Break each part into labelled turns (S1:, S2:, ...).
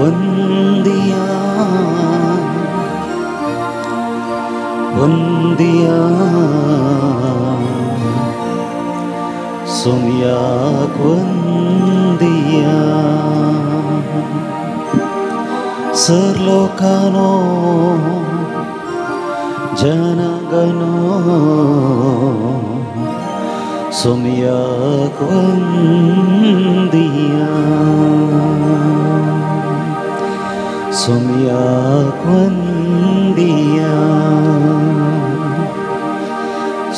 S1: वंदिया वंदिया सोम्याक वंदिया सरलोकानो जनगणो सोम्याक वंदिया सोम्याक वंदिया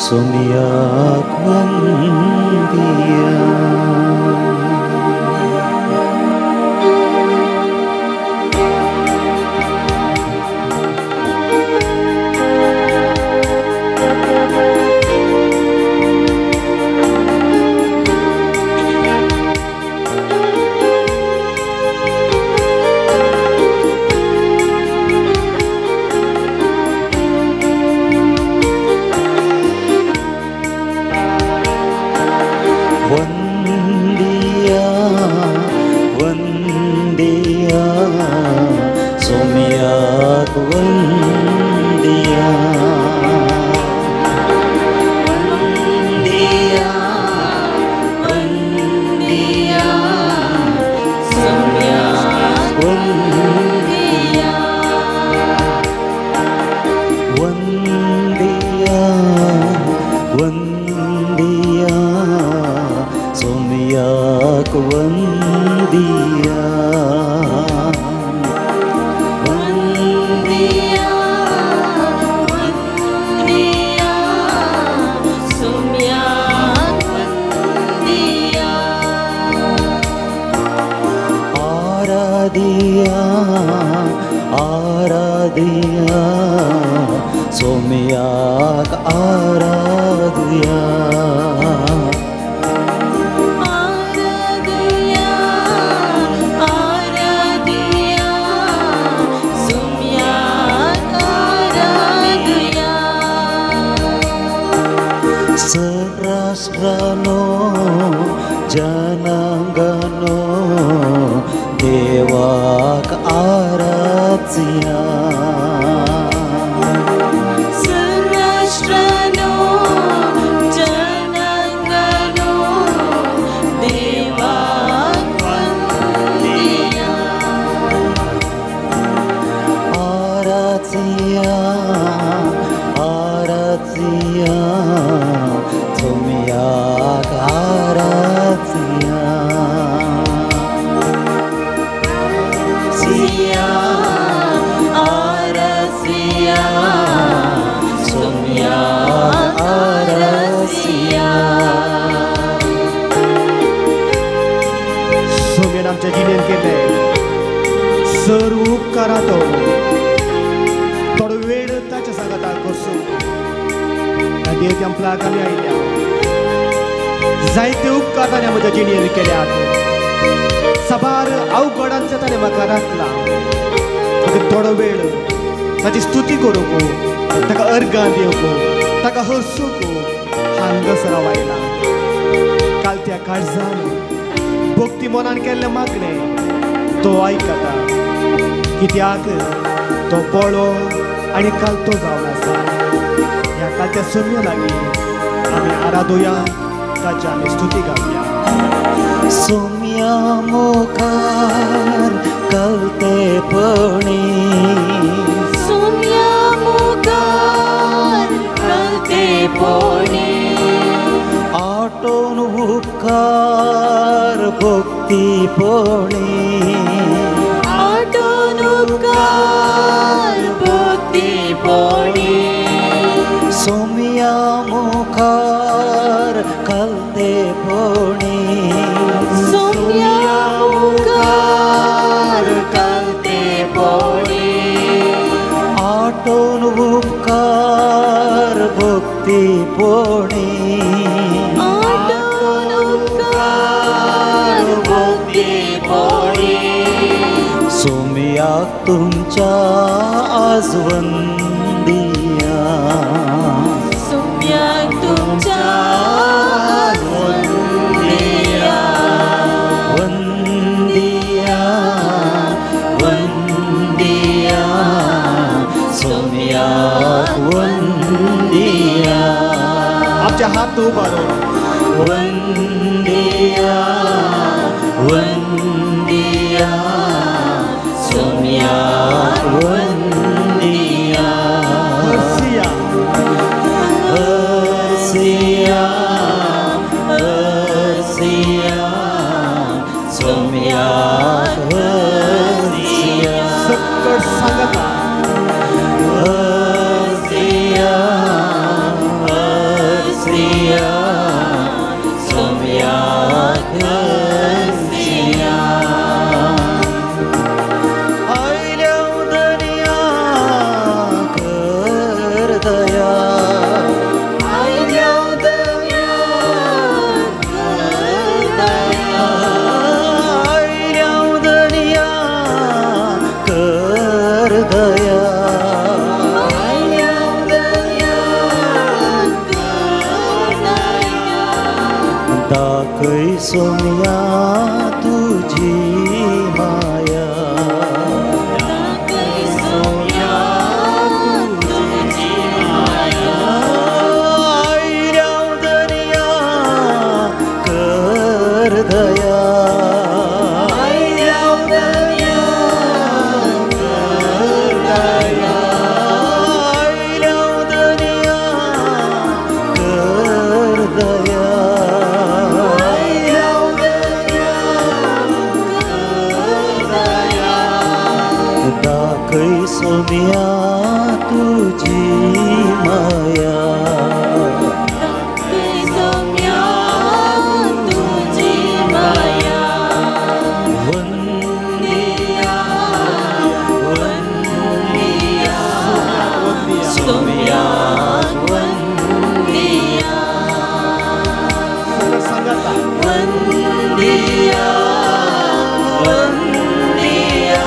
S1: सोम्याक वंदिया। वंदिया वंदिया सोम्याक वंदिया
S2: वंदिया वंदिया सोम्याक वंदिया
S1: वंदिया वंदिया सोम्याक वंदिया
S2: वंदिया वंदिया सोम्याक वंदिया।
S1: आराधिया आराधिया सोम्याक आराधिया
S2: आराधिया आराधिया सोम्याक आराधिया।
S1: सराष्ट्रानो जनांगनो देवाक आराधिया
S2: सराष्ट्रानो जनांगनो देवाक वंदिया
S1: आराधिया आराधिया सोम्याक आराधिया
S2: सिया आरसिया सोम्याक आरसिया।
S3: सोम्यान आमच्या जिणेन केले सर्व उपकारातो थोडो वेळ ताच्या सांगाता करसूं ह्या देव टेम्पलाक आमी आयल्या जायते उपकार ताणें म्हज्या जिणेन केल्यात साबार अवघडांचे ताणें म्हाका राखला थोडो वेळ ताची स्तुती करूंक ताका अर्गां दिवंक ताका हरसूंक हांगासर हांव आयला। काल त्या काळजान भक्ती मनान केल्लें मागणें तो आयकता कित्याक तो बळो आनी कालतो जावन आसा। ह्या कालत्या सोम्या लागीं आमी आराधोया ताची आमी स्तुती गावया।
S1: सोम्या मुखार कलतेपणी
S2: सोम्या मुखार कलतेपणी
S1: आटोन उपकार भक्तीपणी
S2: आटोन उपकार भक्तीपणी
S1: सोम्या मुखार कलतेपणी
S2: सोम्या मुखार कलतेपणी
S1: आटोन उपकार भक्तीपणी
S2: आटोन उपकार भक्तीपणी
S1: सोम्याक तुमच्या आज वंदिया
S2: सोम्याक तुमच्या वंदिया
S1: वंदिया सोम्याक वंदिया.
S3: आमच्या हात उबारो.
S1: वंदिया वंदिया सोम्याक वंदिया.
S3: हर्सिया
S1: हर्सिया हर्सिया सोम्याक हर्सिया.
S3: सकट सांगता.
S1: हर्सिया हर्सिया सोम्याक हर्सिया. आयल्या दर्या कर दया. आयल्या दर्या कर दया. आयल्या दर्या कर दया. आयल्या दर्या कर दया. दाखय सोम्या तुझी माया. दाखय सोम्या तुझी माया. आयल्या दर्या कर दया. आयल्या दर्या कर दया. आयल्या दर्या कर दया. आयल्या दर्या कर दया. दाखय सोम्या तुझी माया.
S2: दाखय सोम्या तुझी माया.
S1: वंदिया वंदिया सोम्याक वंदिया.
S3: सकट सांगता.
S1: वंदिया वंदिया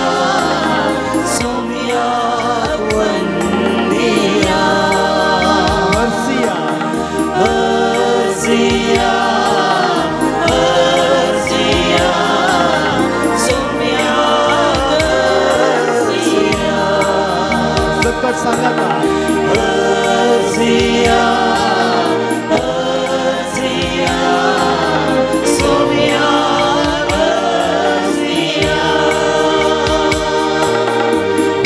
S1: सोम्याक वंदिया.
S3: हर्सिया
S1: हर्सिया हर्सिया सोम्याक हर्सिया.
S3: सकट सांगता.
S1: हर्सिया हर्सिया सोम्याक हर्सिया.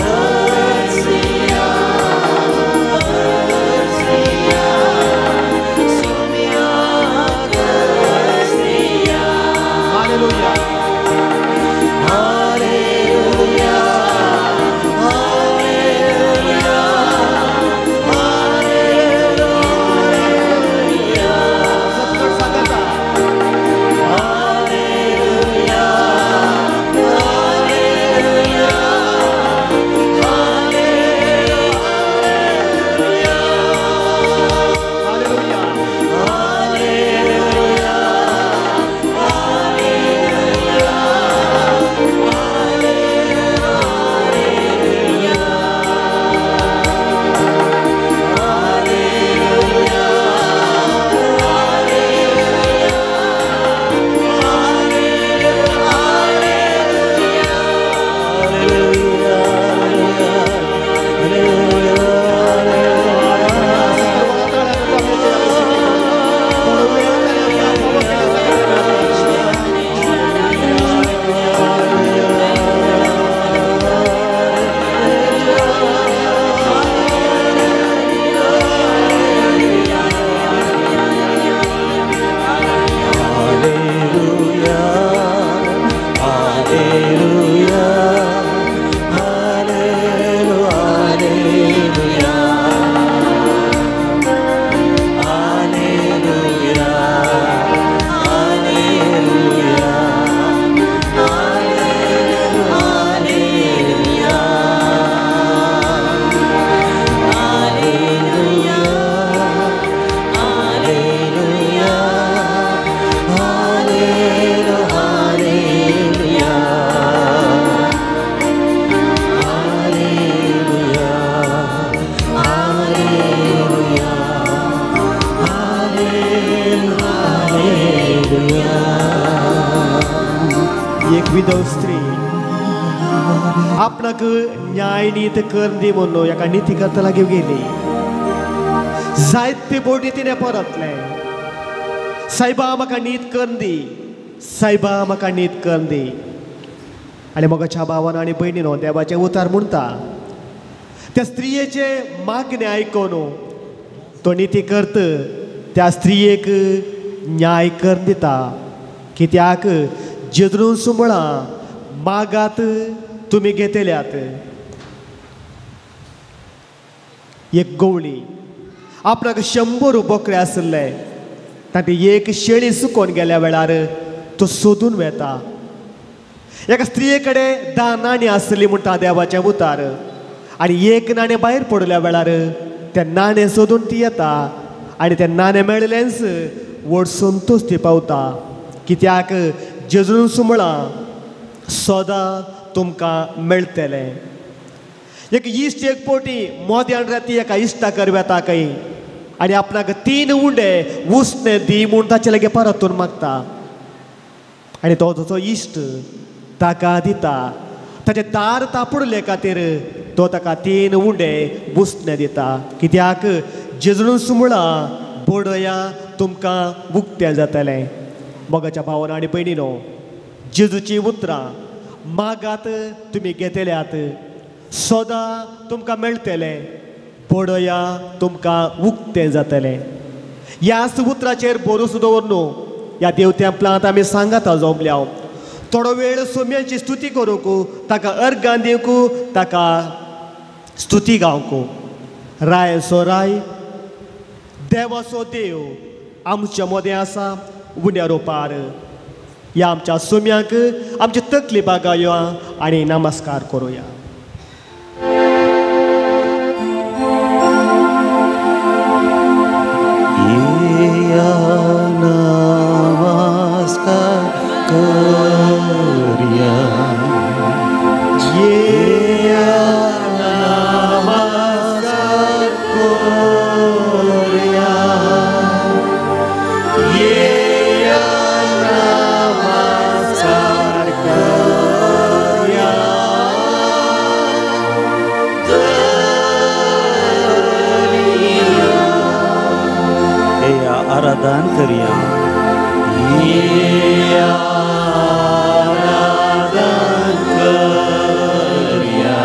S1: हर्सिया हर्सिया सोम्याक हर्सिया.
S3: हालेलुया.
S1: Hallelujah hallelujah hallelujah.
S3: सकट सांगता.
S1: Hallelujah hallelujah hallelujah.
S3: Hallelujah.
S1: Hallelujah hallelujah hallelujah. Hallelujah hallelujah hallelujah hallelujah hallelujah hallelujah hallelujah hallelujah hallelujah hallelujah hallelujah hallelujah hallelujah.
S3: एक विधव स्त्री आपणाक न्याय नीत करून दी म्हणून एका निती करता लागीं गेली. जायते बोटी तिणें परतलें, सायबा म्हाका नीत करून दी, सायबा म्हाका नीत करून दी. आनी मोगाच्या भावान आनी भयणीनो देवाचें उतार म्हणटा त्या स्त्रियेचें मागणें आयकून तो निती करत त्या स्त्रियेक न्याय करून दिता. कित्याक जेजून सुमळां मागात तुमी घेतल्यात. एक गवळी आपणाक 100 बोकरे आशिल्ले, तांणी एक शेळी सुकोवन गेल्या वेळार तो सोदून वेता. एका स्त्रिये कडेन 10 नाणीं आसली म्हणटा देवाचें उतार, आनी एक नाणें भायर पडल्या वेळार तें नाणें सोदून ती येता आनी तें नाणें मेळिल्लेंच व्हड संतोश ती पावता. कित्याक जेजून सुमळां सदां तुमकां मेळटलें. एक इश्ट एक पोटी मोद्यान राती एका इश्टा वेता खंय आनी आपणाक 3 उंडे उसणे दी म्हूण ताचे लागीं परतून मागता आनी तो ताचो इश्ट ताका दिता. ताचें दार तापडले खातीर तो ताका 3 उंडे उसणे दिता. कित्याक जेजून सुमळां बडया तुमकां उक्तें जातलें. मोगाच्या भावान आनी भयणीनो जेजूची उतरां मागात तुमी घेतल्यात, सदां तुमकां मेळटलें, बडया तुमकां उक्तें जातलें. ह्याच उतराचेर भरोसो दवर न्हू ह्या देवतेंपलांत आमी सांगाता जमल्या. थोडो वेळ सोम्याची स्तुती करूंक, ताका अर्गां दिवंक, ताका स्तुती गावंक. रायसो राय देवाचो देव आमच्या मदें आसा उण्या रोपार. ह्या आमच्या सोम्यांक आमची तकली बागाया आनी नमस्कार करुया.
S1: नमस्कार करिया, नमस्कार करिया, नमस्कार करिया.
S4: आराधन करिया,
S1: आराधन करिया,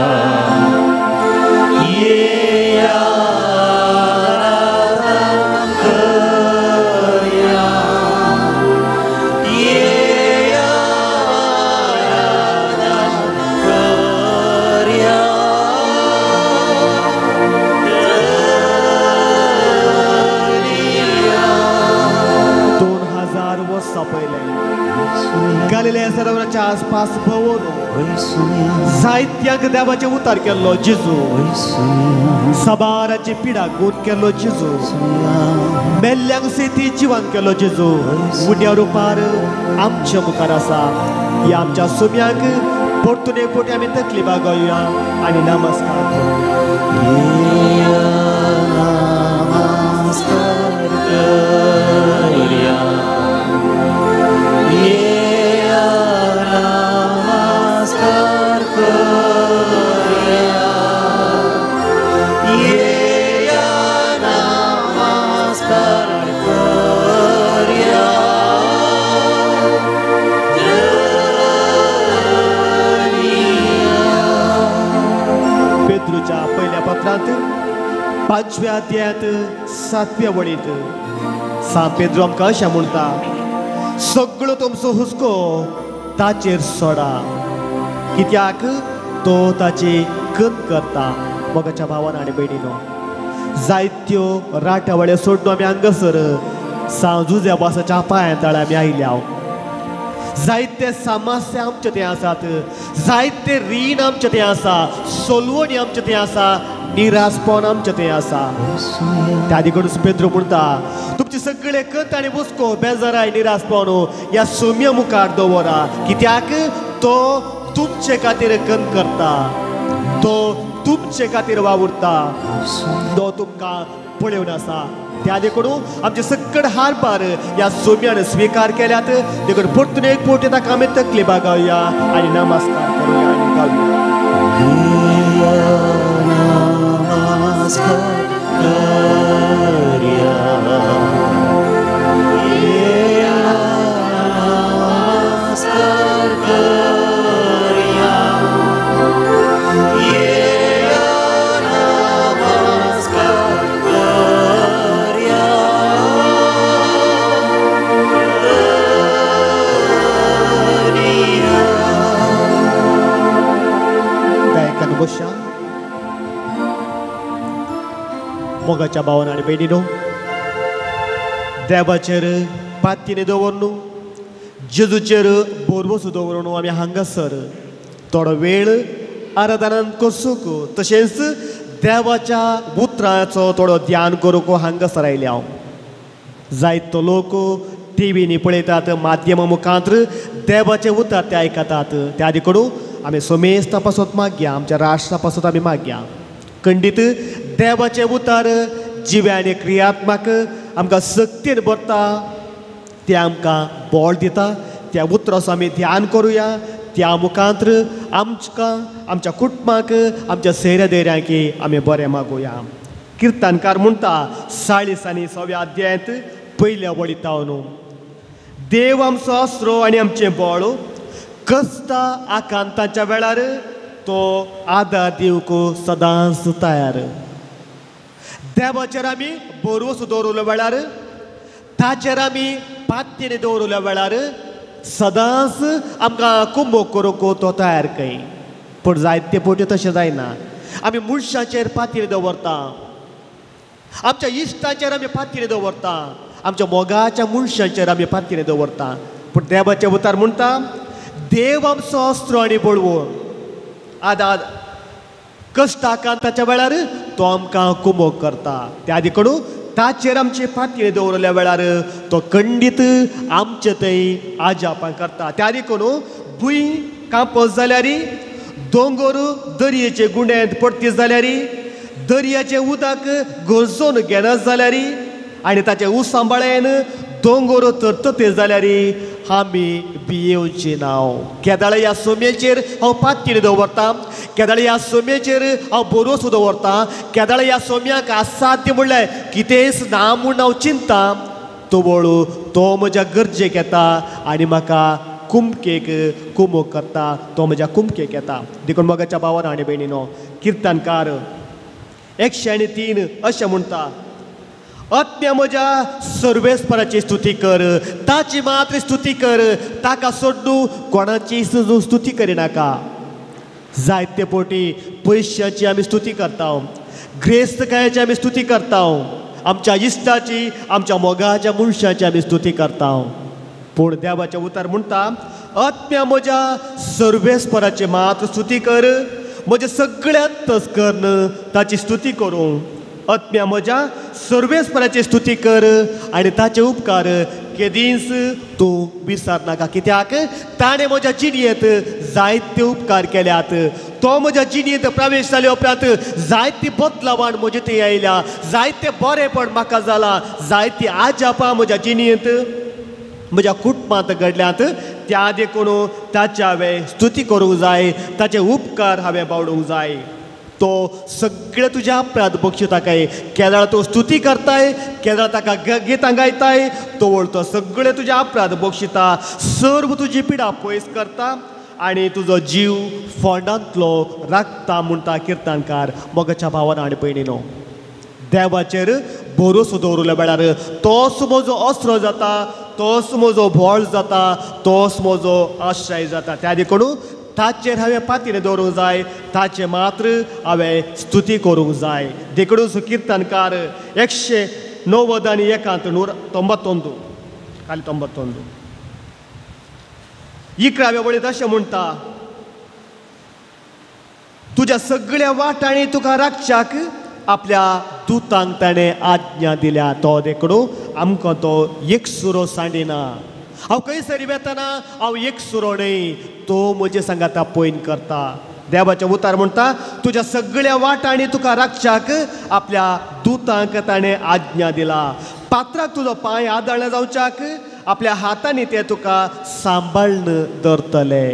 S1: आराधन करिया, आराधन करिया.
S3: 2000 वर्सां पयलें गालिले सरोवराच्या आसपास भोंवून जायत्यांक देवाचें उतार केल्लो जेजू, सबाराची पिडा गूण केल्लो जेजू, मेल्ल्यांक सेती जिवन केल्लो जेजू उण्या रुपार आमच्या मुखार आसा. ह्या आमच्या सोम्यांक परतून एक फावटी आमी तकली बागोवया आनी नमस्कार करुया.
S1: नमस्कार करिया, नमस्कार करिया, नमस्कार करिया.
S3: पेद्रूच्या पहिल्या पत्रांत 5व्या अध्यायांत 7व्या वळींत सांत पेद्रू आमकां अशें म्हणटा, सगळो तुमचो हुस्को ताचेर सोडा, कित्याक तो ताची कन करता. मोगाच्या भावान आनी भयणीनो जायत्यो राटावळ्यो सोडून आमी हांगासर सांत जुझ्या बासाच्या पांयां तळ्या आमी आयल्या. जायते समस्या आमचे थंय आसात, जायते रीण आमचे थंय आसा, सोलवणी आमचे थंय आसा, निराशपण आमचे थंय आसा. त्या देखून पेद्रू म्हणटा तुमचे सगळे कत आनी हुस्को बेजाराय निराशपण ह्या सोम्या मुखार दवरा, कित्याक तो तुमचे खातीर कन करता, तो तुमचे खातीर वावुरता, तो तुमकां पळोवन आसा. त्या देखून आमचे सकट हारभार ह्या सोम्यान स्विकार केल्यात. देखून परतून एक फावटी ताका आमी तकली बागावया आनी नमस्कार करुया आनी गावया.
S1: नमस्कार करया, येया नमस्कार करया, येया नमस्कार करया।
S3: दयाकन बशा मोगाच्या भावान आनी भयणीनो, देवाचेर पातीने दवरनु, जेजूचेर भरवसो दवरून आमी हांगासर थोडो वेळ आराधनान कसूंक तशेंच देवाच्या उतराचो थोडो ध्यान करूंक हांगासर आयले हांव। जायतो लोक टिवींनी पळयतात, माध्यमा मुखांत देवाचें उतर ते आयकतात। त्या आदी कडून आमी सोमेस्ता पासत मागया, आमच्या राष्ट्रा पासत आमी मागया। खंडीत देवाचें उतर जिव्या आनी क्रियात्मक आमकां सक्तीन भरता, तें आमकां बळ दिता। त्या उतराचो आमी ध्यान करुया, त्या मुखांत आमकां, आमच्या कुटुंबाक, आमच्या सैऱ्या दैऱ्यांक आमी बरें मागुया। किर्तनकार म्हणटा 40 आनी 6व्या अध्यायांत पयल्या वळींत न्हू, देव आमचो आसरो आनी आमचें बळ, कश्टा आकांताच्या वेळार तो आदार दिवंक सदांच तयार। देवाचेर आमी भरवसो दवरल्या वेळार, ताचेर आमी पातयेन दवरल्या वेळार सदांच आमकां कुंबो करूंक तो तयार कय। पूण जायते फावटी तशें जायना, आमी मनशाचेर पातयेन दवरता, आमच्या इश्टांचेर आमी पातयेन दवरता, आमच्या मोगाच्या मनशांचेर आमी पातयेन दवरता। पूण देवाचें उतर म्हणटा, देव आमचो अस्त्र आनी बळवो, आदार कश्ट आकांताच्या वेळार तो आमकां कुमोक करता। त्या आदी कडून ताचेर आमचे पातयेन दवरल्या वेळार तो खंडीत आमचे थंय आजापां करता। त्या आदी कडून भूंय कांपत जाल्यार, दोंगर दर्येचे गुंड्यांत पडती जाल्यार, दर्याचें उदक गरजोवन घेना जाल्यार आनी ताचें उसांबाळ्यान दोंगर तरतते जाल्यार आमी भियेवचें ना। केदाळ ह्या सोम्याचेर हांव पातयेन दवरतां, केदाळ ह्या सोम्याचेर हांव भरोसो दवरतां, केदाळ ह्या सोम्याक असाध्य म्हणल्यार कितेंच ना म्हूण हांव चिंता, तवळ तो म्हज्या गरजेक येता आनी म्हाका कुमकेक कुमोक करता, तो म्हज्या कुमकेक येता। देखून मोगाच्या भावान आनी भयणीनो, किर्तनकार 103 अशें म्हणटा, आत्म्या म्हज्या सर्वेस्पराची स्तुती कर, ताची मात्र स्तुती कर, ताका सोडून कोणाची स्तुती करिनाका। जायते फावटी पयशाची आमी स्तुती करता, ग्रेस्तकायेची आमी स्तुती करता, आमच्या इश्टाची, आमच्या मोगाच्या मनशाची आमी स्तुती करता। पूण देवाचें उतर म्हणटा, आत्म्या म्हज्या सर्वेस्पराची मात्र स्तुती कर, म्हज्या सगळ्यांत करून ताची स्तुती करूं। आत्म्या म्हज्या सर्वेस्पराची स्तुती कर आनी ताचे उपकार केदींच तूं विसरनाका। कित्याक ताणें म्हज्या जिणेंत जायते उपकार केल्यात, तो म्हज्या जिणेंत प्रवेश जाले उपरांत जायती बदलावान म्हजे थंय आयल्या, जायते बरेंपण म्हाका जालां, जायती आजापां म्हज्या जिणेंत म्हज्या कुटुंबांत घडल्यात। त्या देखून ताची हांवें स्तुती करूंक जाय, ताचे उपकार हांवें बावडूंक जाय। तो सगळे तुज्या अपराध बक्षिता काय, केदळा तो स्तुती करताय, केदळा ताका गितां गायताय, तवळ तो सगळे तुज्या अपराध बक्षिता, सर्व तुजी पिडा पयस करता आनी तुजो जीव फोंडांतलो राखता म्हणटा किर्तनकार। मोगाच्या भावान आनी भयणीनो, देवाचेर भरोसो दवरल्या वेळार तोच म्हजो अस्त्र जाता, तोच म्हजो भोळ जाता, तोच म्हजो आश्रय जाता। त्या देखून ताचेर हांवें पातयेन दवरूंक जाय, ताचें मात्र हांवें स्तुती करूंक जाय। देखून किर्तनकार 191 191 खाली 91 11व्या वळींत अशें म्हणटा, तुज्या सगळ्या वाटांनी तुका राखच्याक आपल्या दुतांक ताणें आज्ञा दिल्या। तो देखून आमकां तो एकसुरो सांडिना। हांव खंयसर वेतना हांव एकसुरो न्हय, तो म्हजे सांगाता पयन करता। देवाचें उतार म्हणटा, तुज्या सगळ्या वाटांनी तुका राखच्याक आपल्या दुतांक ताणें आज्ञा दिला। पात्राक तुजो पांय आदळना जावच्याक आपल्या हातांनी ते तुका सांबाळून धरतले।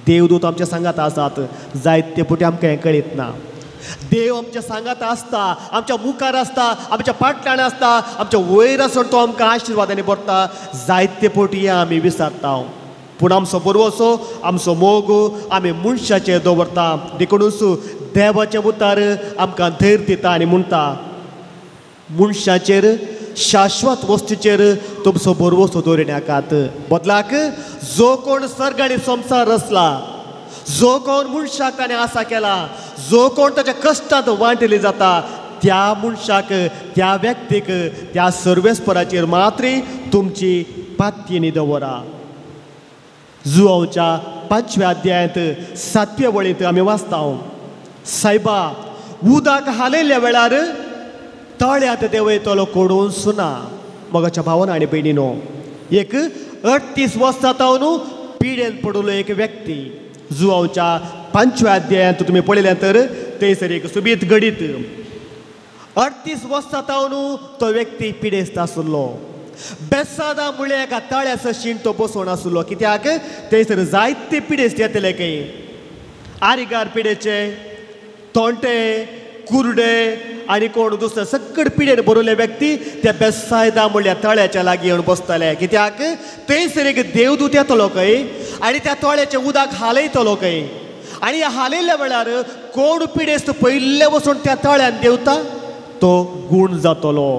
S3: देवदूत आमच्या सांगात आसात, जायते फावटी आमकां हें कळीत ना। देव आमच्या सांगात आसता, आमच्या मुखार आसता, आमच्या फाटल्यान आसता, आमच्या वयर आसून तो आमकां आशिर्वादांनी भरता. जायते पटी आमी विसरता, पूण आमचो बरवसो, आमचो मोग आमी मनशाचेर दवरता. देखूनच देवाचें उतार आमकां धैर्य दिता आनी म्हणटा, मनशाचेर शाश्वत वस्तूचेर तुमचो बरवसो दवरिनाकात, बदलाक जो कोण सर्ग आनी संवसार रचला, जो कोण मनशाक ताणें आसा केला, जो कोण ताच्या कश्टांत वांटली जाता, त्या मनशाक, त्या व्यक्तीक, त्या सर्वेस्पराचेर मात्र तुमची पातयेनी दवरा. जुवांवच्या 5व्या अध्यायांत 7व्या वळींत आमी वाचता, सायबा उदक हालयल्ल्या वेळार तळ्यांत देंवयतलो कोणूच ना. मोगाच्या भावान आनी भयणीनो, एक 38 वर्सां तावन पिडेन पडिल्लो एक व्यक्ती, जुवांवच्या 5व्या अध्यायांत तुमी पळयलें तर थंयसर एक सुबीत घडीत 38 वर्सां तावन तो व्यक्ती पिडेस्त आशिल्लो. बेसादा म्हळ्यार एका तळ्याचो शीण तो बसोवन आशिल्लो. कित्याक थंयसर जायते पिडेस्त येतले खंय, आरिगार पिडेचे, तोंटे, कुर्डे आनी कोण दुसरे सकट पिडेन बरयल्ले व्यक्ती त्या बेसायदा म्हणल्या तळ्याच्या लागीं येवन बसतले. कित्याक थंयसर एक देवदूत येतलो खंय आनी त्या तळ्याचें उदक हालयतलो खंय, आनी ह्या हालयल्ल्या वेळार कोण पिडेस्त पयले वचून त्या तळ्यान देंवता तो गूण जातलो.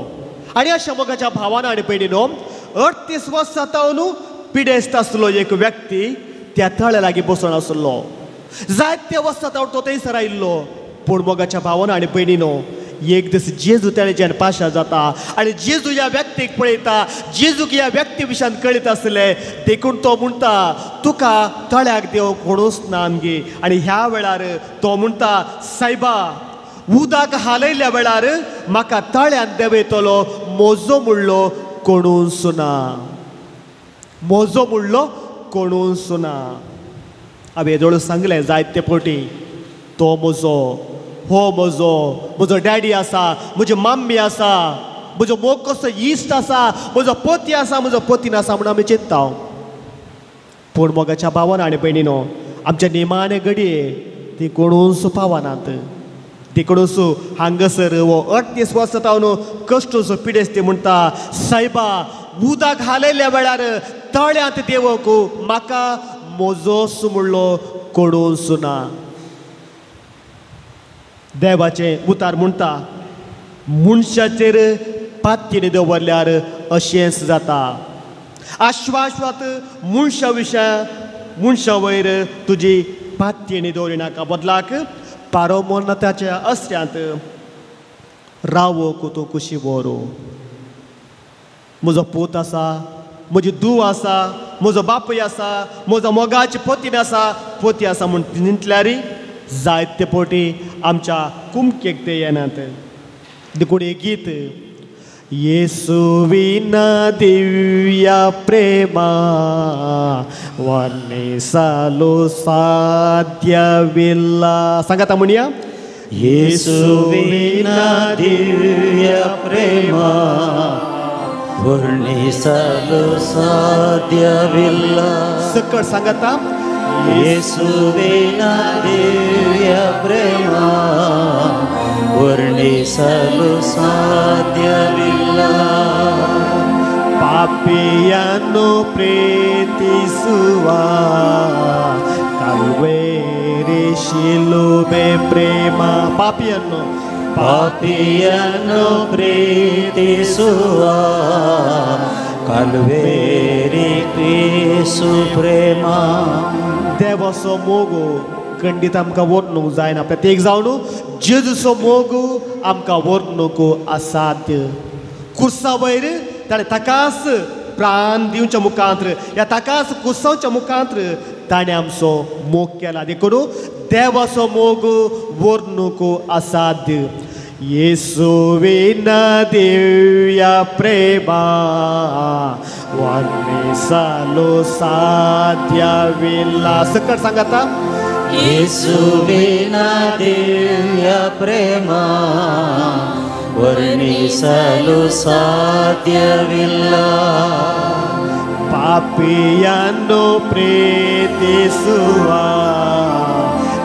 S3: आनी अशा मोगाच्या भावान आनी भयणीनो, 38 वर्सां तावन पिडेस्त आसलो एक व्यक्ती त्या तळ्या लागीं बसून आसलो. जायते वर्सां तावन तो थंयसर आयिल्लो. पूण मोगाच्या भावान आनी भयणीनो, एक दीस जेजू ताणें पाशा जाता आनी जेजू ह्या व्यक्तीक पळयता. जेजूक ह्या व्यक्ती विशयान कळीत आसलें, देखून तो म्हणटा, तुका तळ्याक देव कोणूच ना आमगे. आनी ह्या वेळार तो म्हणटा, सायबा उदक हालयल्ल्या वेळार म्हाका तळ्यान देंवयतलो म्हजो म्हणलो कोणूच ना, म्हजो म्हणलो कोणूच ना. हांवें येदोळ सांगलें जायते पटी, तो म्हजो, हो म्हजो, म्हजो डॅडी आसा, म्हजी मम्मी आसा, म्हजो मोग कसो इश्ट आसा, म्हजो पती आसा, म्हजो पतीन आसा म्हूण आमी चिंतता. पूण मोगाच्या भावान आनी भयणीनो, आमच्या निमाणे घडये ती कोणूच पावनात. देखूनच हांगासर हो 38 वर्सां तावन कश्टचो पिडेस्त म्हणटा, सायबा उदक हालयल्ल्या वेळार तळ्यांत देंवक म्हाका म्हजोच म्हणलो कोणूच ना. देवाचें उतार म्हणटा, मनशाचेर पातयेनी दवरल्यार अशेंच जाता. आश्वाश्वात मनशा विशया मनशा वयर तुजी पातयेनी दवरिनाका, बदलाक पारोमोन्नताच्या असऱ्यांत रावोक तूं कुशी व्हरू. म्हजो पूत आसा, म्हजी धूव आसा, म्हजो बापूय आसा, म्हजो मोगाची पतीन आसा, पोती आसा म्हूण चिंतल्यार जायते पटी आमच्या कुमकेक ते येनात. देखून एक गीत, येसुविना दिव्या प्रेमा वर्णिसलो साध्यविल्ला. सांगाता म्हणया,
S1: येसुविना दिव्य प्रेमा वर्णिसलो साध्यविल्ला.
S3: सकट सांगाता,
S1: येसुविना दिव्य प्रेमा वर्णिसलो साध्यविल्ला.
S3: पापिಯನ್ನು ಪ್ರೀತಿಸುವ ಕಲ್ವೇರಿ ಶಿಲುಬೆ ಪ್ರೇಮ. ಪಾಪಿಯನ್ನು,
S1: ಪಾಪಿಯನ್ನು ಪ್ರೀತಿಸುವ ಕಲ್ವೇರಿ ಕ್ರಿಸು ಪ್ರೇಮ.
S3: देवाचो मोग खंडीत आमकां व्हरूंक जायना. प्रत्येक जावन जेजूचो मोग आमकां व्हरूंक असाध्य. कुर्सा वयर ताणें ताकाच प्राण दिवच्या मुखांत्र, ह्या ताकाच कुर्साच्या मुखांत्र ताणें आमचो मोग केला. देखून देवाचो मोग व्हरूंक असाध्य. येसुविना दिव्या प्रेमा वर्णिसलो साध्यविल्ला. सकट सांगाता,
S1: येसुविना दिव्य प्रेमा वर्णिसलो साध्यविल्ला.
S3: ಪಾಪಿಯನ್ನು ಪ್ರೀತಿಸುವ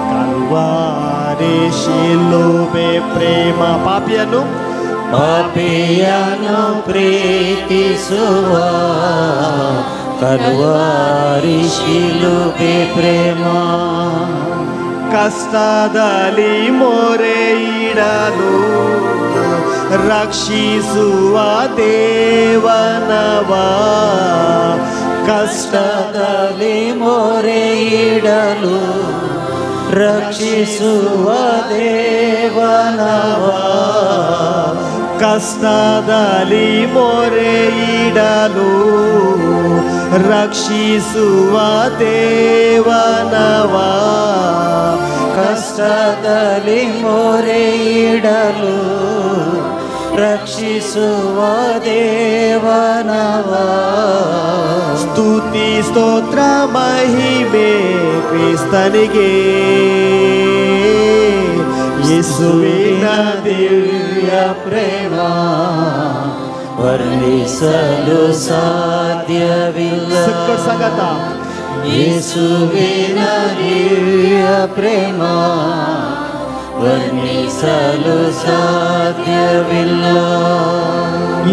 S3: ಕಲ್ವಾರಿ ಕಲ್ವಾರಿ ಶಿಲುಬೆ ಪ್ರೇಮ. ಪಾಪಿಯನ್ನು
S1: ಪಾಪಿಯನ್ನು ಪ್ರೀತಿಸುವ ಕಲ್ವಾರಿ ಶಿಲುಬೆ ಪ್ರೇಮ.
S3: ಕಷ್ಟದಲ್ಲಿ ಮೊರೆ ಇಡಲು ರಕ್ಷಿಸುವ ದೇವನವ.
S1: ಕಷ್ಟದಲ್ಲಿ ಮೊರೆ ಇಡಲು ರಕ್ಷಿಸುವ ದೇವನವ.
S3: ಕಷ್ಟದಲ್ಲಿ ಮೊರೆ ಇಡಲು ರಕ್ಷಿಸುವ ದೇವನವ.
S1: ಕಷ್ಟದಲ್ಲಿ ಮೊರೆ ಇಡಲು ರಕ್ಷಿಸುವ ದೇವನವ.
S3: ಸ್ತುತಿ ಸ್ತೋತ್ರ ಮಹಿಮೆ ಕ್ರಿಸ್ತನಿಗೆ, ಯೇಸುವಿನ
S1: ದಿವ್ಯ ಪ್ರೇಮ ವರ್ಣಿಸಲು ಸಾಧ್ಯವಿಲ್ಲ.
S3: ಸಂಗತ
S1: ಯೇಸುವಿನ ದಿವ್ಯ ಪ್ರೇಮ ವರ್ಣಿಸಲು ಸಾಧ್ಯವಿಲ್ಲ.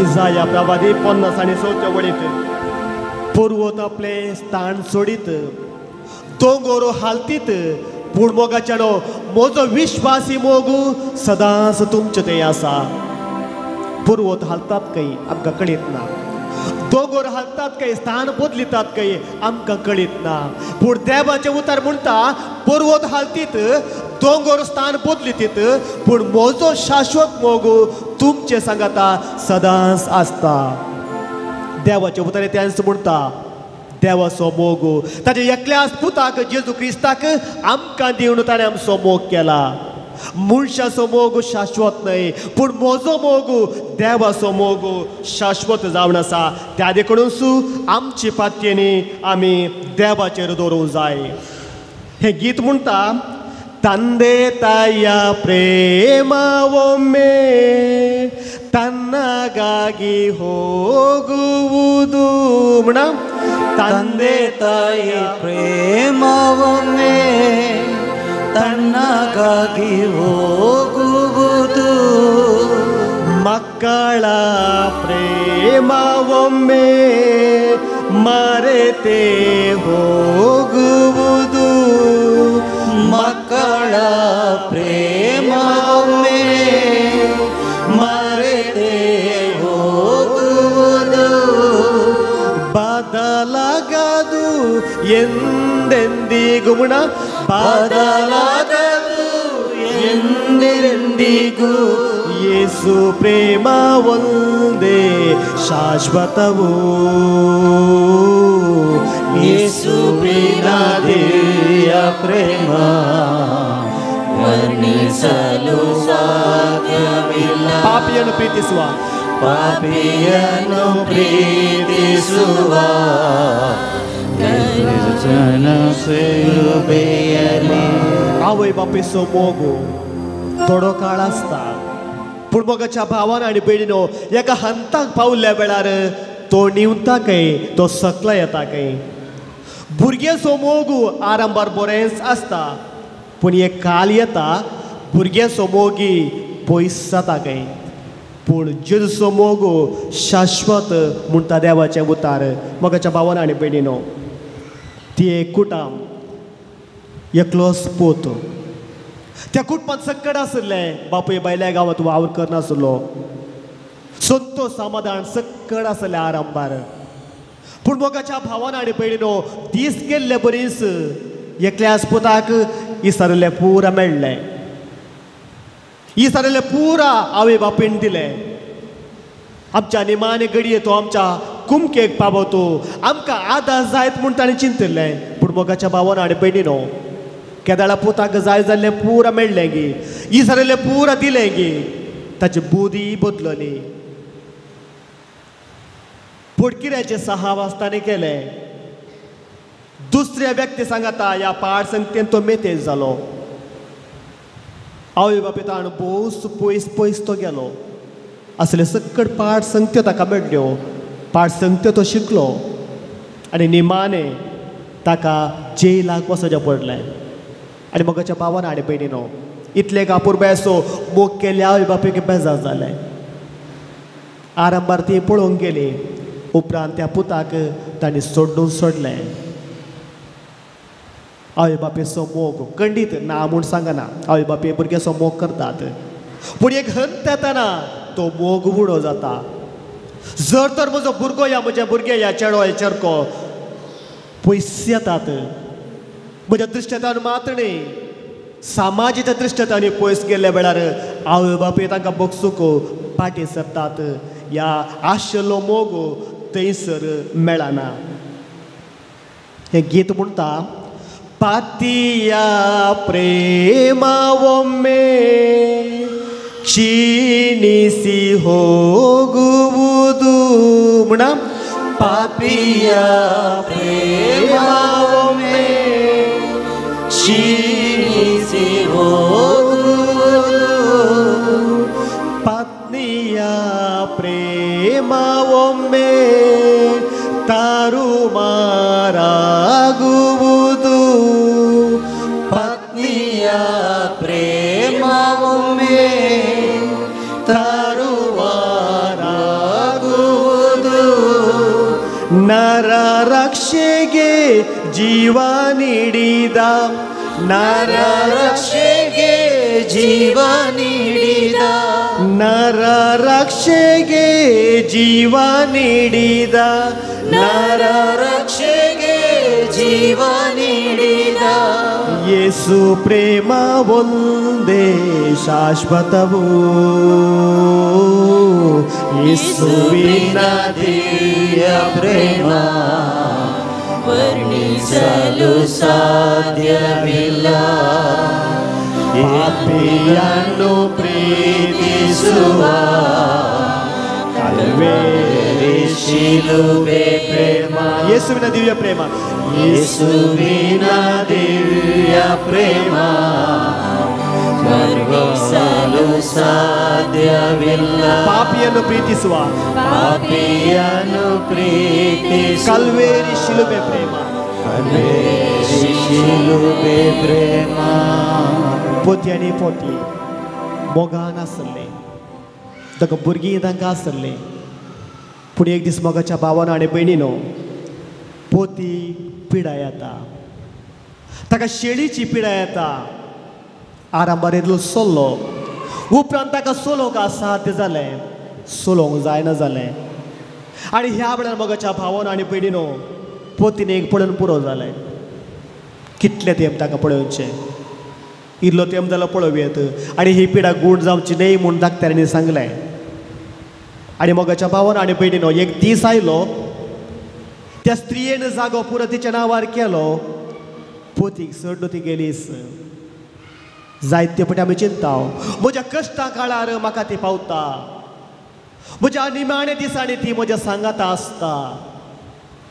S3: इजाया प्रवादी 50 आनी 6 वळींत पर्वत आपले स्थान सोडीत, दोंगर हालतीत, पूण मोगाच्यानो म्हजो विश्वासी मोग सदांच तुमचे ते आसा. पर्वत हालतात काय आमकां कळीत ना, दोंगर हालतात काय, स्थान बदलितात काय आमकां कळीत ना, पूण देवाचें उतर म्हणटा पर्वत हालतीत, दोंगर स्थान बदलितीत, पूण म्हजो शाश्वत मोग तुमचे सांगाता सदांच आसता. देवाचें उतर तेंच म्हणटा देवाचो मोग ताच्या एकल्याच पुताक जेजू क्रिस्ताक आमकां दिवन ताणें आमचो मोग केला. मनशाचो मोग शाश्वत न्हय, पूण म्हजो मोग देवाचो मोग शाश्वत जावन आसा. त्या देखून आमची पातयेनी आमी देवाचेर दवरूंक जाय. हें गीत म्हणटा ತಂದೆ ತಾಯ ಪ್ರೇಮ ಒಮ್ಮೆ ತನ್ನಗಾಗಿ ಹೋಗುವುದು.
S1: ತಂದೆ ತಾಯಿ ಪ್ರೇಮ ಒಮ್ಮೆ ತನ್ನಗಾಗಿ ಹೋಗುವುದು.
S3: ಮಕ್ಕಳ ಪ್ರೇಮ ಒಮ್ಮೆ ಮರೆತೇ ಹೋಗುವುದು.
S1: ಮಕ್ಕಳ ಪ್ರೇಮ ಒಮ್ಮೆ ಮರೆತೇ ಹೋಗುವುದು.
S3: ಬದಲಾಗದು ಎಂದೆಂದಿಗೂ ಮುಣ,
S1: ಬದಲಾಗದು ಎಂದೆಂದಿಗೂ.
S3: ಯೇಸು ಪ್ರೇಮ ಒಂದೇ ಶಾಶ್ವತವು.
S1: ಯೇಸುವಿನ ದಿವ್ಯ ಪ್ರೇಮ ವರ್ಣಿಸಲು ಸಾಧ್ಯವಿಲ್ಲ.
S3: ಪಾಪಿಯನ್ನು ಪ್ರೀತಿಸುವ,
S1: ಪಾಪಿಯನ್ನು ಪ್ರೀತಿಸುವ ಶಿಲುಬೆಯಲ್ಲಿ.
S3: आवय बापायचो मोग थोडो काळ आसता, पूण मोगाच्या भावान आनी भयणीनो एका हंताक पावल्ल्या वेळार तो निवता काय, तो सकला येता काय. भुरग्याचो मोग आरंभार बरेंच आसता, पूण एक काल येता भुरग्याचो मोगी पयस जाता काय. पूण जेजूचो मोग शाश्वत म्हणटा देवाचें उतार. मोगाच्या भावान आनी भयणीनो ती एक कुटाम, एकलोच पूत. त्या कुटुंबांत सकट आशिल्लें. बापूय बायल्या गांवांत वावर करनासलो, संतोष समाधान सकट आसलें आरंभार. पूण मोगाच्या भावान आनी भयणीनो दीस गेल्ले बरीच एकल्याच पुताक इसारिल्लें पुरा मेळ्ळें. इसारिल्लें पुरा आवय बापूयन दिलें. आमच्या निमाणे घडये तो आमच्या कुमकेक पावतो, आमकां आदार जायत म्हूण ताणें चिंतिल्लें. पूण मोगाच्या भावान आनी भयणीनो केदाळा पुताक जाय जाल्लें पुरा मेळ्ळें गी, इसारिल्लें पुरा दिलें गी, ताची बुदी बदलली. पोटकिऱ्याचे 6 वाजतांनी केलें. दुसऱ्या व्यक्ती सांगाता ह्या पाड संगतेन तो मेतेज जालो. आवय बापूय ताण भोवच पयस पयस तो गेलो. असले सकट पाड संगत्यो ताका मेळ्ळ्यो, पाड संगत्यो तो शिकलो आनी निमाणे ताका जेलाक वचचें पडलें. आनी मोगाच्या भावान आनी भयणीनो इतले अपुरबायेचो मोग केल्ले आवय बापूयक बेजार जालें. आरंभार ती पळोवंक गेली, उपरांत त्या पुताक तांणी सोडून सोडलें. आवय बापायचो मोग खंडीत ना म्हूण सांगना, आवय बापूय भुरग्याचो मोग करतात, पूण एक हंत येताना तो मोग उडो जाता. जर तर म्हजो भुरगो या म्हज्या भुरगें या चेडो या चेरको पयस येतात, म्हज्या दृश्टेंतल्यान मात्र न्ही, समाजाच्या दृश्टेंतल्यान पयस गेल्ल्या वेळार आवय बापूय तांकां बगसूक फाटीं सरतात. ह्या आशिल्लो मोग थंयसर मेळना. हें गीत म्हणटा, पातिया प्रेमा ಒಮ್ಮೆ ಕ್ಷೀಣಿಸಿ ಹೋಗುವುದು ಮುಣ,
S1: ಪಾಪಿಯ ಪ್ರೇಮ ಒಮ್ಮೆ ಕ್ಷೀಣಿಸಿ ಹೋಗುವುದು,
S3: ಪತ್ನಿಯ ಪ್ರೇಮ ಒಮ್ಮೆ ತಾರುಮಾರಾಗುವುದು,
S1: ಪತ್ನಿಯ ಪ್ರೇಮ ಒಮ್ಮೆ ತಾರುಮಾರಾಗುವುದು,
S3: ನರ ರಕ್ಷೆಗೆ ಜೀವ ನೀಡಿದ,
S1: ನರ ರಕ್ಷೆಗೆ ಜೀವ ನೀಡಿದ,
S3: ನರ ರಕ್ಷೆಗೆ ಜೀವ ನೀಡಿದ,
S1: ನರ ರಕ್ಷೆಗೆ ಜೀವ ನೀಡಿದ,
S3: ಯೇಸು ಪ್ರೇಮ ಒಂದೇ ಶಾಶ್ವತವು, ಯೇಸುವಿನ
S1: ದಿವ್ಯ ಪ್ರೇಮ ವರ್ಣಿಸಲು ಸಾಧ್ಯವಿಲ್ಲ,
S3: ಪಾಪಿಯನ್ನು ಪ್ರೀತಿಸುವ
S1: ಕಲ್ವೇರಿ ಶಿಲುಬೆ ಪ್ರೇಮ,
S3: ಯೇಸುವಿನ ದಿವ್ಯ ಪ್ರೇಮ,
S1: ಯೇಸುವಿನ ದಿವ್ಯ ಪ್ರೇಮ ವರ್ಣಿಸಲು ಸಾಧ್ಯವಿಲ್ಲ,
S3: ಪಾಪಿಯನ್ನು ಪ್ರೀತಿಸುವ,
S1: ಪಾಪಿಯನ್ನು ಪ್ರೀತಿಸುವ,
S3: ಕಲ್ವೇರಿ ಶಿಲುಬೆ ಪ್ರೇಮ,
S1: ಕಲ್ವೇರಿ ಶಿಲುಬೆ ಪ್ರೇಮ.
S3: पोती आनी पोती मोगान आसले, ताका भुरगीं तांकां आसले, पूण एक दीस मोगाच्या भावान आनी भयणीनो पोती पिडा येता, ताका शेळीची पिडा येता. आरंभार इतलो सोल्लो, उपरांत ताका सोलोवंक असाध्य जालें, सोलोवंक जायना जालें. आनी ह्या वेळार मोगाच्या भावान आनी भयणीनो पोतीन एक पळोवन पुरो जालें. कितले तेंप ताका पळोवचें, इल्लो तेंप जालो पळोवयेत आनी ही पिडा गूण जावची न्हय म्हूण डाक्टरांनी सांगलें. आनी मोगाच्या भावान आनी भयणीनो एक दीस आयलो, त्या स्त्रियेन जागो पुरो तिच्या नांवार केलो, पोतीक सोडून ती गेलीस. जायते पटी आमी चिंता, म्हज्या कश्टा काळार म्हाका ती पावता, म्हज्या निमाण्या दिसांनी ती म्हज्या सांगाता आसता,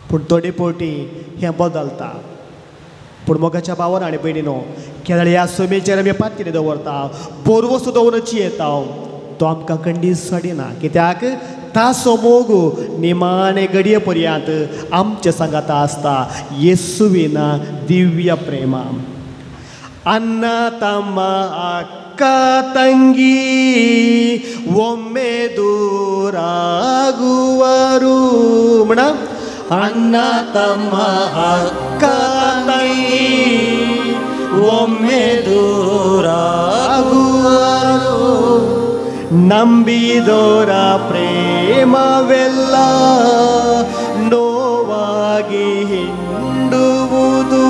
S3: पूण थोडे पवटी हें बदलता. पूण मोगाच्या भावान आनी भयणीनो केदळ ह्या सुमेचेर आमी पातयेन दवरता, बोरवसो दवरून चियेता, तो आमकां खंडीत सोडिना, कित्याक ताचो मोग निमाणे घडये पर्यंत आमचे सांगाता आसता. येसुविना दिव्य प्रेमा. ಅಣ್ಣ ತಮ್ಮ ಅಕ್ಕ ತಂಗಿ ಒಮ್ಮೆ ದೂರಾಗುವರು, ಮಣ
S1: ಅಣ್ಣ ತಮ್ಮ ಅಕ್ಕ ತಂಗಿ ಒಮ್ಮೆ ದೂರಾಗುವರು,
S3: ನಂಬಿದೋರ ಪ್ರೇಮವೆಲ್ಲ ನೋವಾಗಿ ಹಿಂಡುವುದು,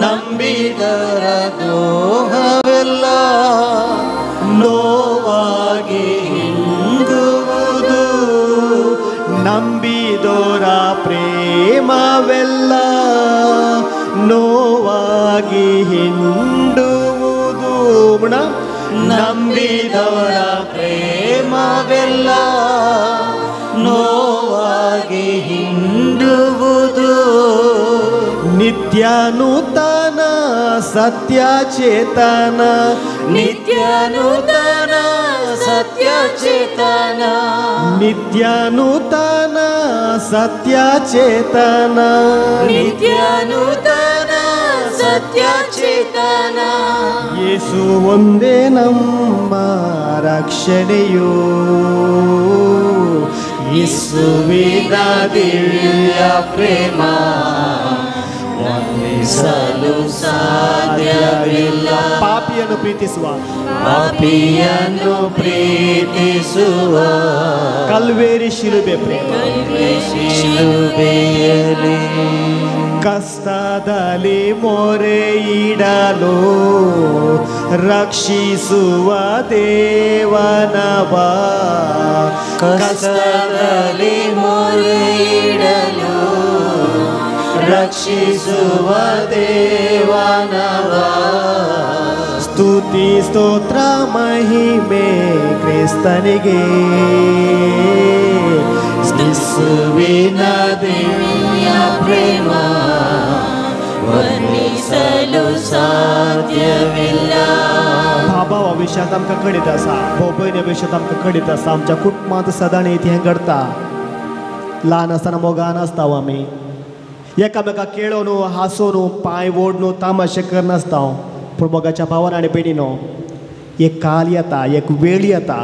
S1: ನಂಬಿದರ ದೋಹವೆಲ್ಲ ನೋವಾಗಿ ಹಿಂಡುವುದು,
S3: ನಂಬಿದೋರ ಪ್ರೇಮವೆಲ್ಲ ನೋವಾಗಿ ಹಿಂಡುವುದು,
S1: ನಂಬಿದವರ ಪ್ರೇಮವೆಲ್ಲ ನೋವಾಗಿ ಹಿಂಡುವುದು,
S3: ನಿತ್ಯ ನೂತನ ಸತ್ಯ ಚೇತನ,
S2: ನಿತ್ಯ ನೂತನ ಸತ್ಯ ಚೇತನ,
S3: ನಿತ್ಯ ನೂತನ ಸತ್ಯ ಚೇತನ,
S2: ನಿತ್ಯ ನೂತನ ಸತ್ಯ ಚೇತನ,
S3: ಯೇಸು ಒಂದೇ ನಮ್ಮ ರಕ್ಷಣೆಯು,
S1: ಯೇಸುವಿನ ದಿವ್ಯ ಪ್ರೇಮ ವರ್ಣಿಸಲು ಸಾಧ್ಯವಿಲ್ಲ.
S3: ಪಾಪಿಯನ್ನು ಪ್ರೀತಿಸುವ,
S1: ಪಾಪಿಯನ್ನು ಪ್ರೀತಿಸುವ
S3: ಕಲ್ವೇರಿ ಶಿಲುಬೆ ಪ್ರೇಮ,
S1: ಶಿಲುಬೆಯಲ್ಲಿ
S3: ಕಷ್ಟದಲ್ಲಿ ಮೊರೆ ಇಡಲು ರಕ್ಷಿಸುವ ದೇವನವ,
S1: ಕಷ್ಟದಲ್ಲಿ ಮೊರೆ ಇಡಲು ರಕ್ಷಿಸುವ ದೇವನವ.
S3: ಸ್ತುತಿ ಸ್ತೋತ್ರ ಮಹಿಮೆ ಕ್ರಿಸ್ತನಿಗೆ,
S1: ಯೇಸುವಿನ ದಿವ್ಯ ಪ್ರೇಮ ವರ್ಣಿಸಲು ಸಾಧ್ಯವಿಲ್ಲ.
S3: भावा विशयात आमकां कळीत आसा, भाव भयणी विशयात आमकां कळीत आसा. आमच्या कुटुंबांत सदांच हें घडता. ल्हान आसतना मोगान आसता आमी, एकामेका खेळोन हांसोन पांय ओडून तामाशे करनासता. पूण मोगाच्या भावान आनी भयणीनो, एक काल येता, एक वेळ येता,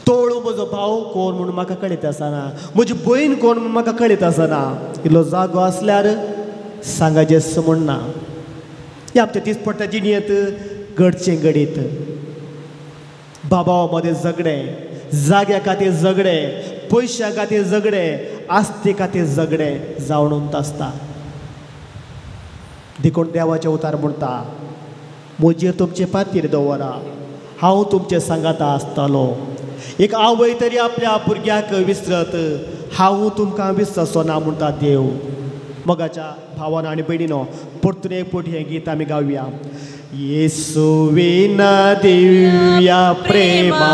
S3: तोळू म्हजो भाव कोण म्हणून म्हाका कळीत आसना, म्हजी भयण कोण म्हणून म्हाका कळीत आसना. इल्लो जागो आसल्यार सांगाचें म्हणना. हे आमच्या दिसपट्ट्या जिणेंत घडचें घडीत. बाबा मदें झगडें, जाग्या खातीर झगडें, पयशां खातीर झगडें, आस्ती खातीर झगडें जावन आसता. देखून देवाचें उतार म्हणटा, म्हजेर तुमचें पातीर दवरा, हांव तुमचे सांगाता आसतलो. एक आवय तरी आपल्या भुरग्याक विसरत, हांव तुमकां विसरचो ना म्हणटा देव. मोगाच्या भावान आनी भयणीनो, परतून एक फावट हें गीत आमी गावया. येसुविन दिव्य प्रेमा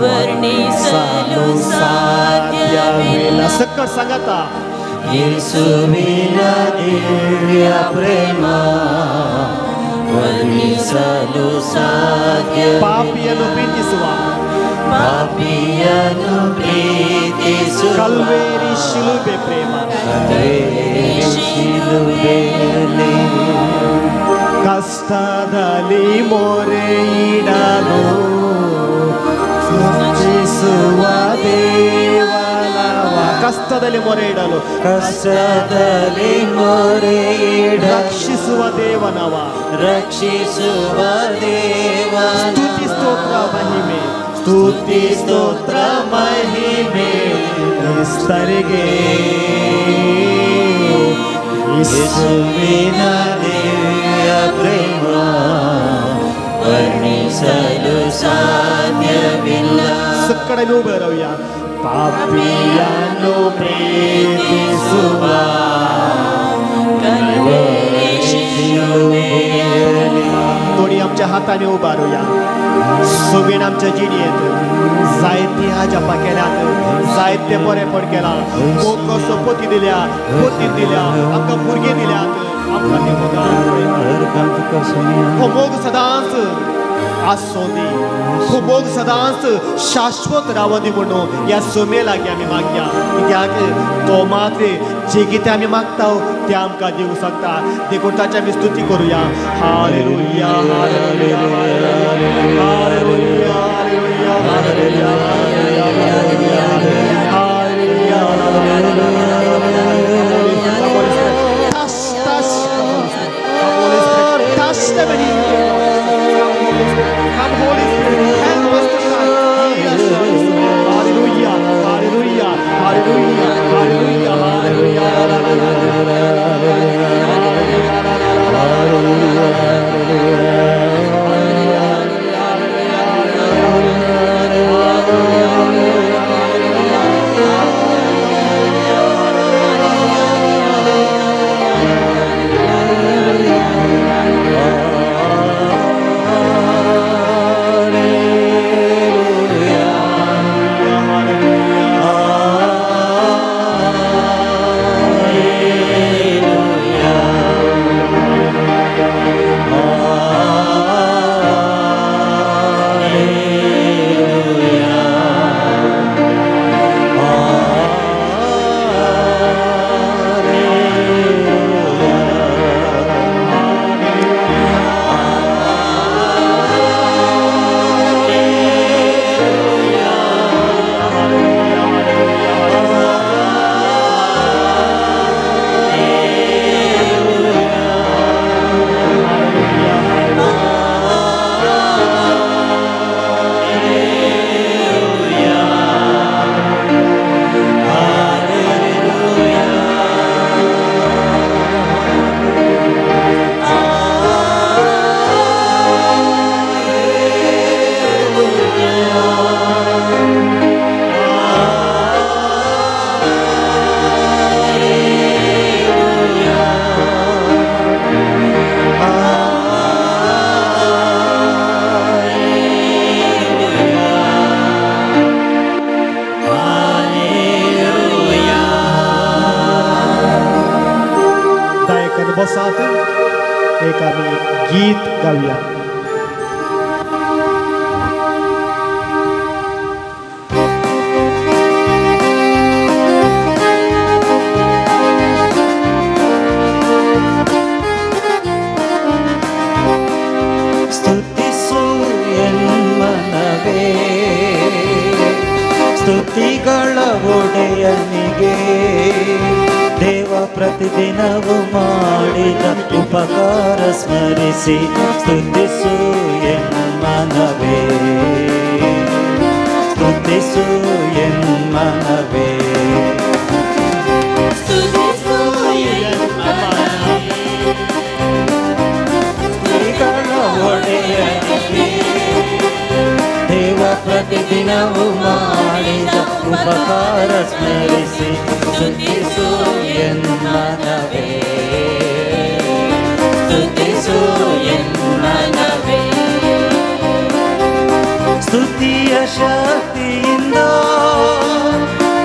S2: वर्णिसलु
S3: साध्यविला. सकट सांगाता,
S1: येसुविन दिव्य प्रेमा वर्णिसलु साಧ್ಯ.
S3: ಪಾಪಿಯನ್ನು ಪ್ರೀತಿಸುವ,
S1: ಪಾಪಿಯನ್ನು ಪ್ರೀತಿಸುವ
S3: ಕಲ್ವೇರಿ ಶಿಲುಬೆ ಪ್ರೇಮ,
S1: ಶಿಲುಬೆಯಲ್ಲಿ
S3: ಕಷ್ಟದಲ್ಲಿ ಮೊರೆ ಇಡಲು ರಕ್ಷಿಸುವ ದೇವನವ, ಕಷ್ಟದಲ್ಲಿ ಮೊರೆ ಇಡಲು,
S1: ಕಷ್ಟದಲ್ಲಿ ಮೊರೆ ಇಡಲು
S3: ರಕ್ಷಿಸುವ ದೇವನವ,
S1: ರಕ್ಷಿಸುವ ದೇವ.
S3: ಸ್ತುತಿ ಸ್ತೋತ್ರ ಮಹಿಮೆ,
S1: ಸ್ತುತಿ ಸ್ತೋತ್ರ ಮಹಿಮೆ
S3: ಕ್ರಿಸ್ತರಿಗೆ.
S1: ಯೇಸುವಿನ ದಿವ್ಯ ಪ್ರೇಮ ವರ್ಣಿಸಲು ಸಾಧ್ಯವಿಲ್ಲ.
S3: ಸಕ್ಕಡನು ಬರವ್ಯ, ಪಾಪಿಯನ್ನು ಪ್ರೀತಿಸುವ दोन्ही आमच्या हाताने उबारूया. सोबीन आमच्या जिणेंत जायती आजापा केल्यात, जायते बरेपण केलां, मोग कसो पोती दिल्या, पोती दिल्या, आमकां भुरगीं दिल्यात, आमकां ते मोगान हो मोग सदांच आसूं दी, हो मोग सदांच शाश्वत रावूं दी म्हणून ह्या सोमे लागीं आमी मागया. कित्याक तो मात्र जे कितें आमी मागता तें आमकां दिवंक शकता. देखून ताची आमी स्तुती करुया. Hallelujah, hallelujah, hallelujah, hallelujah, hallelujah, hallelujah, hallelujah. Touch, touch, touch them and heal them. Come, Holy Spirit, help us tonight. Heal us. Hallelujah, hallelujah, hallelujah, hallelujah, hallelujah. बसात, एक आमी गीत गावया.
S1: ಸ್ತುತಿಗಳ ಒಡೆಯನಿಗೆ ದೇವ ಪ್ರತಿದಿನವೂ ಮಾಡಿದ ಉಪಕಾರ ಸ್ಮರಿಸಿ ಸ್ತುತಿಸು ಎನ್ಮನವೇ, ಸ್ತುತಿಸು ಎನ್ಮನವೇ, ಸ್ತುತಿಸು ಎನ್ಮನವೇ, ಸ್ತುತಿಗಳ ಒಡೆಯನಿಗೆ ದೇವ ಪ್ರತಿದಿನವೂ ಮಾಡಿದ ಉಪಕಾರ ಸ್ಮರಿಸಿ ಸ್ತುತಿಸು ಎನ್ಮನವೇ, ಸ್ತುತಿಸು ಎನ್ಮನವೇ. ಸ್ತುತಿಯ ಶಕ್ತಿಯಿಂದ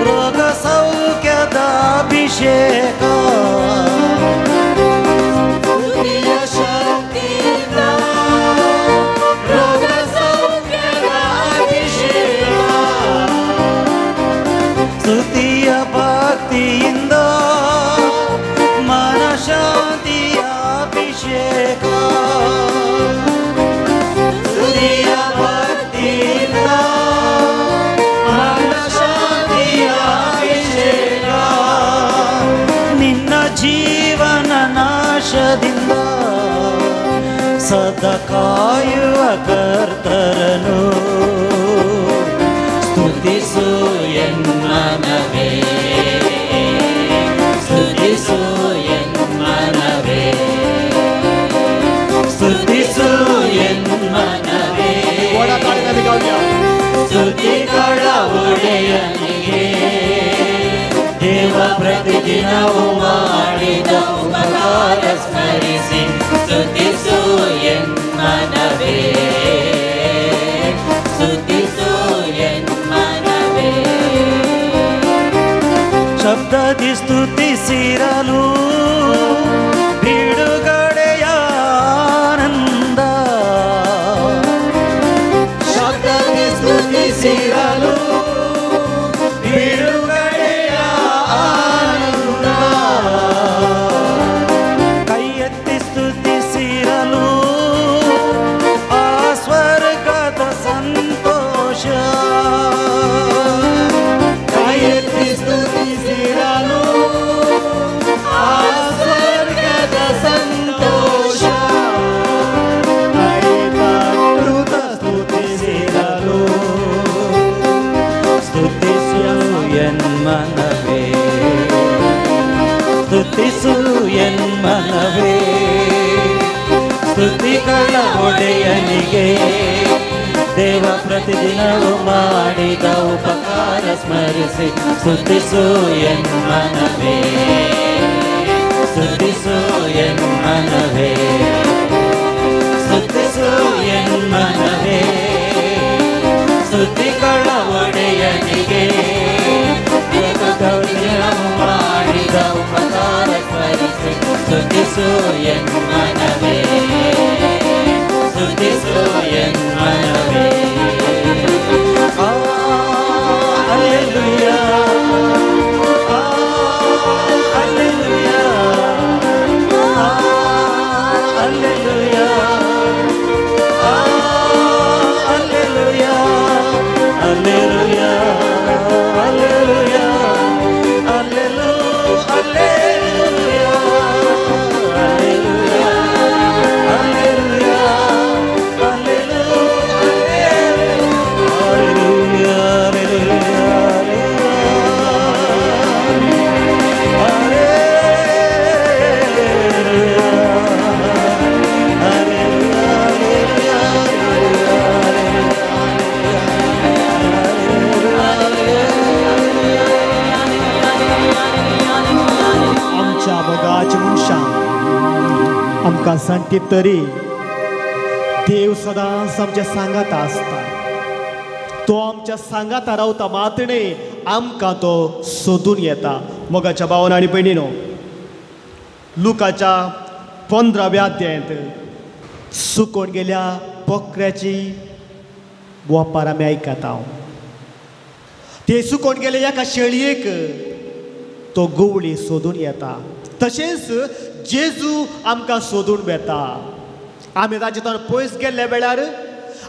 S1: ರೋಗ ಸೌಖ್ಯದ ಅಭಿಷೇಕ, ಸ್ತುತಿಯ ಶಕ್ತಿಯಿಂದ ರೋಗ ಸೌಖ್ಯದ ಅಭಿಷೇಕ, ಸ್ತುತಿಯ ಭಕ್ತಿಯಿಂದ ಮನಶಾಂತಿಯ ಅಭಿಷೇಕ, ಸ್ತುತಿಯ ಭಕ್ತಿಯಿಂದ ಮನಶಾಂತಿಯ ಅಭಿಷೇಕ, ನಿನ್ನ ಜೀವನ ನಾಶದಿಂದ ಸದಾ ಕಾಯುವ ಕರ್ತರನು ಸ್ತುತಿಸು ಎನ್ಮನವೇ, ಸ್ತುತಿಸು ಎನ್ಮನವೇ, ಸ್ತುತಿಸು ಎನ್ಮನವೇ, ಸ್ತುತಿಗಳ ಒಡೆಯನಿಗೆ ದೇವ ಪ್ರತಿದಿನವೂ ಮಾಡಿದ ಉಪಕಾರ ಸ್ಮರಿಸಿ ಸ್ತುತಿಸು ಎನ್ಮನವೇ, ಸ್ತುತಿಸು ಎನ್ಮನವೇ. ಶಬ್ದದಿ ಸ್ತುತಿಸಿರಲು ಬಿಡುಗಡೆಯ ಆನಂದ, ಶಬ್ದದಿ ಸ್ತುತಿಸಿರಲು ಬಿಡುಗಡೆಯ ಆನಂದ, ಕೈ ಎತ್ತಿ ಸ್ತುತಿಸಿರಲು ಆ ಸ್ವರ್ಗದ ಸಂತೋಷ, ಕೈ ಎತ್ತಿ ಸ್ತುತಿಸಿರಲು ಆ ಸ್ವರ್ಗದ ಸಂತೋಷ, ಕೈ ತಟ್ಟುತ್ತ ಸ್ತುತಿಸಿರಲು ಸ್ತುತಿಸು ಎನ್ಮನವೇ, ಸ್ತುತಿಸು ಎನ್ಮನವೇ, ಸ್ತುತಿಗಳ ಒಡೆಯನಿಗೆ ದೇವ ಪ್ರತಿದಿನವೂ ಮಾಡಿದ ಉಪಕಾರ ಸ್ಮರಿಸಿ ಸ್ತುತಿಸು ಎನ್ಮನವೇ, ಸ್ತುತಿಸು ಎನ್ಮನವೇ, ಸ್ತುತಿಸು ಎನ್ಮನವೇ, ಸ್ತುತಿಗಳ ಒಡೆಯನಿಗೆ ದೇವ ಪ್ರತಿದಿನವೂ ಮಾಡಿದ ಉಪಕಾರ ಸ್ಮರಿಸಿ ಸ್ತುತಿಸು ಎನ್ಮನವೇ, ಸ್ತುತಿಸು ಎನ್ಮನವೇ. Hallelujah, hallelujah, hallelujah, hallelujah, hallelujah, hallelujah, hallelujah, hallelujah, hallelujah,
S3: आमच्या मोगाच्या मनशां आमकां सांगटीत तरी देव सदांच आमच्या सांगाता आसता. तो आमच्या सांगाता रावता मात न्ही, आमकां तो सोदून येता. मोगाच्या भावान आनी भयणीनो, लुकाच्या 15व्या अध्यायांत सुकोवन गेल्या बकऱ्याची वपार आमी आयकता. ते सुकोवन गेले एका शेळयेक तो गवळी सोदून येता. तशेंच जेजू आमकां सोदून वेता. आमी ताचे तोंड पयस गेल्ल्या वेळार,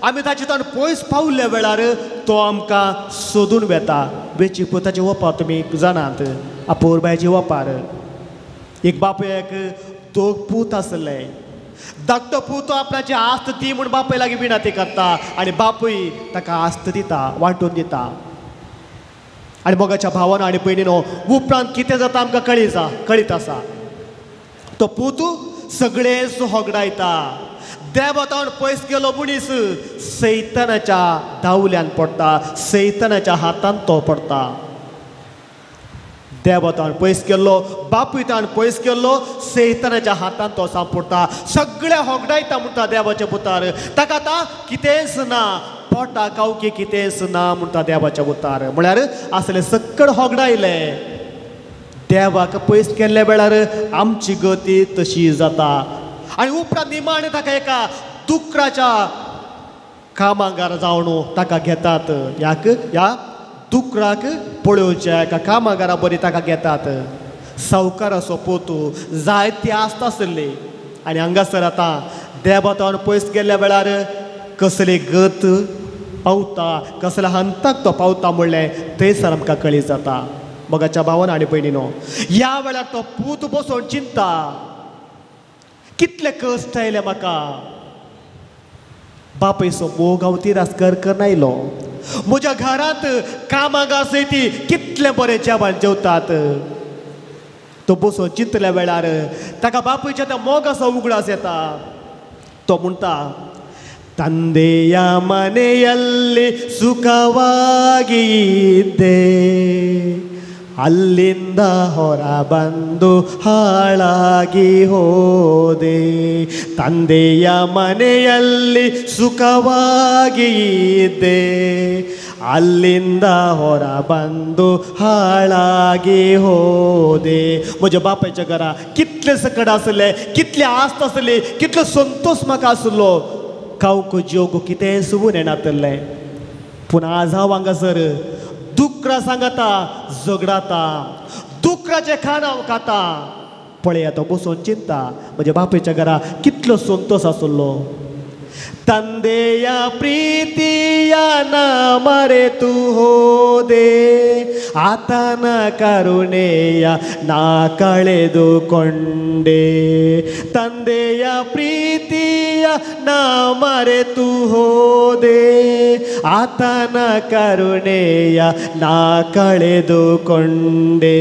S3: आमी ताचे तोंड पयस पावल्ल्या वेळार तो आमकां सोदून वेता. वेची पुताची वपार तुमी जाणात, अपोरबायची वपार. एक बापायक दोग पूत आसले. धाकटो पूत आपणाची आस्त दी म्हूण बापाय लागीं विनंती करता आनी बापूय ताका आस्त दिता, वांटून दिता. आनी मोगाच्या भावान आनी भयणीनो, उपरांत कितें जाता आमकां कळीत आसा. तो पूत सगळेच होगडायता. देवातावन पयस गेलो मनीस सैतानाच्या दावल्यान पडटा, सैतानाच्या हातान तो पडटा. देवातावन पयस गेल्लो, बापूय ताण पयस गेल्लो, सैतानाच्या हातान तो सांपडटा. सगळे होगडायता म्हणटा देवाच्या पुतार. ताका आतां कितेंच ना, पोटा कावकी कितेंच ना म्हणटा देवाच्या पुतार. म्हळ्यार असले सक्कड होगडायले. देवाक पयस केल्ल्या वेळार आमची गती तशी जाता. आनी उपरांत निमाणें ताका एका दुकराच्या कामागार जावन ताका घेतात. ह्या दुकराक पळोवच्या एका कामागारा बरी ताका घेतात. सावकाराचो पोतू जायती आसता आसली. आनी हांगासर आतां देवातावन पयस गेल्ल्या वेळार कसली गत पावता, कसल्या हंताक तो पावता म्हणलें थंयसर आमकां कळी जाता. मोगाच्या भावान आनी भयणीनो, ह्या वेळार तो पूत बसोवन चिंता, कितले कश्ट आयले म्हाका, बापायचो मोग हांव तिरास कर आयलो, म्हज्या घरांत कामागार सयती कितलें बरें जेवण जेवतात. तो बसोवन चिंतल्या वेळार ताका बापायच्या त्या मोगाचो उगडास येता. तो म्हणटा, ತಂದೆಯ ಮನೆಯಲ್ಲಿ ಸುಖವಾಗಿದ್ದೆ, ಅಲ್ಲಿಂದ ಹೊರ ಬಂದು ಹಾಳಾಗಿ ಹೋದೆ. ತಂದೆಯ ಮನೆಯಲ್ಲಿ ಸುಖವಾಗಿದ್ದೆ, ಅಲ್ಲಿಂದ ಹೊರ ಬಂದು हाळागी होदे. म्हज्या बापायच्या घरा कितले सकड आसले, कितले आस्त आसली, कितलो संतोश म्हाका आसलो. खावंक जेवंक कितें सुबून येनातलें. पूण आज हांव हांगासर दुकरा सांगता, झगडाता, दुकराचें खाण हांव खाता. पळया तो बसून चिंता, म्हज्या बापायच्या घरा कितलो संतोश आसलो. ತಂದೆಯ ಪ್ರೀತಿಯ ನಾ ಮರೆತು ಹೋದೆ, ಆತನ ಕರುಣೆಯ ನಾ ಕಳೆದುಕೊಂಡೆ. ತಂದೆಯ ಪ್ರೀತಿಯ ನಾ ಮರೆತು ಹೋದೆ, ಆತನ ಕರುಣೆಯ ನಾ ಕಳೆದುಕೊಂಡೆ.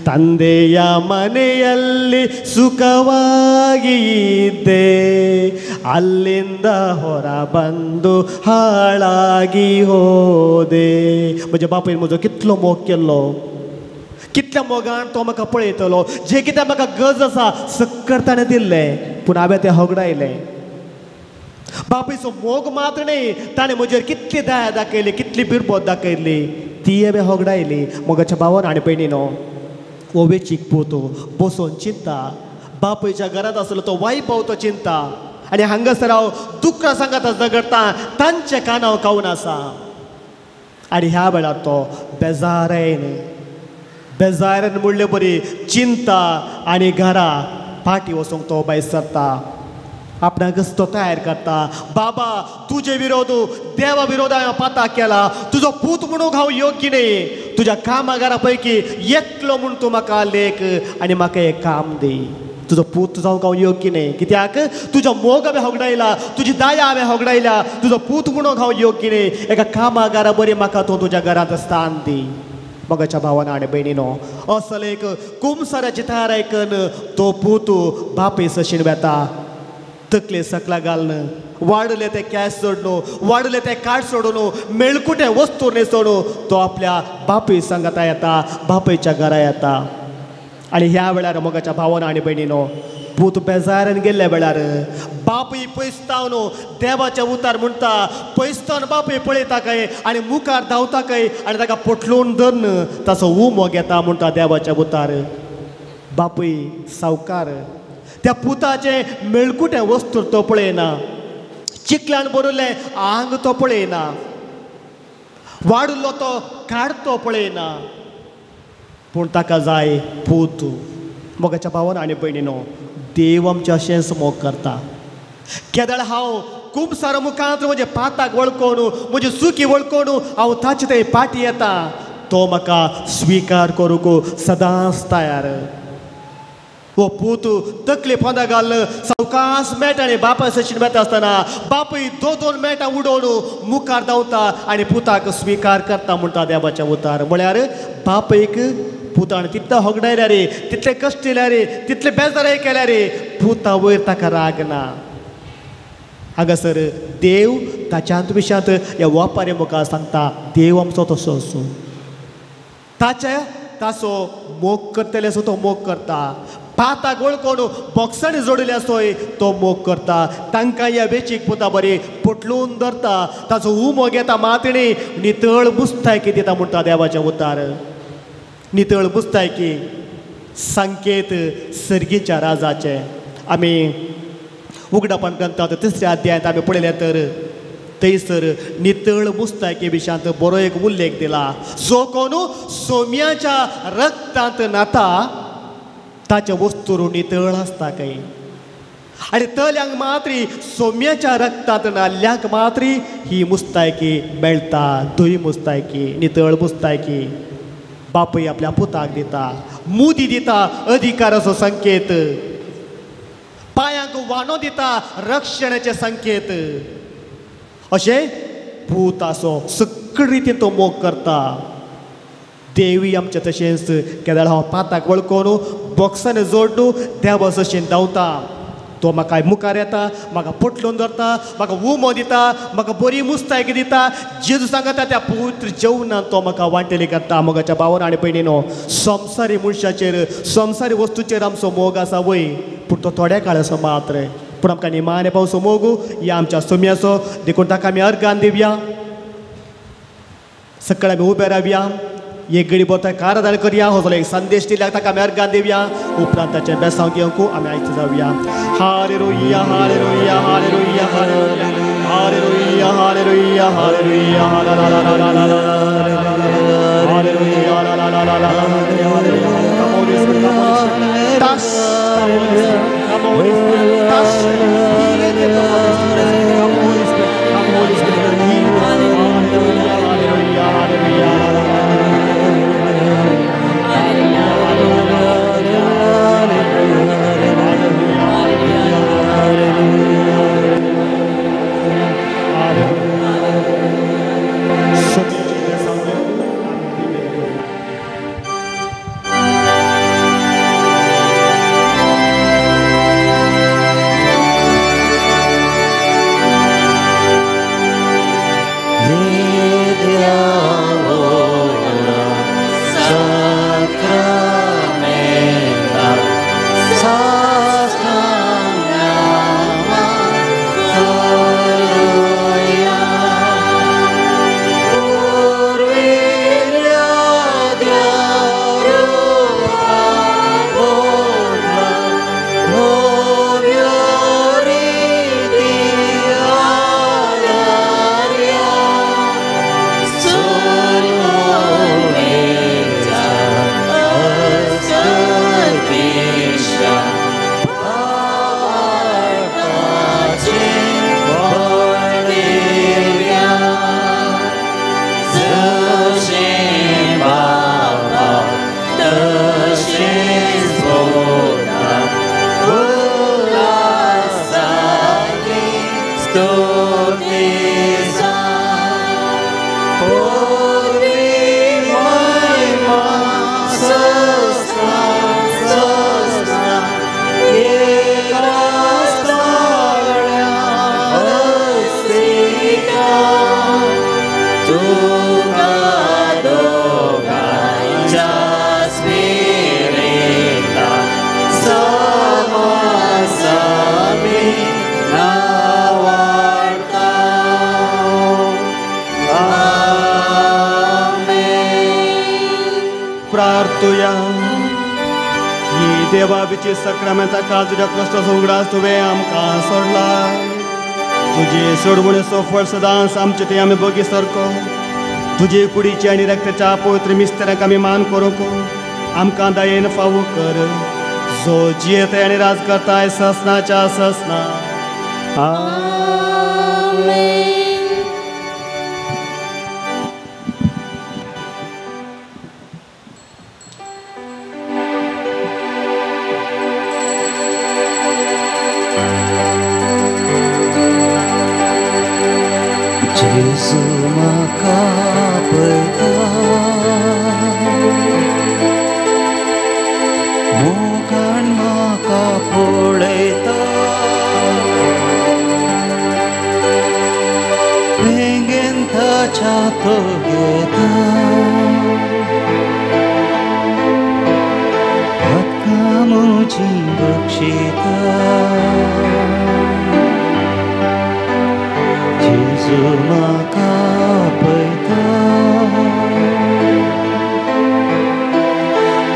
S3: ತಂದೆಯ ಮನೆಯಲ್ಲಿ ಸುಖವಾಗಿ ಇದ್ದೆ, ಅಲ್ಲಿಂದ ಹೊರ ಬಂದು ಹಾಳಾಗಿ ಹೋದೆ. म्हज्या बापायन म्हजो कितलो मोग केल्लो, कितल्या मोगान तो म्हाका पळयतलो, जें कितें म्हाका गरज आसा सक्कर ताणें दिल्लें, पूण हांवें तें होगडायलें. बापायचो मोग मात्र न्ही, ताणें म्हजेर कितली दया दाखयली, कितली बिरबोत दाखयली, ती हांवें होगडायली. मोगाच्या भावान आनी भयणीनो, हो वेचीक पूत बसोन चिंता, बापायच्या घरांत आसलो तो वायपाव तो चिंता, आनी हांगासर हांव दुकरा सांगाता झगडटा, तांचे कानाव खावन आसा. आनी ह्या वेळार तो बेजारायन बेजारान म्हणले बरी चिंता आनी घरा फाटी वचूंक तो भायर सरता. आपणाकच तो तयार करता, बाबा तुजे विरोध देवा विरोध हांवें पाता केला, तुजो पूत म्हणूंक हांव योग्य न्ही, तुज्या कामागारा पैकी एकलो म्हूण तूं म्हाका लेख आनी म्हाका एक काम दी. तुजो पूत जावंक हांव योग्य न्ही, कित्याक तुजो मोग हांवें होगडायला, तुजी दया हांवें होगडायल्या, तुजो पूत म्हणूंक हांव योग्य न्ही, एका कामागारा बरी म्हाका तूं तुज्या घरांत स्थान दी. मोगाच्या भावान आनी भयणीनो, असो एक कुमसाराची तयार आयकन तो पूत बापूय सशीन वेता, तकले सकला घालून वाडले ते कॅश सोडून, वाडले ते कार्ड सोडून, मेळकुटे वस्तू न्हेसोडून तो आपल्या बापूय सांगाता येता, बापायच्या घरा येता. आनी ह्या वेळार मोगाच्या भावान आनी भयणीनो, पूत बेजारान गेल्ल्या वेळार बापूय पयसतावन देवाच्या उतार म्हणटा, पयसतावन बापूय पळयता काय आनी मुखार धांवता काय आनी ताका पोटलून धरून ताचो उमो घेता म्हणटा देवाच्या उतार. बापूय सावकार त्या पुताचें मेळकुटें वस्तू तो पळयना, चिकलान भरिल्लें आंग तो पळयना, वाडुल्लो तो काडतो पळयना, पूण ताका जाय पूत. मोगाच्या भावान आनी भयणीनो, देव आमचें अशेंच मोग करता. केदळ हांव कुमसार मुखांत म्हजे पाताक वळखून, म्हजी चुकी वळखून हांव ताचे थंय पाटी येता, तो म्हाका स्विकार करूंक सदांच तयार. हो पूत तकले पोंदा घाल सवकास मेट आनी बापाय सशीन मेळटा आसतना बापूय दोन दोन मेटां उडोवन मुखार धांवता आनी पुताक स्विकार करता म्हणटा देवाच्या उतार. म्हळ्यार बापयक पुतान तितले होगडायल्या रे, तितले कश्ट दिल्या रे, तितले बेजाराय केल्या रे, पुता वयर ताका राग ना. हांगासर देव ताच्या विशांत ह्या वापारी मुखार सांगता, देव आमचो तसो आसूं, ताचे ताचो मोग करतले आसो तो मोग करता, पाताक वळखून बॉक्सांनी जोडिल्ले आसोय तो मोग करता, तांकां ह्या वेचीक पुता बरी पोटलून धरता, ताचो उमो घेता मातणी नितळ मुस्तायकी दिता म्हणटा देवाचें उतार. नितळ मुस्तायकी संकेत सर्गीच्या राजाचे. आमी उगडापण ग्रंथांत तिसऱ्या अध्यायांत आमी पळयलें तर थंयसर नितळ मुस्तायकी विशयांत बरो एक उल्लेख दिला. जो कोण सोम्याच्या रक्तांत न्हाता ताच्या वस्तू नितळ आसता खंय, आनी तल्यांक मात्री सोम्याच्या रक्तांत न्हाल्ल्यांक मात्री ही मुस्तायकी मेळटा. धुय मुस्तायकी, नितळ मुस्तायकी बापूय आपल्या पुताक दिता, मुदी दिता अधिकाराचो संकेत, पांयांक वानो दिता रक्षणाचे संकेत. अशें पूत आसो सगळे रितीन तो मोग करता. देवी आमचें तशेंच केदळ हांव पाताक वळखून बॉक्सांनी जोडून देवा सशीन धांवता, तो म्हाका मुखार येता, म्हाका पोटलून धरता, म्हाका उमो दिता, म्हाका बरी मुस्तायकी दिता. जेजू सांगता त्या पवित्र जेवणान तो म्हाका वांटेली करता. मोगाच्या भावान आनी भयणीनो, संवसारी मनशाचेर संवसारी वस्तूचेर आमचो मोग आसा वय, पूण तो थोड्या काळाचो मात्र. पूण आमकां निमाणे पावसो मोग ह्या आमच्या सोम्याचो, देखून ताका आमी अर्गान दिवया. सकाळी आमी उबे रावया, एक गडी बोता कारादार करया, हो एक संदेश दिल्यार ताका आमी अर्गान दिवया. उपरांत ताचें बेसांव घेवंक आमी आयचे जावया. Hallelujah, hallelujah, hallelujah, hallelujah, hallelujah, hallelujah, hallelujah, hallelujah. Come on, Spirit, come on, Spirit. Touch, come on, Spirit, touch. Heal it, come on, Spirit, come on, Spirit, come on, Spirit. Heal. Hallelujah, hallelujah, hallelujah. प्रार्थुया. देवा बिची सक्रामेंता काल तुज्या कश्टाचो उगडास तुवें आमकां सोडला. तुजे सोडवणेचो फळ सदांच आमचे ते आमी बगी सारको. तुजे कुडीचे आनी रक्ताच्या पवित्र मिस्तेरांक आमी मान करूंक आमकां दयेन फावो कर, जो जियेताय आनी राज करताय ससनाच्या ससना.
S2: आमेन.
S1: जेजू म्हाका पळयता, मोगान म्हाका पळयता, वेंगेन ताच्या तो घेता, म्हाका म्हजी बक्षिता. जेजू म्हाका पळयता,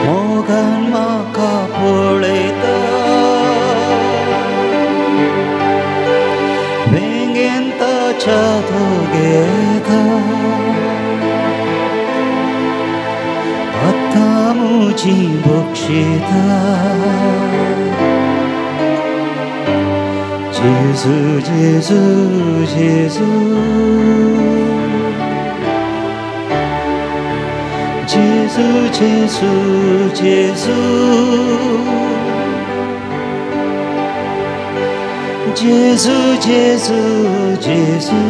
S1: मोगान म्हाका पळयता, वेंगेन ताच्या तो घेता, आतां म्हजी बक्षिता. जेजू जेजू जेजू जेजू जेजू जेजू जेजू जेजू जेजू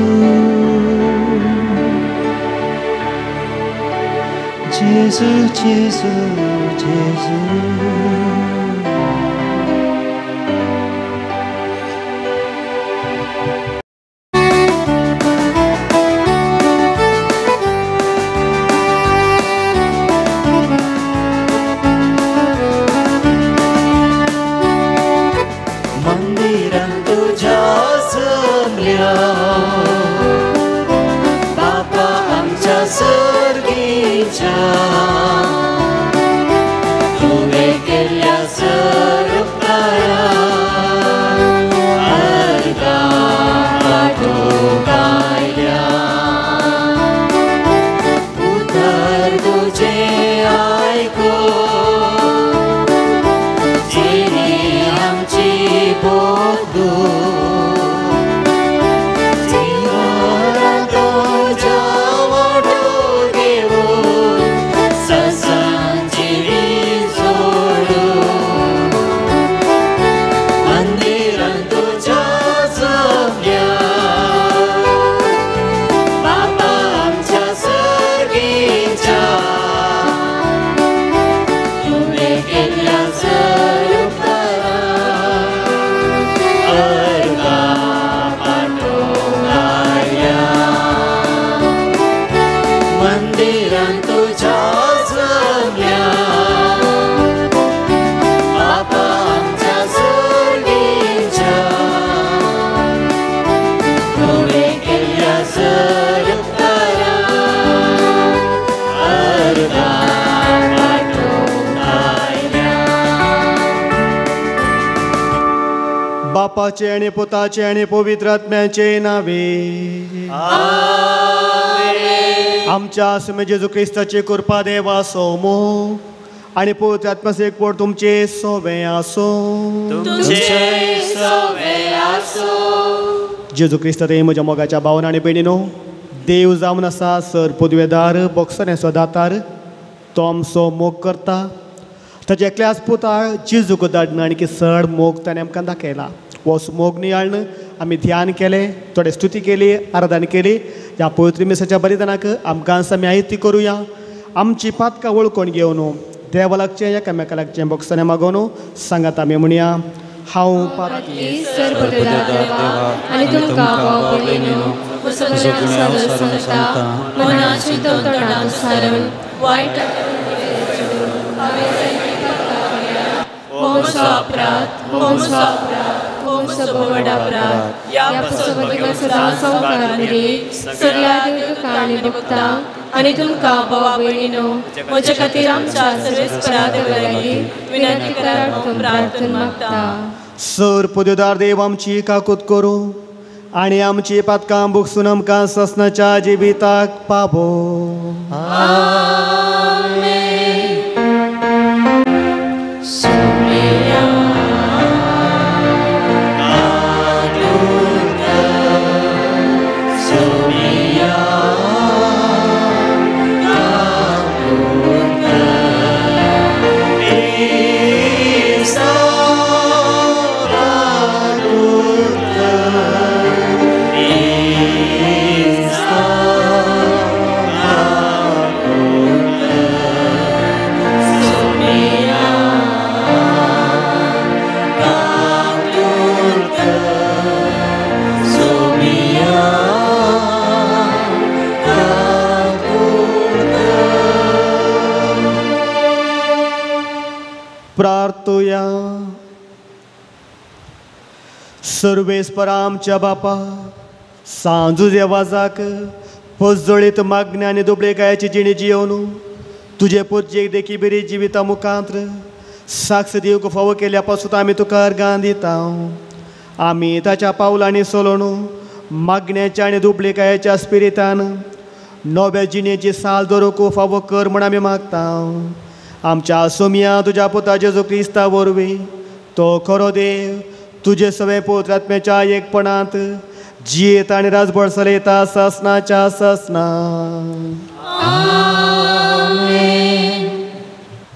S1: जेजू जेजू जेजू.
S3: बापाचे आनी पुताचे आनी पवित्र आत्म्याचे नावे आमच्या स्वामी जेजू क्रिस्ताचे कृपा देवा सोमो आनी पवित्र आत्म्याचो एकवट तुमचे सोवे आसो. जेजू क्रिस्ता ते म्हज्या मोगाच्या भावन आनी भयणीनो, देव जावन आसा सर पदवेदार बोगसण्याचो दातार, तो आमचो मोग करता. ताच्या एकल्याच पुता जेजूक धाडून आनी चड मोग ताणें आमकां दाखयला. हो मोग नियाळून आमी ध्यान केलें, थोडे स्तुती केली, आराधना केली. ह्या पवित्र मिसाच्या बलिदानाक आमकां आमी आयती करुया. आमची पातकां वळखून घेवन देवा लागचें एकामेका लागचें बोगसणें मागोवन सांगात आमी म्हणया, हांव पातकी
S2: आनी तुमकां आनी तुमकां भावा भयणीनो म्हज्या खातीर आमच्या सर्वेस्परा देवा लागीं विनंती करात म्हूण प्रार्थना मागता.
S3: सर पदव्युदार देव आमची काकूत करूं आनी आमची पातकां भोगसून आमकां ससनाच्या जिविताक पावो. प्रार्थुया. सर्वेस्परा आमच्या बापा सांजू देवाजाक पजळीत मागण्या आनी दुबळेकायेची जिणी जियोवन तुजे पुजेक देखी बेरी जिविता मुखांत्र साक्ष दिवंक फावो केल्या पासून आमी तुका अर्गां दिता. आमी ताच्या पावलांनी चलोवन मागण्याच्या आनी दुबळेकायेच्या स्पिरितान नव्या जिणेची साल दवरूंक फावो कर म्हूण आमी मागता. आमच्या सोमया तुज्या पुता जेजू क्रिस्ता वरवीं तो खरो देव तुजे सवे पवित्र आत्म्याच्या एकपणांत जियेता आनी राजभर चलयता ससनाच्या ससना.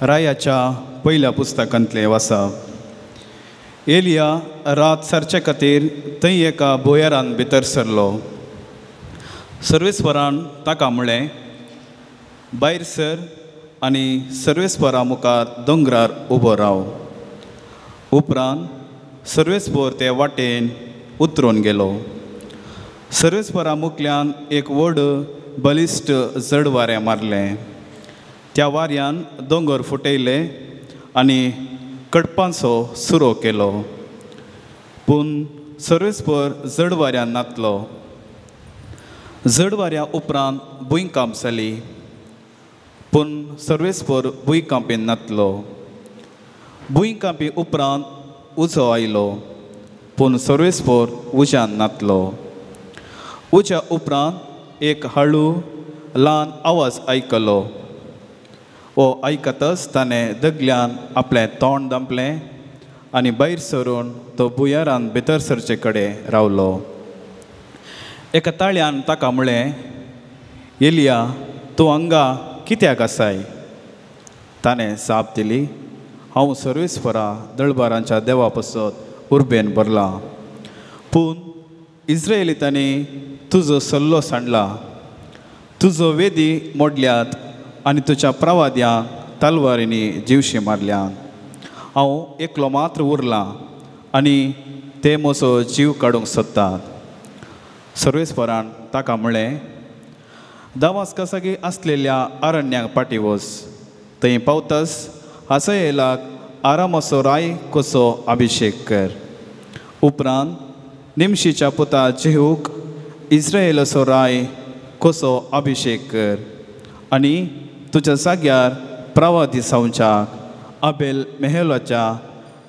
S4: रायाच्या पयल्या पुस्तकांतलें वाचप. एलिया रात सारचे खातीर थंय एका भुंयारान भितर सरलो. सर्वेस्परान ताका म्हळें, भायर सर आनी सर्वेस्परा मुखार दोंगरार उबो राव. उपरांत सर्वेस्पर ते वाटेन उतरून गेलो. सर्वेस्परा मुखल्यान एक व्हड बलिश्ट जड वारें मारलें. त्या वाऱ्यान दोंगर फुटयले आनी कडपांचो सुरो केलो. पूण सर्वेस्पर जड वाऱ्यान नातलो. जड वाऱ्या उपरांत भुंयकांप जाली, पूण सर्वेस्पर भुंयकांपीन नातलो. भुंयकांपी उपरांत उजो आयलो, पूण सर्वेस्पर उज्यान नातलो. उज्या उपरांत एक हळू ल्हान आवाज आयकलो. हो आयकतच ताणें दगल्यान आपलें तोंड दांपलें आनी भायर सरून तो भुंयारान भितर सरचे कडेन रावलो. एका ताळ्यान ताका म्हळें, एलिया तूं हांगा कित्याक आसाय? ताणें जाप दिली, हांव सर्वेस्परा दळबारांच्या देवा पासत उर्बेन भरलां, पूण इस्रायलितांनी तुजो सल्लो सांडला, तुजो वेदी मोडल्यात आनी तुज्या प्रवाद्यांक तलवारींनी जिवशी मारल्यात. हांव एकलो मात्र उरलां आनी ते म्हजो जीव काडूंक सोदतात. सर्वेस्परान ताका म्हळें, दमास्कसागी आसलेल्या अरण्याक फाटीं वच. थंय पावतच हसायेलाक आरामाचो राय कसो अभिशेक कर. उपरांत निमशीच्या पुता जेहूक इस्रायलाचो राय कसो अभिशेक कर आनी तुज्या जाग्यार प्रवादी जावच्याक आबेल मेहलाच्या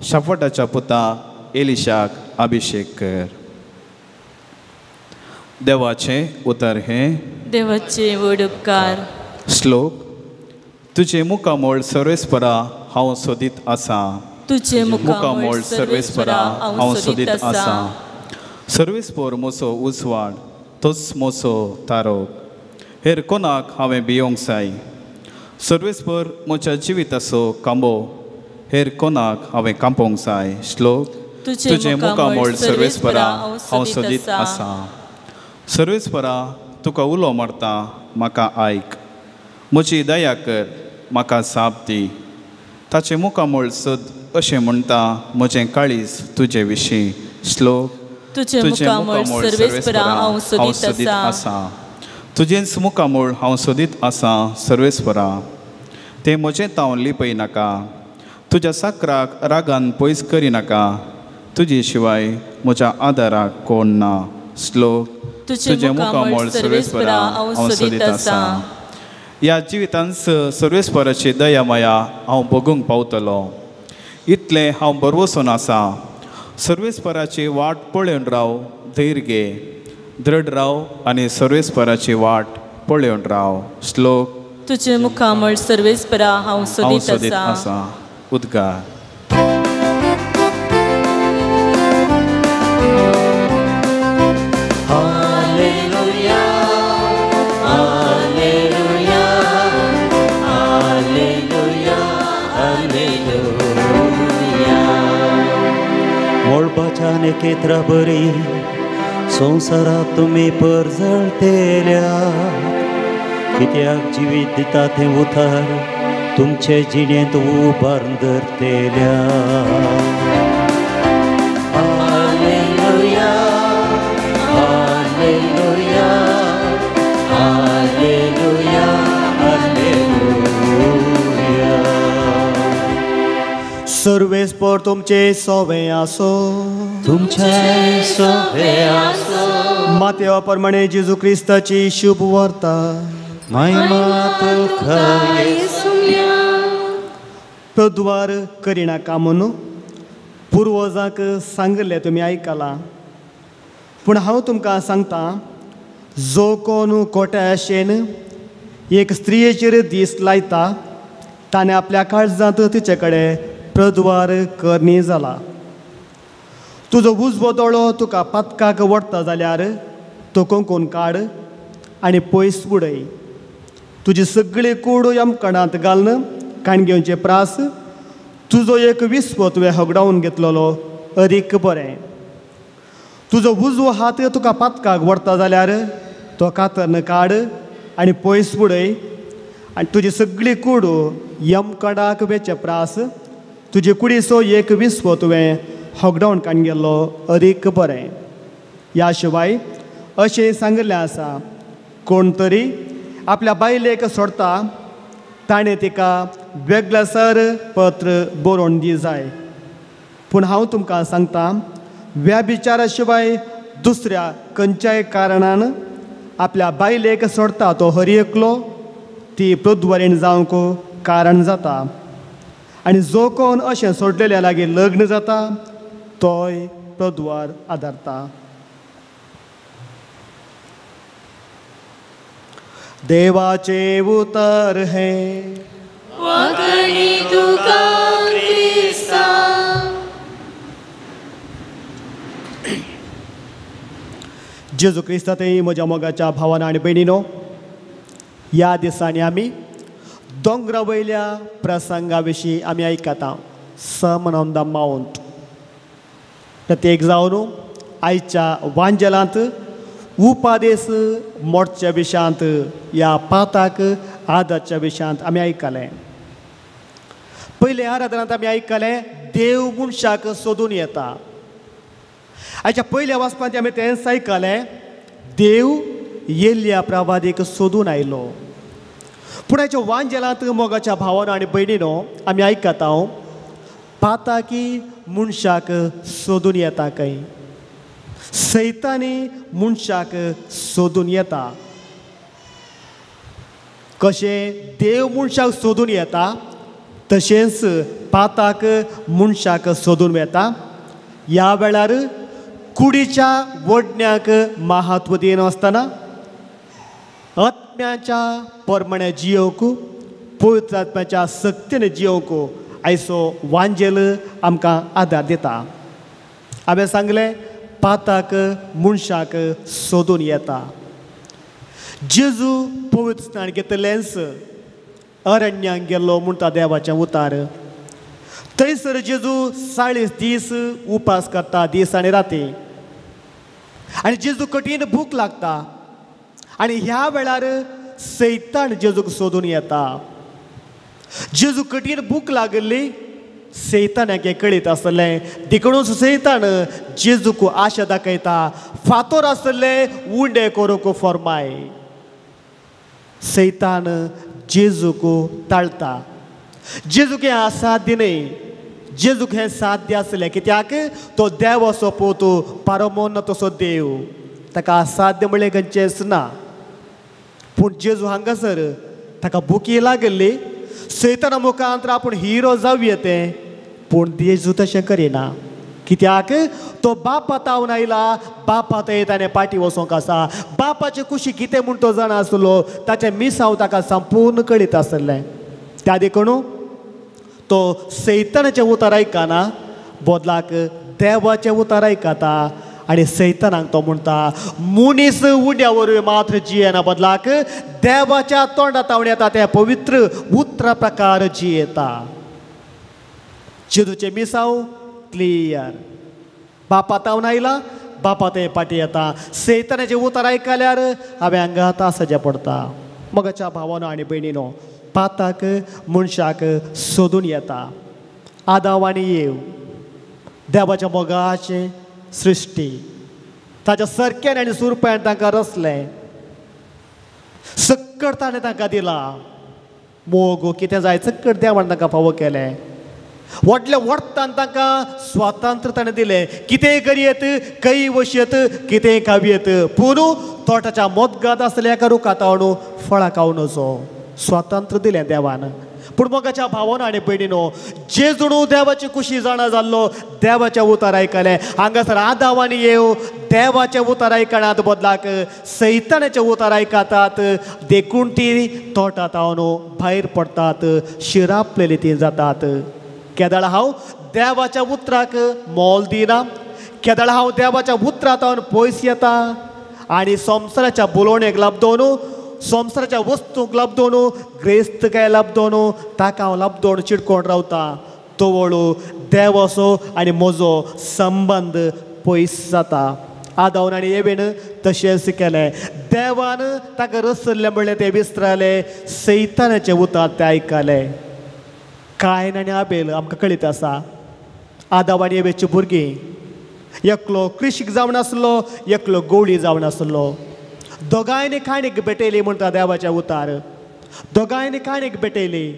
S4: शाफटाच्या पुता एलिशाक अभिशेक कर. देवाचें उतर हें.
S5: देवाचे व्हड उपकार.
S4: श्लोक. तुजें मुखामळ सर्वेस्परा हांव सोदीत आसा.
S5: तुजें मुखामळ सर्वेस्परा हांव सोदीत आसा.
S4: सर्वेस्पर म्हजो उजवाड, तोच म्हजो तारो, हेर कोणाक हांवें भियोंक जाय. सर्वेस्पर म्हज्या जिविताचो कांबो, हेर कोणाक हांवें कांपोंक जाय. श्लोक. तुजें मुखामळ सर्वेस्परा हांव सोदीत आसा. सर्वेस्परा तुका उलो मारता, म्हाका आयक. म्हजी दया कर, म्हाका जाप दी. ताचें मुखामळ सोद अशें म्हणटा म्हजें काळीज तुजे विशीं. श्लोक.
S5: तुजें मुखामळ सर्वेस्परा हांव सोदीत आसा.
S4: तुजेंच मुखामळ हांव सोदीत आसा सर्वेस्परा, तें म्हजें तावन लिपय नाका. तुज्या साकराक रागान पयस करिनाका. तुजे शिवाय म्हज्या आदाराक कोण ना. श्लोक. तुजें मुखामळ सर्वेस्परा हांव सोदीत आसा. ह्या जिवितांत सर्वेस्पराची दया माया हांव भोगूंक पावतलो इतलें हांव भरवसून आसा. सर्वेस्पराची वाट पळोवन राव, धैर्य घे, दृढ राव आनी सर्वेस्पराची वाट पळोवन राव. श्लोक.
S5: तुझे मुखामळ सर्वेस्परा हांव सोदीत आसा.
S4: उद्गार.
S1: Hallelujah, hallelujah, hallelujah, hallelujah. मळबाच्या नखेत्रा बरी संवसारात तुमी परजळतेल्या, कित्याक जिवीत दिता तें उतार तुमचे जिणेंत उबारून धरतेल्या. Hallelujah, hallelujah, hallelujah, hallelujah.
S3: सर्वेस्पर तुमचे सोवे आसो.
S1: तुमचे सोवे आसो.
S3: मातेवा प्रमाणे जेजू क्रिस्ताची शुभ वार्ता.
S1: महिमा तुका येसुया.
S3: प्रद्वार करिनाका म्हणून पुर्वजांक सांगले तुमी आयकलां, पूण हांव तुमकां सांगता, जो कोण कोट्या आशेन एक स्त्रियेचेर दीस लायता ताणें आपल्या काळजांत तिचे कडेन प्रद्वार करणी जाला. तुजो उजवो दोळो तुका पातकाक वडटा जाल्यार तो कोंकून काड आनी पयस उडय. तुजी सगळी कूड यमकणांत घालून काण घेवचे प्रास तुजो एक विस्व तुवें होगडावन घेतलेलो अदीक बरें. तुजो उजवो हात तुका पातकाक व्हरता जाल्यार तो कातरन काड आनी पयस उडय आनी तुजी सगळी कूड यमकणाक वेचे प्रास तुजे कुडीचो एक विस्व तुवें होगडावन काण गेल्लो अदीक बरें. ह्या शिवाय अशें सांगिल्लें आसा, कोण तरी आपल्या बायलेक सोडता ताणें तिका वेगळेसर पत्र बरोवन दी जाय. पूण हांव तुमकां सांगता, व्याभिचारा शिवाय दुसऱ्या खंयच्याय कारणान आपल्या बायलेक सोडता तो हर एकलो ती प्रद्वरीण जावंक कारण जाता. आनी जो कोण अशें सोडलेल्या लागीं लग्न जाता तोय प्रद्वार आदारता. देवाचे उतर हें.
S2: वागणी तुका क्रिस्ता.
S3: जेजू क्रिस्तांतय म्हज्या मोगाच्या भावान आनी भयणीनो, ह्या दिसांनी आमी दोंगरा वयल्या प्रसंगा विशीं आमी आयकता, सर्मन ऑन the mount. प्रत्येक जावन आयच्या वांजेलांत उपादेस मोडच्या विशयांत ह्या पाताक आदाच्या विशयांत आमी आयकलें. पयल्या आराधनांत आमी आयकलें देव मनशाक सोदून येता. आयच्या पयल्या वाचपांत आमी तेंच आयकलें, देव येल्ल्या प्रवादीक सोदून आयलो. पूण आयच्या वांजेलांत मोगाच्या भावानो आनी भयणीनो आमी आयकता पाताकी मनशाक सोदून येता, खंय सैतानी मनशाक सोदून येता. कशें देव मनशाक सोदून येता तशेंच पाताक मनशाक सोदून येता. ह्या वेळार कुडीच्या वडण्याक महत्व दिनासतना आत्म्याच्या परमाणे जियोवंक, पवित्र आत्म्याच्या सक्तीन जियोवंक आयचो वांजेल आमकां आदार दिता. हांवें सांगलें पाताक मनशाक सोदून येता. जेजू पवित्र स्नान घेतलेंच अरण्यांक गेल्लो म्हणटा देवाचें उतार. थंयसर जेजू 40 दीस उपास करता, दीस आनी राती. आनी जेजू कठीण भूक लागता आनी ह्या वेळार सैतान जेजूक सोदून येता. जेजू कठीण भूक लागिल्ली सैतानाक हें कळीत आसलें, देखूनच सैतान जेजूक आशा दाखयता, फातोर आसले उंडे करूंक फॉर्माय. सैतान जेजूक ताळटा. जेजूक हें असाध्य न्हय, जेजूक हें साध्य आसलें, कित्याक तो देव असो पोतू पारमोन तसो देव, ताका असाध्य म्हणलें खंयचेंच ना. पूण जेजू हांगासर ताका बुकी लागिल्ली सैताना मुखांत आपूण हिरो जावं येते पूण जेजू तशें करिना कित्याक तो बापा तावन आयला बापा थंय ताणें पाटी वचोंक आसा बापाचे कुशी कितें म्हूण तो जाणा आसलो ताचें मिसांव ताका संपूर्ण कळीत आसलें त्या देखून तो सैतानाचें उतर आयकना बदलाक देवाचें उतर आयकता आनी सैतानाक तो म्हणटा मनीस उंड्या वरवीं मात्र जियेना बदलाक देवाच्या तोंडा तावन येता तें पवित्र उतरा प्रकार जियेता. जेजूचें मिसांव क्लियर बापा तावन आयला बापा थंय पाटी येता सैतानाचें उतर आयकल्यार हांवें हांगा तासाचें पडटा. मगाच्या भावानो आनी भयणीनो पाताक मनशाक सोदून येता. आदाव आनी येव देवाच्या मोगाचें सृश्टी ताच्या सरक्यान आनी सुरप्यान तांकां रचलें सक्कड ताणें तांकां दिला मोग कितें जाय सक्कड देवान तांकां फावो केलें व्हडल्या व्हडतान तांकां स्वातंत्र्य ताणें दिलें कितेंय करयेत खंय वशयेत कितेंय खावयेत पूण तोटाच्या मोदगांत आसल्या एका रुखा तावणू फळां खावं नजो स्वातंत्र्य दिलें देवान. पूण मोगाच्या भावानो आनी भयणीनो जेजून देवाची कुशी जाणा जाल्लो देवाचें उतर आयकलें हांगासर आदाव आनी येव देवाचें उतर आयकणात बदलाक सैतानाचें उतर आयकतात देखून ती तोटा तावन भायर पडटात शिरापलेली ती जातात. केदळ हांव देवाच्या उतराक मोल दिना केदळ हांव देवाच्या उतरा तावन पयस येता आनी संवसाराच्या बोलोवणेक लाबदोन संवसाराच्या वस्तूंक लाबदोन ग्रेस्त काय लाबदोन ताका हांव लाबदोन चिडकोण रावता तवळू देवाचो आनी म्हजो संबंद पयस जाता. आदावन आनी येवेन तशेंच केलें देवान ताका रसल्लें म्हणलें तें विसरालें सैतानाचें उतर तें आयकलें. कायन आनी आबेल आमकां कळीत आसा आदाव आनी एवेची भुरगीं एकलो कृशीक जावन आसलो एकलो गोवळी जावन आसलो दोगांयनी काणीक भेटयली म्हणटा देवाच्या उतार दोगांयनी काणीक भेटयली.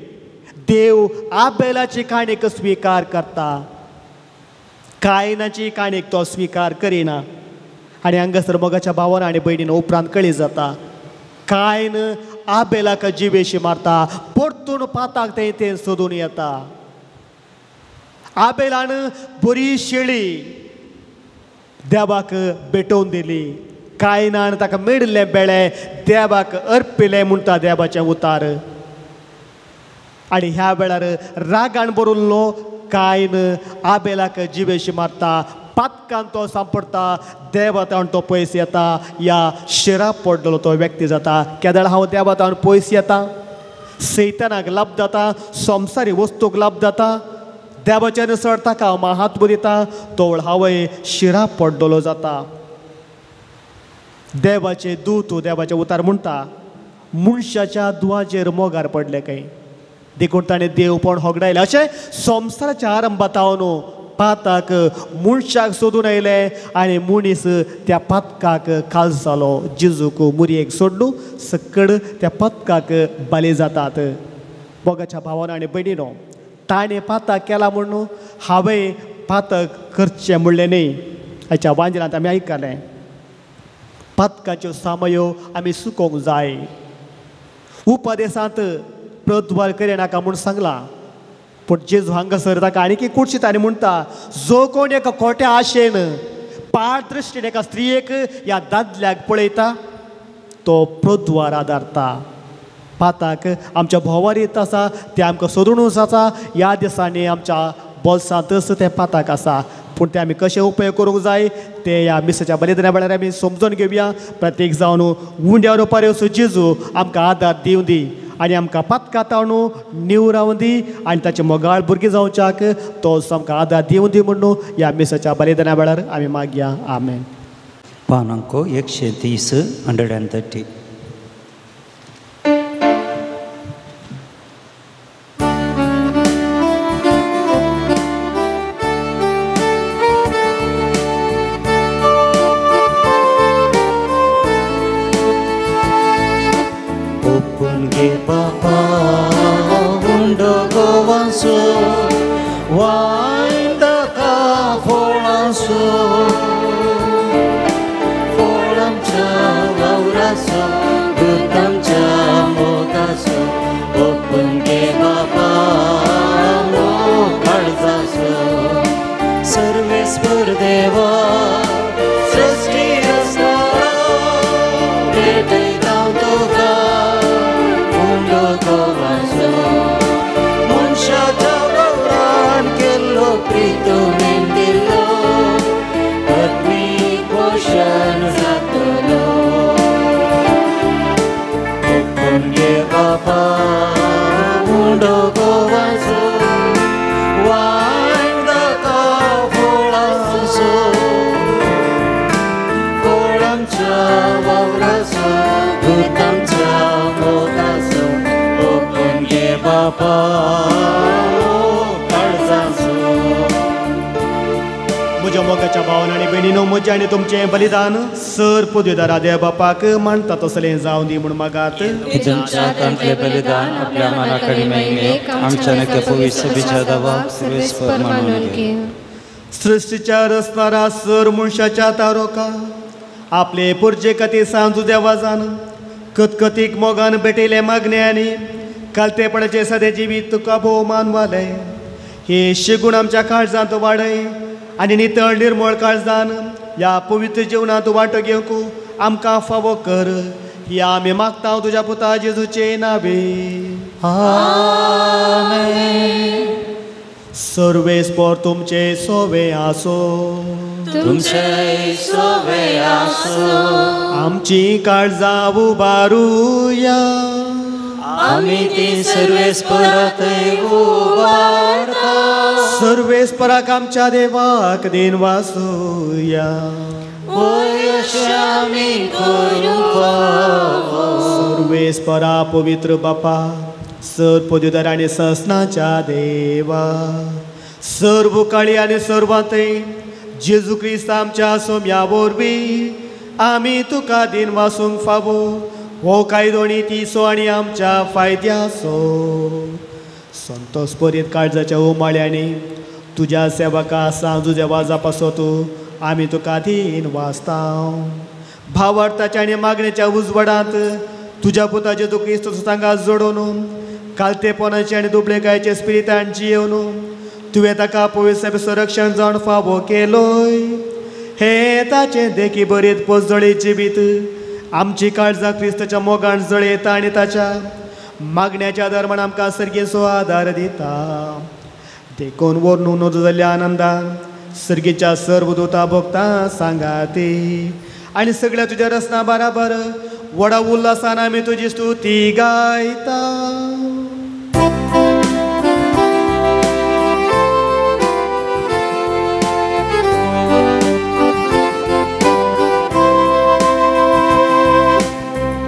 S3: देव आबेलाची काणीक स्विकार करता कायनाची काणीक तो स्विकार करिना. आनी हांगासर मोगाच्या भावान आनी भयणीन उपरांत कळी जाता कायन आबेलाक जिवेशी मारता परतून पाताक तें तें सोदून येता. आबेलान बरी शेळी देवाक भेटोवन दिली कायनान ताका मेळिल्लें बेळे देवाक अर्पिलें म्हणटा देवाचें उतार. आनी ह्या वेळार रागान भरिल्लो कायन आबेलाक जिवेशी मारता पातकान तो सांपडटा देवा तावन तो पयस येता या शिराप पडलेलो तो व्यक्ती जाता. केदळ हांव देवा तावन पयस येता सैतानाक लाभ जाता संवसारी वस्तूक लाभ जाता देवाच्या नुसार ताका हांव हात दिता तोवळ हांवय शिराप पडलेलो जाता. देवाचे दूत देवाचे उतार म्हणटा मनशाच्या दुवाचेर मोगार पडले खंय देखून ताणें देवपण होगडायलें. अशें संवसाराच्या आरंभात हांव पाताक मनशाक सोदून आयले आनी मनीस त्या पातकाक खाल जालो जेजूक मुरयेक सोडून सकड त्या पातकाक बली जातात. मोगाच्या भावान आनी भयणीनो ताणें पातक केला म्हणून हांवें पातक करचें म्हणलें न्ही. हाच्या वांजनांत आमी आयकलें पातकाच्यो सामयो आमी सुकोवंक जाय. उपदेसांत प्रद्वार करिनाका म्हूण सांगलां पूण जेजू हांगासर ताका आनीक कुडशीत आनी म्हणटा जो कोण एका खोट्या आशेन पारदृश्टीन एका स्त्रियेक ह्या दादल्याक पळयता तो प्रद्वार आदारता. पाताक आमच्या भोंवार येत आसा तें आमकां सोदूनच आसा ह्या दिसांनी आमच्या बोल्सांतच तें पाताक आसा पूण तें आमी कशें उपयोग करूंक जाय तें ह्या मिसाच्या बलिदाना वेळार आमी समजून घेवया. प्रत्येक जावन उंड्या रुपार येवचो जेजू आमकां आदार दिवं दी आनी आमकां पातकां ताणू निवरावं दी आनी ताचे मोगाळ भुरगीं जावच्याक तो आमकां आदार दिवं दी म्हणून ह्या मिसाच्या बलिदाना वेळार आमी मागया. आमेन.
S1: पान अंक 130 130.
S6: Fol am cea, aura so, gât am cea, moda so. घे बापा उंडो गोवाचो वायन दाका फोळांचो फोळांच्या वावराचो दुतांच्या मोगाचो ओपून घे बापा
S3: म्हज्या मोगाच्या भावान आनी भयणीनो म्हजें आनी तुमचें बलिदान सर पदवेदारा देव बापाक मानता तसलें जावं दी म्हूण मागात.
S1: तुमच्या हातांतलें बलिदान आपल्या मनाकडे मेळ्ळें आमच्या नक्या पवित्र सभेच्या दावाक सर्वेस्पर मानून घे.
S3: सृश्टीच्या रचणारा सर मनशाच्या तारोका आपले पुरजे खातीर सांजू देवाजान कतकतीक मोगान भेटयले मागणे आनी कालतेपणाचे सादें जिवीत तुका भोवमान वालें. हे शिगूण आमच्या काळजांत वाडय आनी नितळ निर्मळ काळजान ह्या पवित्र जिवनांत वांटो घेवंक आमकां फावो कर. ही आमी मागता तुज्या पुता जेजूचे नावे.
S6: आमेन.
S3: सर्वेस्पर तुमचे सोवे आसो.
S6: तुमचे सोवे आसो.
S3: आमची काळजां उबारुया.
S6: आमी ती सर्वेस्पराक उबारता.
S3: सर्वेस्पराक आमच्या देवाक then वासूया. सर्वेस्परा पवित्र बापा सर पदवीधर आनी ससनाच्या देवा सर्व काळी आनी सर्वांतय जेजू क्रिस्त आमच्या सोम्या वरवीं आमी तुका दिन वासूंक फावो हो कायदो आनी तिसो आनी आमच्या फायद्याचो. संतोष परीत काळजाच्या उमाळ्यांनी तुज्या सेवका सांजू देवाजा पासत आमी तुका दिन वाचता. भावार्थाच्या आनी मागणेच्या उजवाडांत तुज्या पुता जेजू क्रिस्त सांगा जोडून कालतेपणाचे आनी दुबळेकायचे स्पिरितान जियेवन तुवें ताका पवित्र संरक्षण जावन फावो केलोय. हे ताचें देखी बरीत पोजळे जिवीत आमची काळजां क्रिस्ताच्या मोगान जळयता आनी ताच्या मागण्याच्या आदार आमकां सर्गेचो आदार दिता. देखून व्हरून नजो जाल्ल्या आनंदान सर्गेच्या सर्व दुता भोगता सांगाती आनी सगळ्या तुज्या रचना बराबर व्हडा उल्हासान आमी तुजी स्तुती गायता.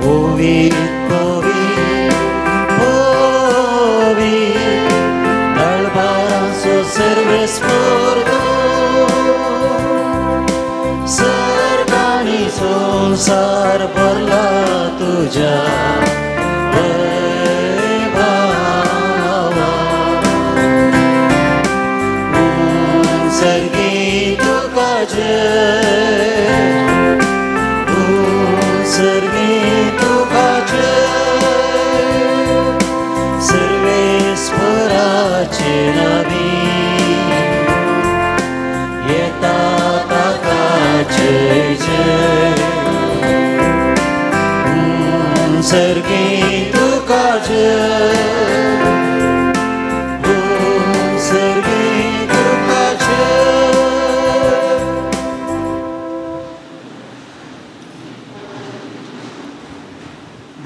S6: पवित्र पवित्र पवित्र दळबारांचो सर्वेस्पर सर्ग आनी संवसार भरला तुज्या वैभवान. सर्गी तुका जय, सर्गी तुका जय, सर्वेस्पराचे नावी येता ताका जय जय. सर्गी तुका जय, सर्गी तुका जय.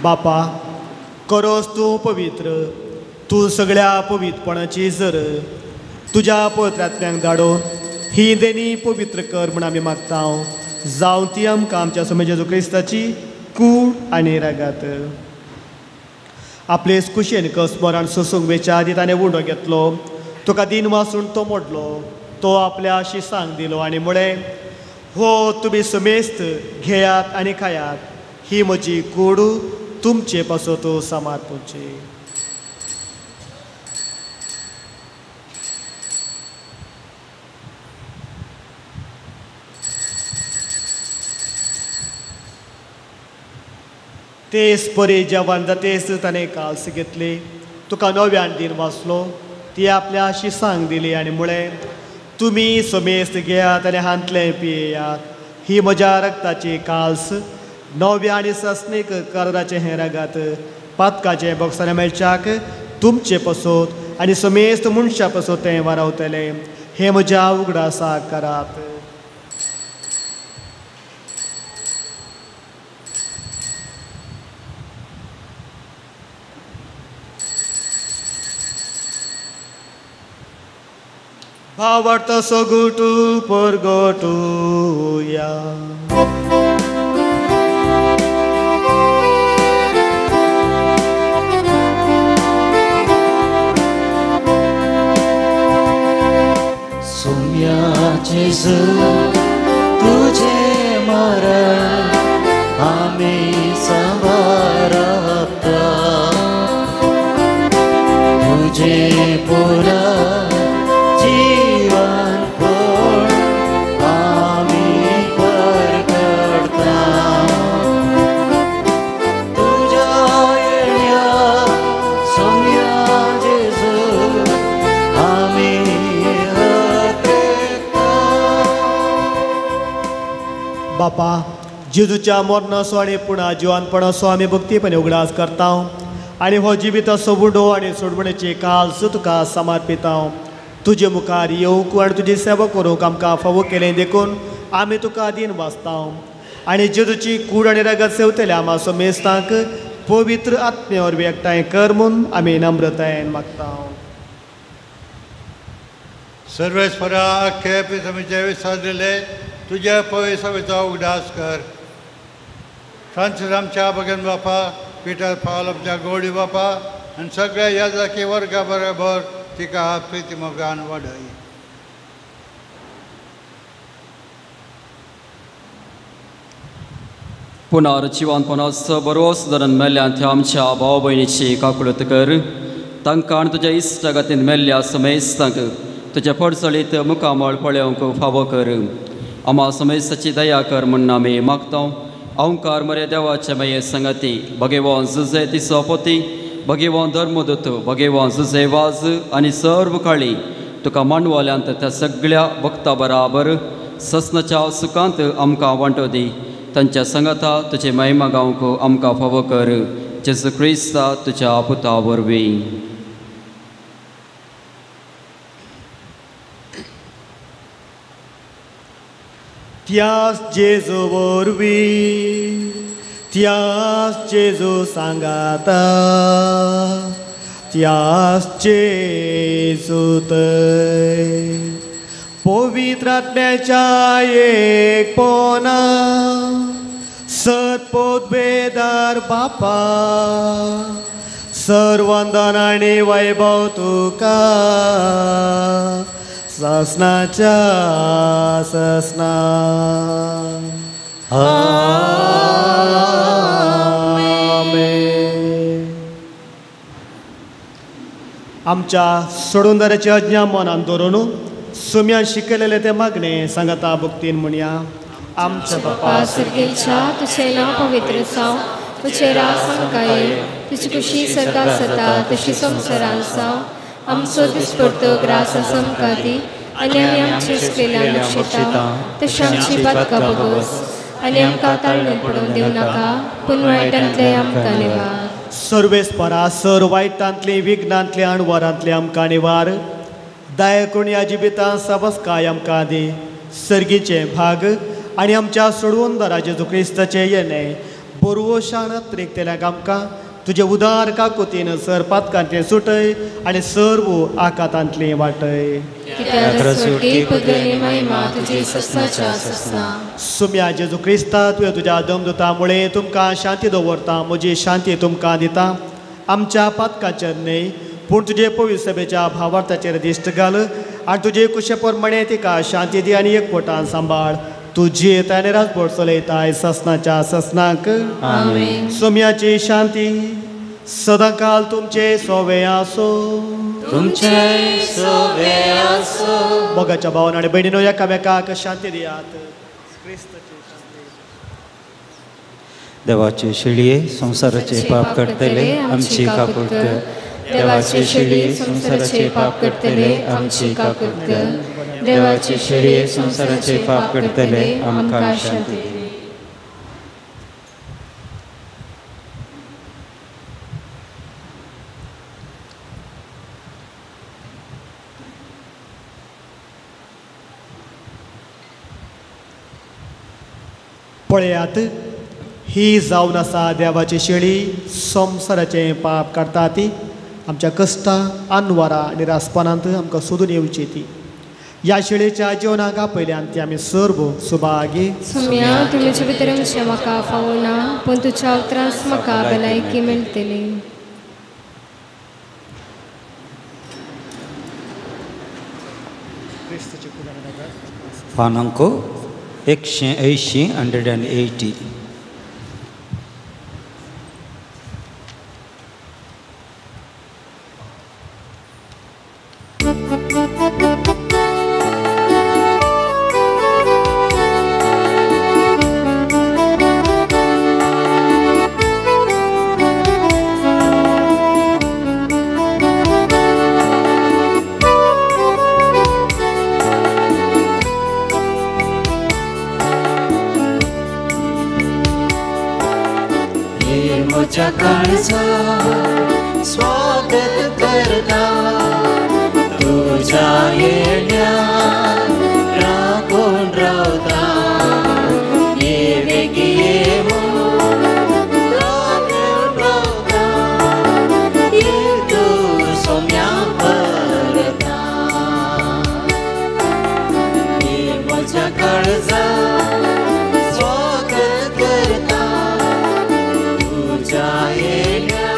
S3: बापा करोस तूं पवित्र, तूं सगळ्या पवित्रपणाची जर तुज्या पवित्रात्म्यांक धाडून ही देणी पवित्र कर म्हूण आमी मागता. जावं ती आमकां आमच्या स्वामी जेजू क्रिस्ताची कूड आनी रागात. आपले कुशेन कसमरान सोसूंक वेच्या आदी ताणें उंडो घेतलो, तुका दिन वासून तो मोडलो, तो आपल्या शिसांक दिलो आनी म्हळें, हो तुमी समेस्त घेयात आनी खायात, ही म्हजी कूड तुमचे पासत समर्पणची. तेच परी जेवण जातेच ताणें काल्स घेतली, तुका नव्यान दिन वाचलो, ती आपल्या शिसांक दिली आनी म्हळें, तुमी समेस्त घेयात आनी हांतलें पियेयात, ही म्हज्या रक्ताची काल्स नव्या आनी सस्नीक कराराचें हें रगात पातकाचें बोगसाणें मेळच्याक तुमचे पसत आनी समेस्त मनशां पसत तें वारावतलें. हें म्हज्या उगडासाक करात. भावार्थ सगुटू परगटुया.
S6: सोम्या जेजू तुझे मरण आमी सांबारता, तुझे पुरा जीवन पूर्ण आमी परगटता. तुझ्या येण्या सोम्या जेजू आमी.
S3: बापा, जेजूच्या मरणाचो आनी पुणा जिवानपणाचो आमी भक्तीपणे उगडास करता आनी हो जिविताचो बुडो आनी सोडवणेची काल तुका समर्पिता. तुजे मुखार येवंक आनी तुजी सेवा करूंक आमकां फावो केलें देखून आमी तुका दीन वाचता आनी जेजूची कूड आनी रगत सेवतल्या आमा समेस्तांक पवित्र आत्मे वरवीं एकठांय कर म्हूण आमी नम्रतायेन मागता.
S7: सर्वेस्परा आख्खे पिसमीचे विसरले तुज्या पवित्र उगडास कर. फ्रांसीस आमच्या भगन बापा, पिटर पावल आमच्या गोडी बापा आनी सगळ्या याजकी वर्गा बरोबर तिका प्रिती मोगान वाडय.
S1: पुनर्जिवनपणाचो बरोस धरून मेल्ल्यान त्या आमच्या भाव भयणीची काकुळत कर. तांकां आनी तुज्या इश्टागतीन मेल्ल्या समेस्तांक तुज्या पडचळीत मुखामळ पळोवंक फावो कर. आमा समेस्ताची दया कर म्हूण आमी मागता. ओंकार मरे देवाचे माये संगती भगवान जुजे तिसो पोती, भगवान धर्मदूत, भगवान जुजे वाज आनी सर्व काळी तुका मांडवाल्यांत त्या सगळ्या भक्ता बराबर ससनाच्या सुखांत आमकां वांटो दी. तांच्या संगता तुजे महिमा गावंक आमकां फावो कर. जेजू क्रिस्ता तुज्या पुता वरवीं.
S3: त्यास जेजू वरवीं, त्यास जेजू सांगाता, त्यास जेजू थंय पवित्र आत्म्याच्या एकपणा सत्पोदवेदार बापा, सर्वंदन आनी वैभव तुका ससनाच्या ससना. आमेन. आमच्या सोडूनदाराची आज्ञा मनान दवरून सुम्यान शिकयलेले ते मागणे सांगता भक्तीन म्हणया. आमच्या
S2: बापा सर्गेच्या, तुझे नांव पवित्र जावं, तुझे राज आमकां येवं, तुजी खुशी सर्गात जाता तशी संवसारांत जावं. आमचो दिसपडतो ग्रास आमकां दी आनी आमी आमचे चुकलेल्यांक बक्षयता तशी आमची पातकां भोगोस आनी आमकां ताळणें पडोवन दिवं नाका, पूण वायटांतलें आमकां निवार.
S3: सर्वेस्परा सर वायटांतली विघ्नांतली अणवरांतली आमकां निवार. दया करून ह्या जिवितांत सबसकाय आमकां दी. सर्गीचे भाग आनी आमच्या सोडवणदारा जेजू क्रिस्ताचें येणें बरवशान त्रिकतल्यांक आमकां तुजे उदार काकुतीन सर पातकांतलें सुटय आनी सर्व आकातांतलें वाटय. सुम्या जेजू क्रिस्ता, तुवें तुज्या दमदुता मुळे तुमकां शांती दवरता, म्हजी शांती तुमकां दिता. आमच्या पातकाचेर न्हय पूण तुजे पवित्र सभेच्या भावार्थाचेर दिश्ट घाल आनी तुजे कुशे प्रमाणे तिका शांती दी आनी एकवटान सांबाळ. तुजी येता आनी राजभर चलयताय ससनाच्या ससनाक. सोम्याची शांती सदांकाल तुमचे सोवे आसो.
S6: तुमचे सोवे आसो.
S3: मोगाच्या भावान आनी भयणीनो एकामेकाक शांती दियात. क्रिस्ताची शांती.
S1: देवाचे शेळये संवसाराचे पाप काडटले आमची काकूळ कर. देवाचे शेळये संवसाराचे पाप काडटले आमची काकूळ कर. देवाचे शेळये संवसाराचे पाप काडटले आमकां शांती दी.
S3: पळयात, ही जावन आसा देवाची शेळी, संवसाराचें पाप काडटा ती. आमच्या कश्टां, आनवारां, निरासपणांत आमकां सोदून येवची ती. ह्या शिळेच्या जेवणाक आपयल्यान ती आमी सर्व सुभागी.
S2: सोम्या तुमचे भितर आमचें म्हाका फावना पूण तुज्या उतरांस म्हाका भलायकी मेळटली.
S6: पानांको 180 180.
S8: स्वागत करता तुझ्या येण्या राखून रावता ये वेगी ये राखून रावता ये तू सोम्या परता ये म्हज्या काळजा स्वागत करता तुझ्या येण्या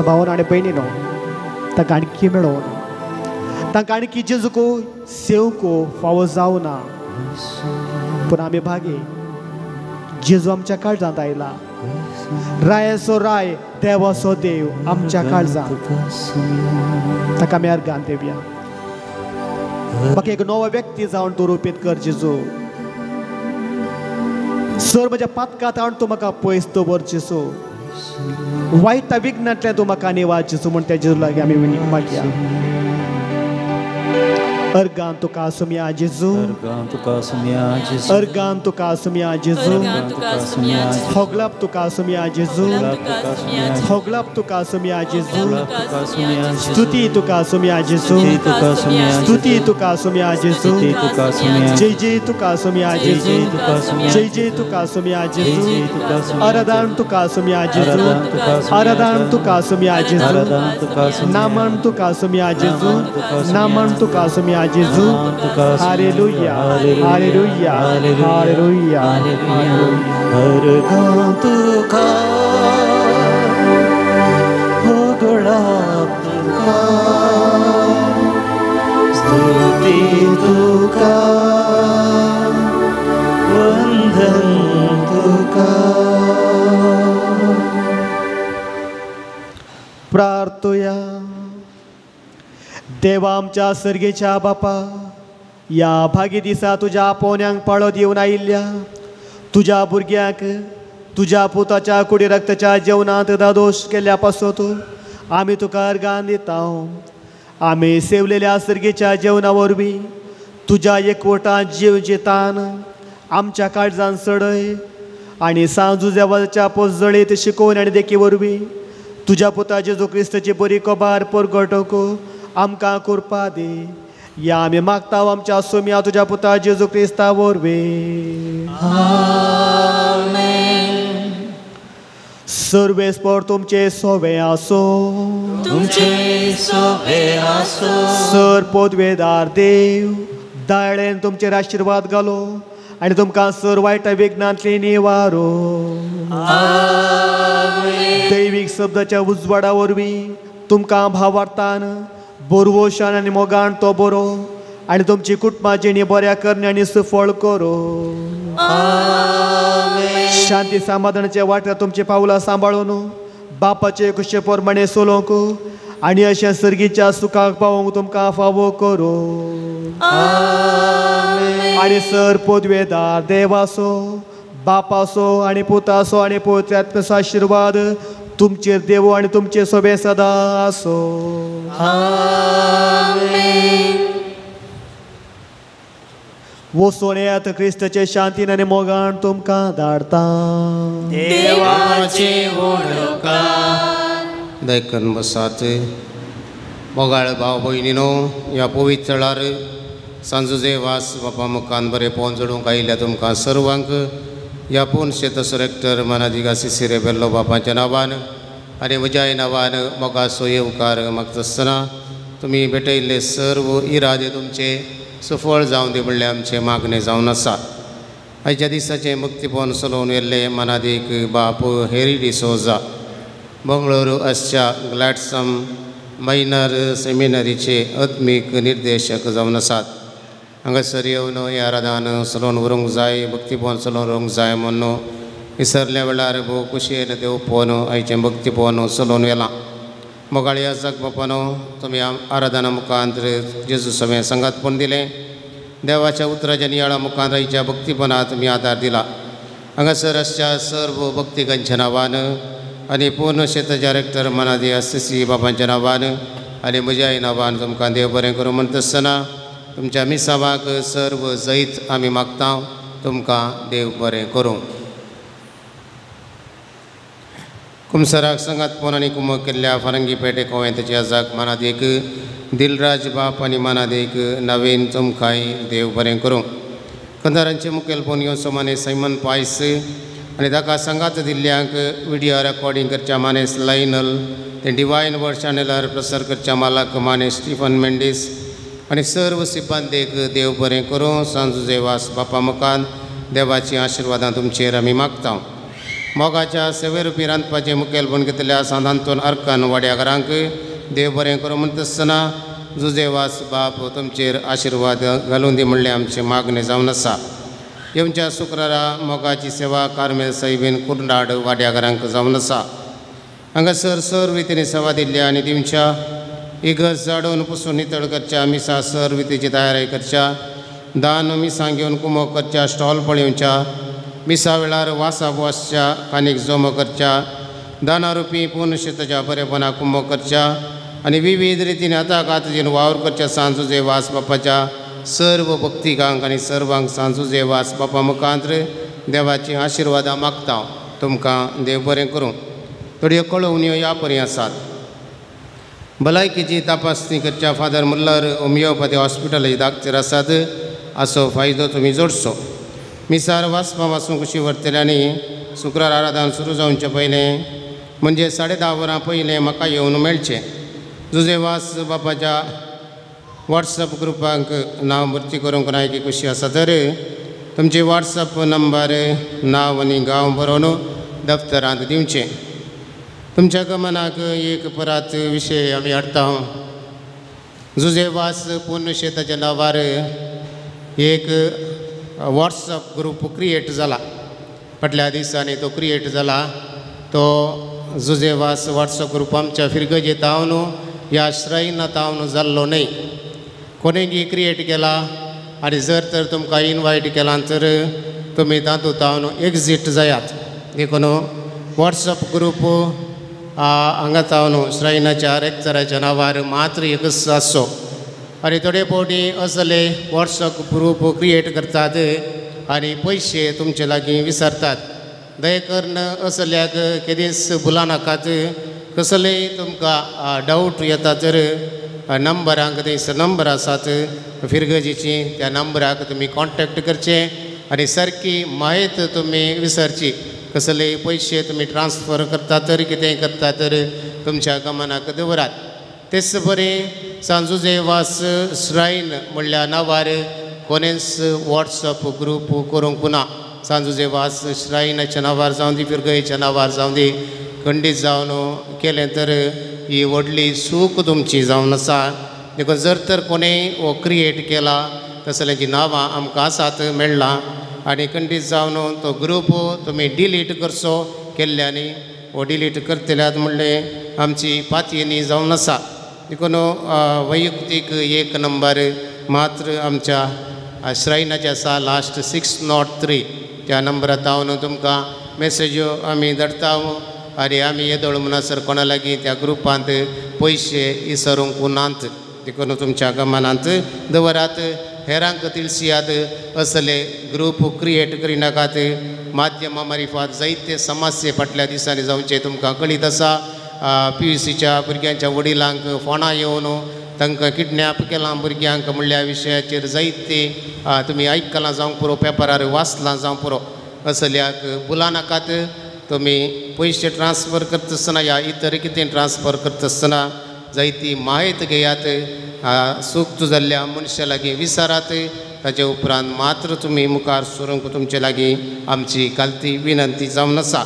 S3: भावन आनी भयणीनो तांकां आणखी मेळोवन तांकां आणखी जेजूको सेवको फावो जावना पूण आमी भागी जेजू आमच्या काळजांत आयला. रायाचो राय देवाचो देव आमच्या काळजांत ताका आमी अर्गान दिवया. म्हाका एक नवो व्यक्ती जावन तूं रुपीत कर जेजू. सर म्हज्या पातकांत हाडून तूं म्हाका पयस दवर जेजू. वायट विघ्नांतल्यान तूं म्हाका निवार जेजू म्हूण त्या जेजू लागीं आमी मागया. अर्गान तुका सुमया जेजू, अर्गान तुका सुमया जेजू, होगलाप तुका सुमया जेजू, होगलाप तुका सुमया जेजू, स्तुती तुका सुमया जेजू, स्तुती तुका सुमया जेजू, जय जय तुका सुमया जेजू, जय जय तुका सुमया जेजू, आराधन तुका सुमया जेजू, आराधन तुका सुमया जेजू, नामन तुका सुमया जेजू, नामन तुका सुमया सोम्या जेजू. Hallelujah hallelujah hallelujah.
S8: अर्गां तुका होगळाप तुका स्तुती तुका वंदन तुका.
S3: प्रार्थुया. देवा आमच्या सर्गेच्या बापा, ह्या भागी दिसा तुज्या आपोवण्यांक पाळो दिवन आयिल्ल्या तुज्या भुरग्यांक तुज्या पुताच्या कुडी रक्ताच्या जेवणांत दादोश केल्ल्या पासत आमी तुका अर्गान दिता. आमी सेवलेल्या सर्गेच्या जेवणा वरवीं तुज्या एकवटान जीव जितान आमच्या काळजान सडय आनी सांजू देवाच्या पोजळीत शिकोवन आनी देखी वरवीं तुज्या पुता जेजू क्रिस्ताची बरी कबार परगटोवंक आमकां कृपा दी. या आमी मागता आमच्या सोम्या तुज्या पुता जेजू क्रिस्ता वरवीं. सर्वेस्पर तुमचे सोवे आसो.
S8: तुमचे सोवे आसो.
S3: सर पदवेदार देव दायळेन तुमचेर आशिर्वाद घालो आनी तुमकां सर वायट विघ्नांतली निवारो. दैवीक शब्दाच्या उजवाडा वरवीं तुमकां भावार्थान बोरवोशान आनी मोगान तो बरो आनी तुमची कुटुंबा जिणी बऱ्या करणे आनी सुफळ करो. शांती समाधानाच्या वाट्यार तुमची पावलां सांबाळून बापाचे कुशे प्रमाणे चलोवंक आनी अशें सर्गीच्या सुखाक पावोवंक तुमकां फावो करो. आनी सर पदवेदार देवासो बापासो आनी पुतासो आनी पवित्र आत्म्याचो आशिर्वाद तुमचेर देवो आनी तुमचे सोबे सदां आसो. वसोन येयात क्रिस्ताचे शांतीन आनी मोगान तुमकां धाडता.
S8: देवाचे होडकार
S9: देखून बसात. मोगाळ भाव भयणीनो, ह्या पवित्र वेळार सांजुजे वास बापा मुखान बरें पोवन जोडूंक आयिल्ल्या तुमकां सर्वांक ह्या पूर्ण शेतसो रेक्टर मनादिगा सिसिरे बेल्लो बापाच्या नांवान आनी म्हज्याय नांवान मोगाचो येवकार मागता आसतना तुमी भेटयल्ले सर्व इरादे तुमचे सफळ जावन दी म्हणल्यार आमचें मागणें जावन आसा. आयच्या दिसाचें मुक्तीपण चलोवन व्हेल्ले मनादीक बाप हेरी डिसोजा बंगळुरू आसच्या ग्लॅडसम मायनर सेमिनरीचे आत्मीक निर्देशक जावन आसात. हांगासर येवन हें आराधन चलोवन व्हरूंक जाय, भक्तीपण चलोवन व्हरूंक जाय म्हूण विसरल्या वेळार भोव खोशयेन देव पळोवन आयचें भक्तीपण चलोवन व्हेलां. मोगाळी आसाक बापानो, तुमी आराधना मुखांत जेजू सवें सांगातपण दिलें. देवाच्या उतराच्या नियाळा मुखांत आयच्या भक्तीपणात तुमी आदार दिला. हांगासर आसच्या सर्व भक्तिकांच्या नांवान आनी पूर्ण शेताच्या रेक्टर मनादी आसिसी बाबांच्या नांवान आनी म्हज्याय नांवान तुमकां देव बरें करूं म्हणटा आसतना तुमच्या मिसावाक सर्व जैत आमी मागता. तुमकां देव बरें करूं. कुमसराक सांगातपण आनी कुमक केल्ल्या फारंगी पेटे कोवेंतचे आजाक मानादीक दिलराज बाप आनी मानादीक नवीन तुमकांय देव बरें करूं. कंदारांचे मुखेलपण घेवन माने सैमन पायस आनी ताका सांगात दिल्ल्यांक विडियो रेकॉर्डिंग करच्या मानेस लायनल ते डिवायन वर्ड चॅनलार प्रसार करच्या मालक माने स्टीफन मेंडीस आनी सर्व सिब्बंदेक देव बरें करूं. सांजुजे वास बापा मुखान देवाची आशिर्वादां तुमचेर आमी मागता. मोगाच्या सेवेरुपी रांदपाचें मुखेलपण घेतल्या सांत आंतोन अर्कन वाड्याघरांक देव बरें करूं म्हणटा आसतना जुजेवास बाप तुमचेर आशिर्वाद घालून दी म्हणलें आमचें मागणें जावन आसा. येवच्या शुक्रारा मोगाची सेवा कार्मेल साहेबीन कुर्नाड वाड्याघरांक जावन आसा. हांगासर सर्व रितीन सेवा दिल्ल्या आनी दिवच्या इगर्ज जाडून पुसून नितळ करच्या, मिसां सर्व रितीची तयारी करच्या, दान मिसां घेवन कुमोक करच्या, स्टॉल पळोवच्या, मिसा वेळार वासा वासच्या कानीक जमो करच्या, दानारुपी पुनशेताच्या बरेपणा कुमो करच्या आनी विविध रितीन हाताक हात वावर करच्या सांजुजे वास बापाच्या सर्व भक्तिकांक आनी सर्वांक सांजुजे वास बापा मुखांत देवाची आशिर्वादां मागता. तुमकां देव बरें करूं. थोड्यो कळोवण्यो ह्या परी आसात. भलायकेची तपासणी करच्या फादर मुल्लर होमियोपॅथी हॉस्पिटल दाखचेर आसात, हाचो फायदो तुमी जोडचो. मिसार वाचपा वाचूंक कुशी व्हरतल्यांनी शुक्रार आराधन सुरू जावचे पयलें म्हणजे 10:30 वरां पयलें म्हाका येवन मेळचें. जुजेवास बापाच्या वॉट्सअप ग्रुपांक नांव भरती करूंक ना की खुशी आसा तर तुमचे वॉट्सअप नंबर नांव आनी गांव बरोवन दफ्तरांत दिवचें. तुमच्या गमनाक एक परत विशय आमी हाडटा. जुजेवास पुण्यशेताच्या नांवार एक वॉट्सअप ग्रूप क्रिएट जाला. फाटल्या दिसांनी तो क्रिएट जाला. तो जुजेवास वॉट्सअप ग्रूप आमच्या फिरगजे तावन ह्या श्रायना तावन जाल्लो न्हय. कोणेगी क्रिएट केला आनी जर तर तुमकां इनवायट केला तर तुमी तातूंत तावन एक्झीट जायात. देखून वॉट्सअप ग्रूप हांगा तावन श्रायनाच्या रेक्टराच्या नांवार मात्र एकच आसचो. आनी थोडे फावटी असले वॉट्सअप ग्रूप क्रिएट करतात आनी पयशे तुमचे लागीं विसरतात. दया करून असल्याक केदींच भुला नाकात. कसलेय तुमकां डावट येता तर नंबरांक थंयसर नंबर आसात फिरगजीची, त्या नंबराक तुमी कॉन्टेक्ट करचे आनी सारकी म्हायत तुमी विसरची. कसलेय पयशे तुमी ट्रान्सफर करता तर कितेंय करता तर तुमच्या गमनाक दवरात. तेच बरें सांजुजेवास श्रायन म्हणल्या नांवार कोणेच वॉट्सअप ग्रूप करूंक ना. सांजुजेवास श्रायनाच्या नांवार जावं दी, फिरगयेच्या नांवार जावं दी, खंडीत जावन केलें तर ही व्हडली सूख तुमची जावन आसा. देखून जर तर कोणेय हो क्रिएट केला तसल्यांची नांवां आमकां आसात मेळ्ळां आनी खंडीत जावन तो ग्रूप तुमी डिलीट करचो केल्ल्यांनी हो डिलीट करतल्यात म्हणलें आमची पातयेनी जावन आसा. देखून वैयक्तीक एक नंबर मात्र आमच्या श्रायनाचे आसा लास्ट 603 त्या नंबरात तावन तुमकां मेसेज्यो आमी धाडटा. आनी आमी येदोळ म्हणसर कोणा लागीं त्या ग्रुपांत पयशे इसरूंक नात. देखून तुमच्या गमनांत दवरात. हेरांक तिळसियात. असले ग्रूप क्रिएट करिनाकात. माध्यमां मारिफात जायते समस्ये फाटल्या दिसांनी जावचे तुमकां कळीत आसा. पी यू सीच्या भुरग्यांच्या वडिलांक फोनां येवन तांकां किडनॅप केलां भुरग्यांक म्हणल्या विशयाचेर जायते तुमी आयकलां जावंक पुरो, पेपरार वाचलां जावंक पुरो. असल्याक भुला नाकात. तुमी पयशे ट्रान्सफर करता आसतना या इतर कितें ट्रान्सफर करता आसतना जायती म्हायत घेयात. सूक्त जाल्ल्या मनशा लागीं विचारात. ताजे उपरांत मात्र तुमी मुखार सरूंक तुमचे लागीं आमची कालती विनंती जावन आसा.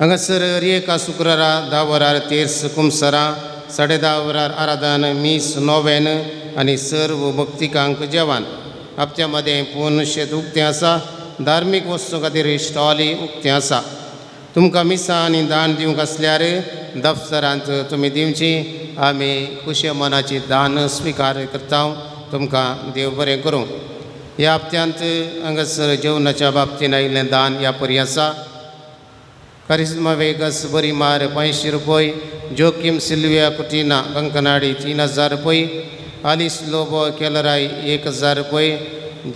S9: हांगासर एका शुक्रारा 10 वरार तेर्स कुमसरां, 10:30 वरार आराधन, मीस नोवेन आनी सर्व भक्तिकांक जेवण. हप्त्या मदें पूर्ण शेत उक्तें आसा. धार्मीक वस्तू खातीर स्टॉलय उक्तें आसा. तुमकां मिसां आनी दान दिवंक आसल्यार दफ्तरांत तुमी दिवची. आमी खुशे मनाची दान स्विकार करता. तुमकां देव बरें करूं. ह्या हप्त्यांत हांगासर जेवणाच्या बाबतीन आयिल्लें दान ह्या परी आसा. करिश्मा वेगस बरीमार 500 रुपये, जोकीम सिल्विया कुटिना कंकनाडी 3000 रुपये, आलिस लोबो केलराय 1000 रुपये,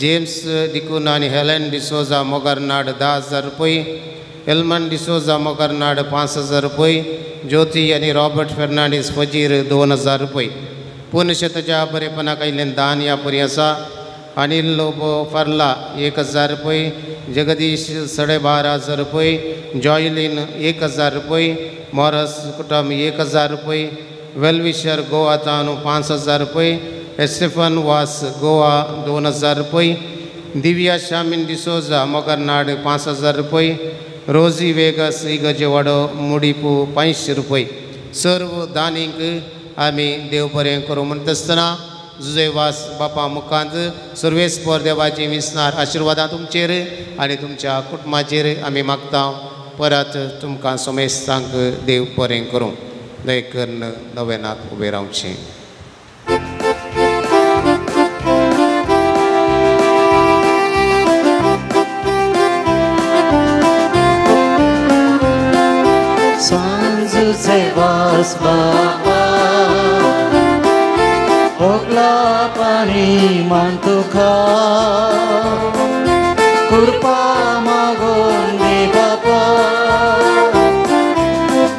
S9: जेम्स डिकुना आनी हेलन डिसोजा मोगरनाड 10,000 रुपये, एल्मन डिसोजा मोगरनाड 5000 रुपये, ज्योती आनी रॉबर्ट फेर्नांडीस फजीर 2000 रुपये. पुण्यशेताच्या बरेपणाक आयिल्लें दान ह्या परी आसा. अनिल लोबो फर्ला 1000 रुपये, जगदीश 12,500 रुपये, जॉयलिन 1000 रुपये, मॉरस कुटुंब 1000 रुपये, वेलविशर गोवा तानू 5000 रुपये, एस्टेफन वास गोवा 2000 रुपये, दिव्या शामिन डिसोजा मोगरनाड 5000 रुपये, रोजी वेगस इगजेवाडो मुडीपू 500 रुपये. सर्व दानींक आमी देव बरें करूं म्हणटा आसतना जुजेवास बापा मुखांत सर्वेस्पर देवाची विसनार आशिर्वादां तुमचेर आनी तुमच्या कुटुंबाचेर आमी मागता. परत तुमकां समेस्तांक देव बरें करूं. दया करून नवेनाक उबें रावचें.
S8: सांजुजेवास बापा ओगला पाणी मान तुका कृपा मागून दे बापा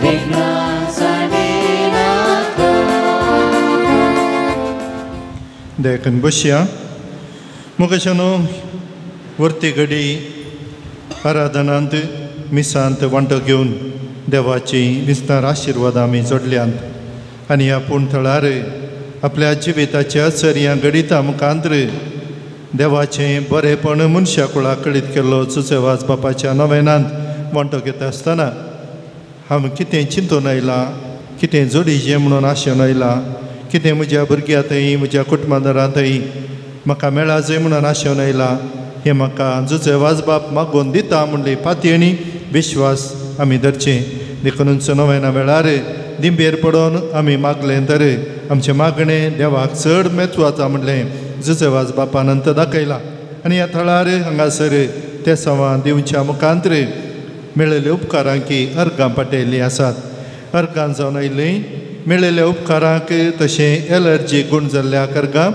S8: विघ्नां सांडिनाका.
S10: देखून बसया मुखाच्यानो वरती घडी आराधनांत मिसांत वांटो घेवन देवाची विस्तार आशिर्वाद आमी जोडल्यांत आनी ह्या पूण थळार आपल्या जिविताच्या चर्या घडिता मुखांतर देवाचें बरेंपण मनशा कुळाक कळीत केल्लो जुझे वाज बापाच्या नवेनांत वांटो घेता आसतना हांव कितें चिंतून आयलां, कितें जोडीचें म्हणून आशेन आयलां, कितें म्हज्या भुरग्यां थंय म्हज्या कुटुंबादारां थंय म्हाका मेळाजय म्हणून आशेन आयलां, हें म्हाका जुझे वाज बाप मागून दिता म्हणली पातयेणी विश्वास आमी धरचें. देखून नवेना वेळार दिंबेर पडोन आमी मागलें तर आमचें मागणें देवाक चड म्हत्व आसा म्हणलें जुझे वाज बापान अंत दाखयलां. आनी ह्या थळार हांगासर ते सवां दिवच्या मुखांतर मेळिल्ल्या उपकारांकी अर्गां पाटयल्लीं आसात. अर्गां जावन आयलीं मेळिल्ल्या उपकारांक तशें एलर्जी गूण जाल्ल्या अर्गां.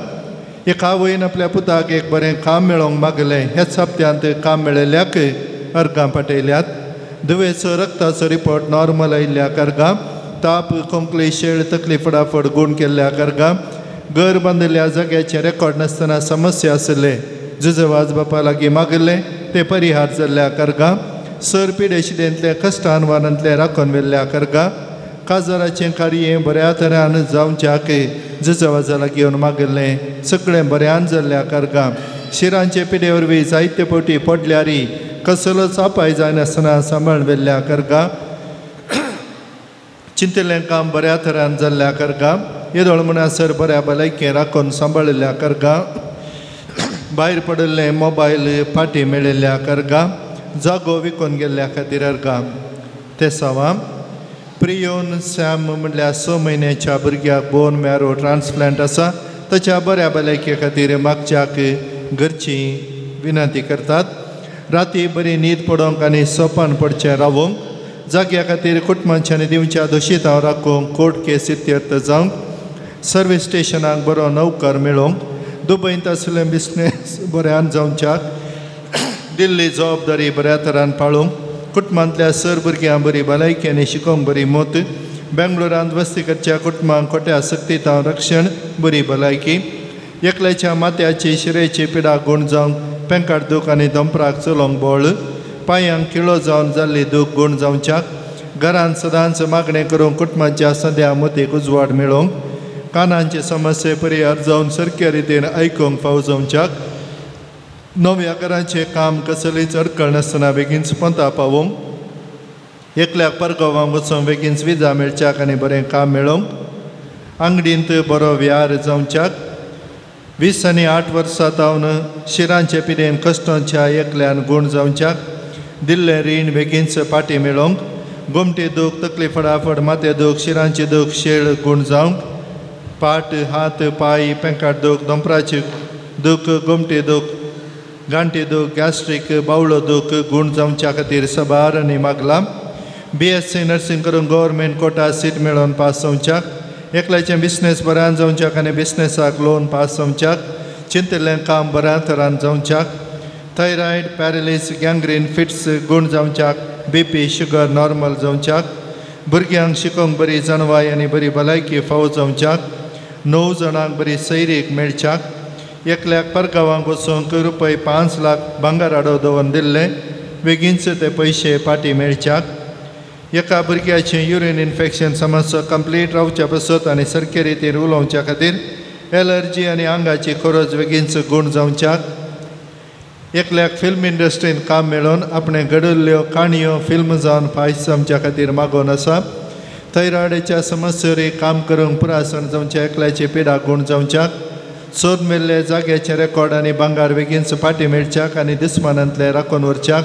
S10: एक आवयन आपल्या पुताक एक बरें काम मेळोवंक मागलें, ह्याच हप्त्यांत काम मेळिल्ल्याक अर्गां पाटयल्यात. दुयेंचो रक्ताचो रिपोर्ट नॉर्मल आयिल्ल्या अर्गां. ताप खोंकली शेळ तकली फटाफट गूण केल्ल्या अर्गां. घर बांदिल्ल्या जाग्याचें रेकॉर्ड नासतना समस्या आशिल्ले जुझे वाज बापा लागीं मागिल्लें ते परिहार जाल्ल्या अर्गां. सर पिडेशिडेंतले कश्टान वानांतले राखून व्हेल्ल्या अर्गां. काजाराचें कार्य बऱ्या तरान जावच्याक जुझे वाजा लागीं येवन मागिल्लें सगळें बऱ्यान जाल्ल्या अर्गां. शिरांचे पिडे वरवीं जायते फावटी पडल्यार कसलोच अपाय जायनासतना सांबाळ व्हेल्ल्या अर्गां. चिंतिल्लें काम बऱ्या तरान जाल्ल्या अर्गां. येदोळ म्हणसर बऱ्या भलायकें राखून सांबाळिल्ल्या अर्गां. भायर पडिल्लें मोबायल फाटीं मेळिल्ल्या अर्गां. जागो विकून गेल्ल्या खातीर अर्गां. ते सवां प्रियोन सॅम म्हणल्यार 6 म्हयन्याच्या भुरग्याक बोन मॅरो ट्रान्सप्लांट आसा ताच्या बऱ्या भलायके खातीर मागच्याक घरची विनंती करतात. राती बरी न्हीद पडोवंक आनी सोपान पडचें रावोंक जाग्या खातीर कुटुंबांच्यानी दिवच्या दोशीतांव राखूंक कोर्ट केस इत्यर्थ जावंक सर्वीस स्टेशनाक बरो नौकर मेळोवंक दुबयंत आशिल्लें बिजनेस बऱ्यान जावच्याक दिल्ली जबाबदारी बऱ्या तरान पाळूंक कुटुंबांतल्या सर भुरग्यां बरी भलायकी आनी शिकोवंक बरी मत बेंगलोरांत वस्ती करच्या कुटुंबांक खोट्या सक्तीतांव रक्षण बरी भलायकी एकल्याच्या माथ्याची शिरेची पिडा गूण जावंक पेंकाट दूख आनी दोंपराक चलोवंक बळ पांयांक किळो जावन जाल्ली दूख गूण जावच्याक घरांत सदांच मागणें करूंक कुटुंबाच्या सद्या मतीक उजवाड मेळोवंक कानांचे समस्ये परिहार जावन सारक्या रितीन आयकूंक फाव जावच्याक नव्या घराचें काम कसलीच अडकळ नासतना बेगीनच पोंता पावोवंक एकल्याक परगांवांक वचूंक बेगीनच विजा मेळच्याक आनी बरें काम मेळोवंक आंगडींत बरो व्यार जावच्याक 20 आनी 8 वर्सां तावन शिरांचे पिडेन कश्टांच्या एकल्यान गूण जावच्याक दिल्लें रीण बेगीनच फाटीं मेळोवंक गोमटे दूख तकली फटाफट माथें दूख शिरांची दूख शेळ गूण जावंक पाट हात पांय पेंकाट दूख दोंपराची दूख गोमटे दूख गांठी दूख गॅस्ट्रीक बावळो दूख गूण जावच्या खातीर सबार आनी मागलां. BSc nursing करून गव्हर्मेंट कोटा सीट मेळोवन पास जावच्याक एकल्याचें बिजनेस बऱ्यान जावच्याक आनी बिजनेसाक लोन पास जावच्याक चिंतिल्लें काम बऱ्या तरान जावच्याक थायरॉयड पॅरलीस गँग्रीन फिट्स गूण जावच्याक BP sugar normal जावच्याक भुरग्यांक शिकोवंक बरी जाणवाय आनी बरी भलायकी फावो जावच्याक 9 जाणांक बरी सैरीक मेळच्याक एकल्याक परगांवांक वचूंक रुपये 5 लाख भांगर आडो दवरून दिल्ले बेगीनच ते पयशे फाटीं मेळच्याक एका भुरग्याचें युरीन इन्फेक्शन समस्या कंप्लीट रावच्या पासत आनी सारके रितीन उलोवच्या खातीर एलर्जी आनी आंगाची खरोज बेगीनच गूण जावच्याक एकल्याक फिल्म इंडस्ट्रीन काम मेळोवन आपणें घडयल्ल्यो काणयो फिल्म जावन फायस जावच्या खातीर मागोवन आसा. थैरॉयडाच्या समस्येर काम करूंक पुरासण जावच्या एकल्याची पिडा गूण जावच्याक सोद मेल्ले जाग्याचे रेकॉर्ड आनी भांगार बेगीनच फाटीं मेळच्याक आनी दुस्मानांतलें राखून व्हरच्याक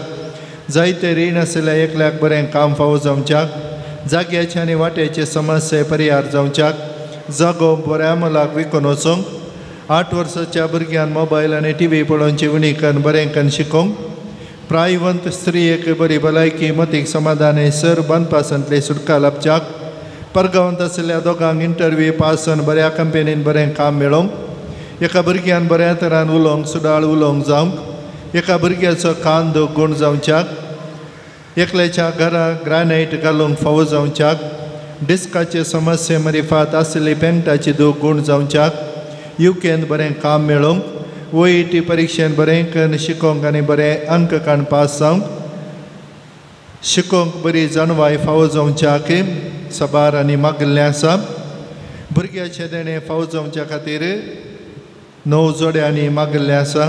S10: जायते रीण आशिल्ल्या एकल्याक बरें काम फावो जावच्याक जाग्याचे आनी वाट्याचे समस्ये परिहार जावच्याक जागो बऱ्या मोलाक विकून वचूंक 8 वर्साच्या भुरग्यान मोबायल आनी टी व्ही पळोवची उणी कन्न बरें कन्न शिकोवंक प्रायवंत स्त्रियेक बरी भलायकी मतीक समाधान सर बांदपासांतली सुटका लाभच्याक परगांवांत आशिल्ल्या दोगांक इंटरव्यू पास जावन बऱ्या कंपनीन बरें काम मेळोवंक एका भुरग्यान बऱ्या तरान उलोवंक सुडाळ उलोवंक जावंक एका भुरग्याचो कान दूख गूण जावच्याक एकल्याच्या घरा ग्रानायट घालूंक फावो जावच्याक डिस्काचे समस्ये मरिफात आशिल्ली पेंटाची दूख गूण जावच्याक युकेन बरें काम मेळोवंक OET परिक्षेन बरें कन्न शिकोवंक आनी बरें अंक काण पास जावंक शिकोवंक बरी जाणवाय फावो जावच्याक सबार आनी मागिल्लें आसा. भुरग्याचें देणें फावो जावच्या खातीर 9 जोड्यांनी मागिल्लें आसा.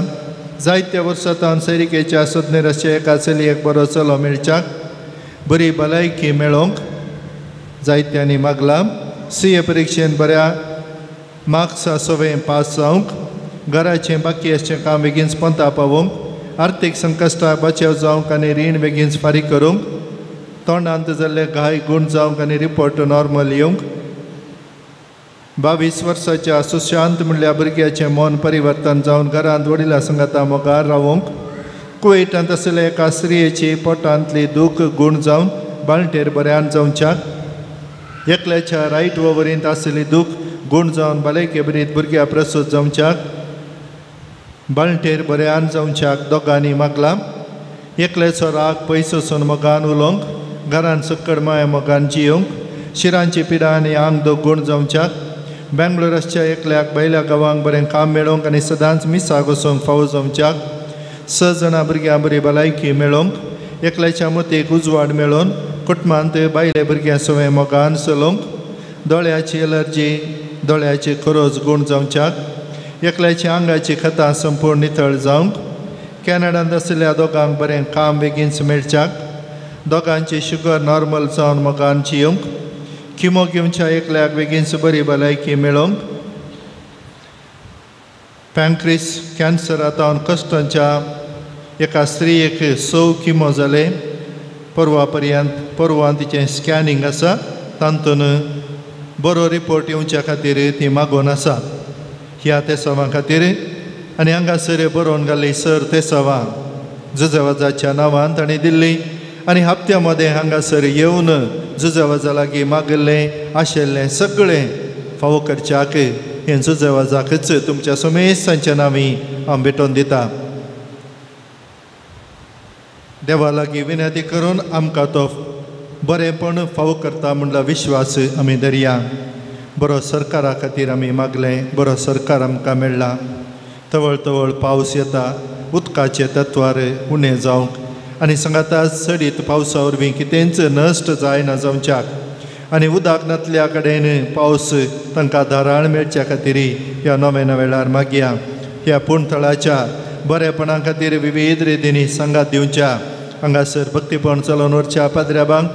S10: जायत्या वर्सां तावन सैरिकेच्या सोदनेर आसच्या एका चलयेक बरो चलो मेळच्याक बरी भलायकी मेळोवंक जायत्यांनी मागलां. सी ए परिक्षेन बऱ्या मार्क्सा सवें पास जावंक, घराचें बाकी आसचें काम बेगीन पंता पावोवंक, आर्थीक संकश्टाक बचाव जावंक आनी रीण बेगीन फारीक करूंक, तोंडांत जाल्ले घाय गूण जावंक आनी रिपोर्ट नॉर्मल येवंक, 22 वर्साच्या सुशांत म्हणल्या भुरग्याचें मन परिवर्तन जावन घरांत वडिलां संगाता मोगार रावोंक, कुवेटांत आशिल्ल्या एका स्त्रियेची पोटांतली दूख गूण जावन बाळंटेर बऱ्यान जावच्याक, एकल्याच्या रायट ओवरींत आशिल्ली दूख गूण जावन भलायके बरीत भुरग्या प्रसूत जावच्याक, बाळंटेर बऱ्यान जावच्याक दोगांनी मागलां. एकल्याचो राग पयस वचून मोगान उलोवंक, घरान सक्कड माया मोगान जियोवंक, शिरांची पिडा आनी आंग दूख गूण जावच्याक, बेंगलोर आसच्या एकल्याक भायल्या गांवांक बरें काम मेळोवंक आनी सदांच मिसाक वचूंक फावो जावच्याक, 6 जाणां भुरग्यां बरी भलायकी मेळोवंक, एकल्याच्या मतीक उजवाड मेळोवन कुटुंबांत बायले भुरग्यां सवें मोगान चलोवंक, दोळ्याची एलर्जी दोळ्याची खरोज गूण जावच्याक, एकल्याच्या आंगाची खतां संपूर्ण नितळ जावंक, कॅनडांत आशिल्ल्या दोगांक बरें काम बेगीनच मेळच्याक, दोगांची शुगर नॉर्मल जावन मोगान जियोवंक, किमो घेवच्या एकल्याक बेगीनच बरी भलायकी मेळोवंक, पँक्रिस कॅन्सरा तावन कश्टांच्या एका स्त्रियेक 6 किमो जाले. परवा पर्यंत परवा तिचें स्कॅनिंग आसा, तातूंत बरो रिपोर्ट येवच्या खातीर ती मागोवन आसा. ह्या तेसांवां खातीर आनी हांगासर बरोवन घाल्ली सर तेसांवां जुजवाजाच्या नांवान तांणी दिल्ली आनी हप्त्या मदें हांगासर येवन जुजवाजा लागीं मागिल्लें आशिल्लें सगळें फावो करच्याक हें जुजवाजाकच तुमच्या समेस्तांच्या नांवी हांव भेटोवन दिता. देवा लागीं विनंती करून आमकां तो बरेंपण फावो करता म्हणला विश्वास आमी धरया. बरो सरकारा खातीर आमी मागलें, बरो सरकार आमकां मेळ्ळा. तवळ तवळ पावस येता, उदकाचे तत्वार उणें जावंक आनी सांगाता चडीत पावसा वरवीं कितेंच नश्ट जायना जावच्याक आनी उदक नातल्या कडेन पावस तांकां धाराळ मेळच्या खातीर ह्या नव्या वेळार मागया. ह्या पूणथळाच्या बरेपणा खातीर विविध रितींनी सांगात दिवच्या, हांगासर भक्तीपण चलोवन व्हरच्या पाद्र्याबांक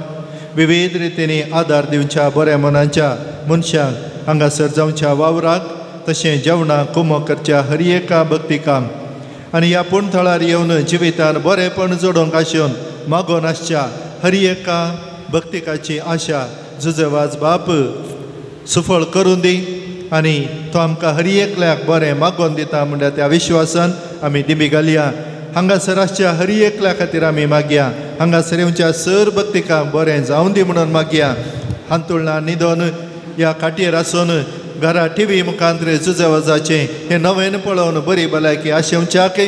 S10: विविध रितींनी आदार दिवच्या, बऱ्या मनाच्या मनशांक हांगासर जावच्या वावराक तशें जेवणाक कुमो करच्या हर एका भक्तिकांक आनी ह्या पूणथळार येवन जिवितान बरेंपण जोडोवंक आशेवन मागोवन आसच्या हर एका भक्तिकाची आशा जुजवाज बाप सुफळ करून दी आनी तो आमकां हर एकल्याक बरें मागोवन दिता म्हणल्यार त्या विश्वासान आमी दिमी घालया. हांगासर आसच्या हर एकल्या खातीर आमी मागया, हांगासर येवच्या सर भक्तिकांक बरें जावन दी म्हणून मागया. हांतुळना न्हिदोन ह्या खाटयेर आसून घरा टिवी मुखांत जुजवाजाचें हें नवें पळोवन बरी भलायकी आशेवच्याक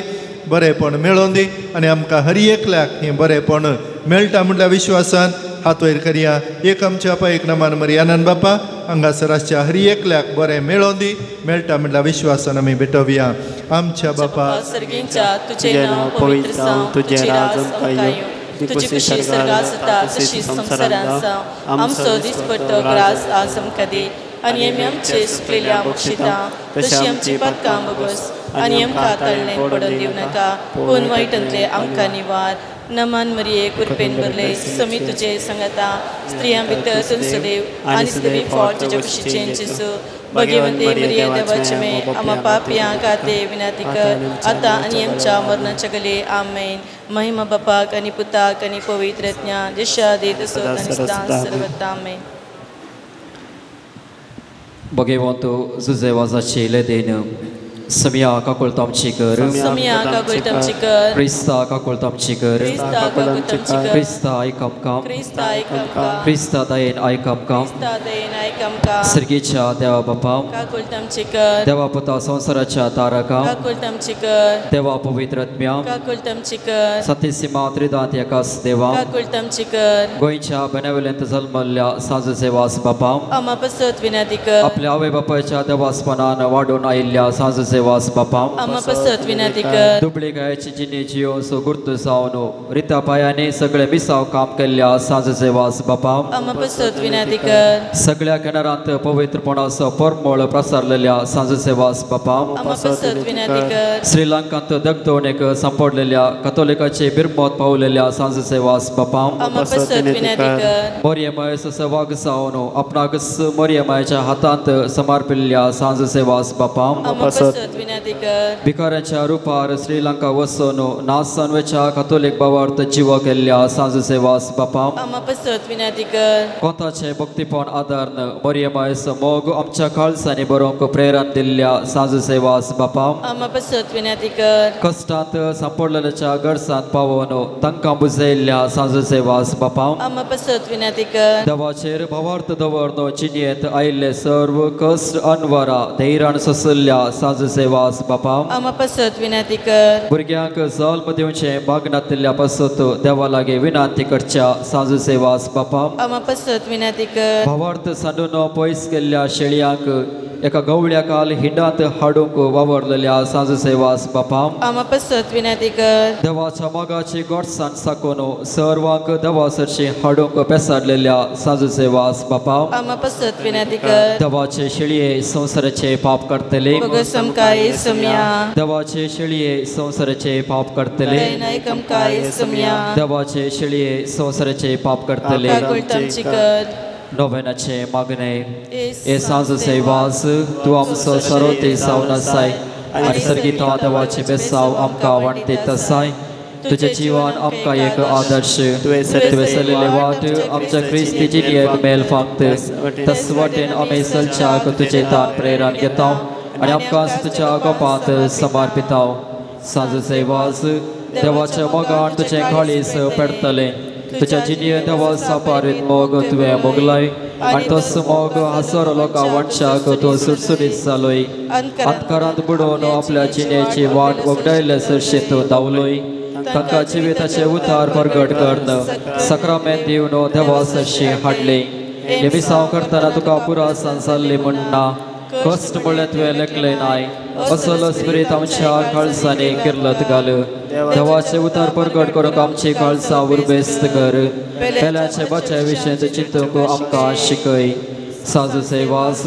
S10: बरेंपण मेळोवन दी आनी आमकां हर एकल्याक हें बरेंपण मेळटा म्हणल्या विश्वासान हात वयर करया. एक आमच्या पा एक नमान मरियानंद बापा हांगासर आसच्या हर एकल्याक बरें मेळोवन दी मेळटा म्हणल्या विश्वासान आमी भेटोवया. आमच्या बापा
S5: सर्गींच्या तुझे नांव पवित्र जावं, तुझें राज आमकां येवं, तुजी खुशी स्वर्गांत जाता तशी संवसारांत जावं. आमचो दिसपट्टो ग्रास आज आमकां दी आनी आमी आमचे सुकलेल्या बक्षिता तशी आमची पातकां भोगोस आनी आमकां तळणें पडून दिवं नाका, पूण वायटांतलें आमकां निवार. नमान मरिये कृपेन भरले, समी तुझे संगता, स्त्रियां भितर तूं सदैव आनी सदैव फळ तुज्या कुशीचें जेजू. भगवंते मरिये देवाचे मे आमा पापयां खातीर विनंती कर आतां आनी आमच्या मरणाच्या गले. आमेन. महिमा बापाक आनी पुताक आनी पवित्र आत्म्याक, जशा आदी तसोच आनी सदां सर्वत्र. आमेन.
S1: भगवंत जुजेवाजाची लेदेन समिया काकुळत आमची कर,
S5: समिया काकुळत आमची कर,
S1: क्रिस्ता काकुळत आमची कर,
S5: क्रिस्ता काकुळत आमची कर,
S1: क्रिस्ता आयक आमकां,
S5: क्रिस्ता आयक आमकां,
S1: क्रिस्ता दयेन आयक आमकां,
S5: क्रिस्ता दयेन आयक आमकां,
S1: सर्गीच्या देवा बापा
S5: काकुळत आमची कर,
S1: देवा पुता संवसाराच्या तारका
S5: काकुळत आमची कर,
S1: देवा पवित्र आत्म्या
S5: काकुळत आमची कर,
S1: सतीसीमा त्रिदांत एकास देवा
S5: काकुळत आमची कर,
S1: गोंयच्या बेनावेल्यांत जल्मल्ल्या सांजुजेवास बापा
S5: आमा पासत विनंती कर,
S1: आपल्या आवय बापायच्या देवासपणान वाडून आयिल्ल्या सांजुजेवास सांजुसेवास बापा
S5: आमा पसत विनंती कर.
S1: दुबळे गायाची जिणे जियोसो गुर्तू जावन रिता पायांनी सगळे मिसाव काम केल्ल्या सांजुसेवास बापा
S5: आमा पसत विनंती कर.
S1: सगळ्या किनारांत पवित्रपणाचो परमळ प्रसारलेल्या सांजुसेवास बापा
S5: आमा पसत विनंती कर.
S1: श्रीलंकांत दगदवणेक सांपडलेल्या कथोलिकाचे बिरमत पावलेल्या सांजुसेवास बापा
S5: आमा पसत विनंती कर.
S1: मोरयमायचो सहभाग जावन आपणाकच मोरयमायच्या हातांत समर्पिल्ल्या सांजुसेवास बापा
S5: आमा पसत विनंती कर.
S1: भिकाऱ्यांच्या रुपार श्रीलंका वचून नासानवेच्या कथोलिक भावार्थ जीव केल्ल्या सांजुसेवास बापा
S5: आमा पसत विनंती कर.
S1: कोताचे भक्तीपण आदारन मोरयमायचो मोग आमच्या काळसांनी बरोवंक प्रेरण दिल्ल्या सांजुसेवास बापा
S5: आमा पसत विनंती कर.
S1: कश्टांत सांपडलेल्याच्या गरसांत पावोवन तांकां बुजयल्ल्या सांजुसेवास बापा
S5: आमा पसत विनंती कर.
S1: देवाचेर भावार्थ दवरनो जिणेंत आयिल्ले सर्व कश्ट अनवरा धैर्यान सोंसल्ल्या सांजुसेवास बापा
S5: आमा पसत विनंती कर.
S1: भुरग्यांक जल्म दिवचें भागनातिल्ल्या पासत देवा लागीं विनंती करच्या सांजुसेवास बापा
S5: आमा पसत विनंती कर.
S1: भावार्थ सांडून पयस केल्ल्या शेळयांक एका गवळ्या काल हिंडांत हाडूंक वावरलेल्या सांजुसेवास बापा
S5: आमा पसत विनंती कर.
S1: देवाच्या मोगाची गोडसाण साकून सर्वांक देवा सरशी हाडूंक पेसाडलेल्या सांजुसेवास बापा
S5: आमा पसत विनंती कर.
S1: देवाचे शेळये संवसाराचे पाप करतले
S5: बगसमकाय सुम्या
S1: देवाचे शेळये संवसाराचे पाप करतले
S5: नायकमकाय सुम्या
S1: देवाचे शेळये संवसाराचे पाप करतले
S5: काकुळटामची कर.
S1: नोवेनाचे मागणे हे सांजुसेवास तूं आमचो सरोते जावन आसाय आनी सर्गीत देवाचे बेसाव आमकां वांटतीत आसाय. तुजें जिवन आमकां एक आदर्श तुवें चलयल्ली वाट आमच्या क्रिस्ती जिणेक मेल फांकत तस वाटेन आमी चलच्याक तुजें तान प्रेरण घेता आनी आमकां तुज्या गोपांत समर्पिता. सांजुसेवास देवाच्या मोगान तुजें काळीज पेडतलें. तुज्या जिणेंत देवा सापारीत मोग तुवें मोगलाय आनी तोच मोग हजारो लोकां वांटशाक तूं सुटसुटीत जालोय. अंधकारांत बुडोवन आपल्या जिणेची वाट वगडायल्ले सरशी तूं धांवलोय. तांकां जिविताचे उतार परगट करून सक्रामेंत दिवन देवा सरशी हाडले. हे मिसांव करतना तुका पुरा संसारली म्हणना कश्ट म्हळ्यार तुवें लेखलें नाय असलो स्पिरीत आमच्या काळजांनी किर्लत घाल. देवाचे उतार परगट करूंक आमची काळजां उर्बेस्त कर. पेल्याचे बच्या विशयेंत चिंतूंक आमकां शिकय. सांजुसेवास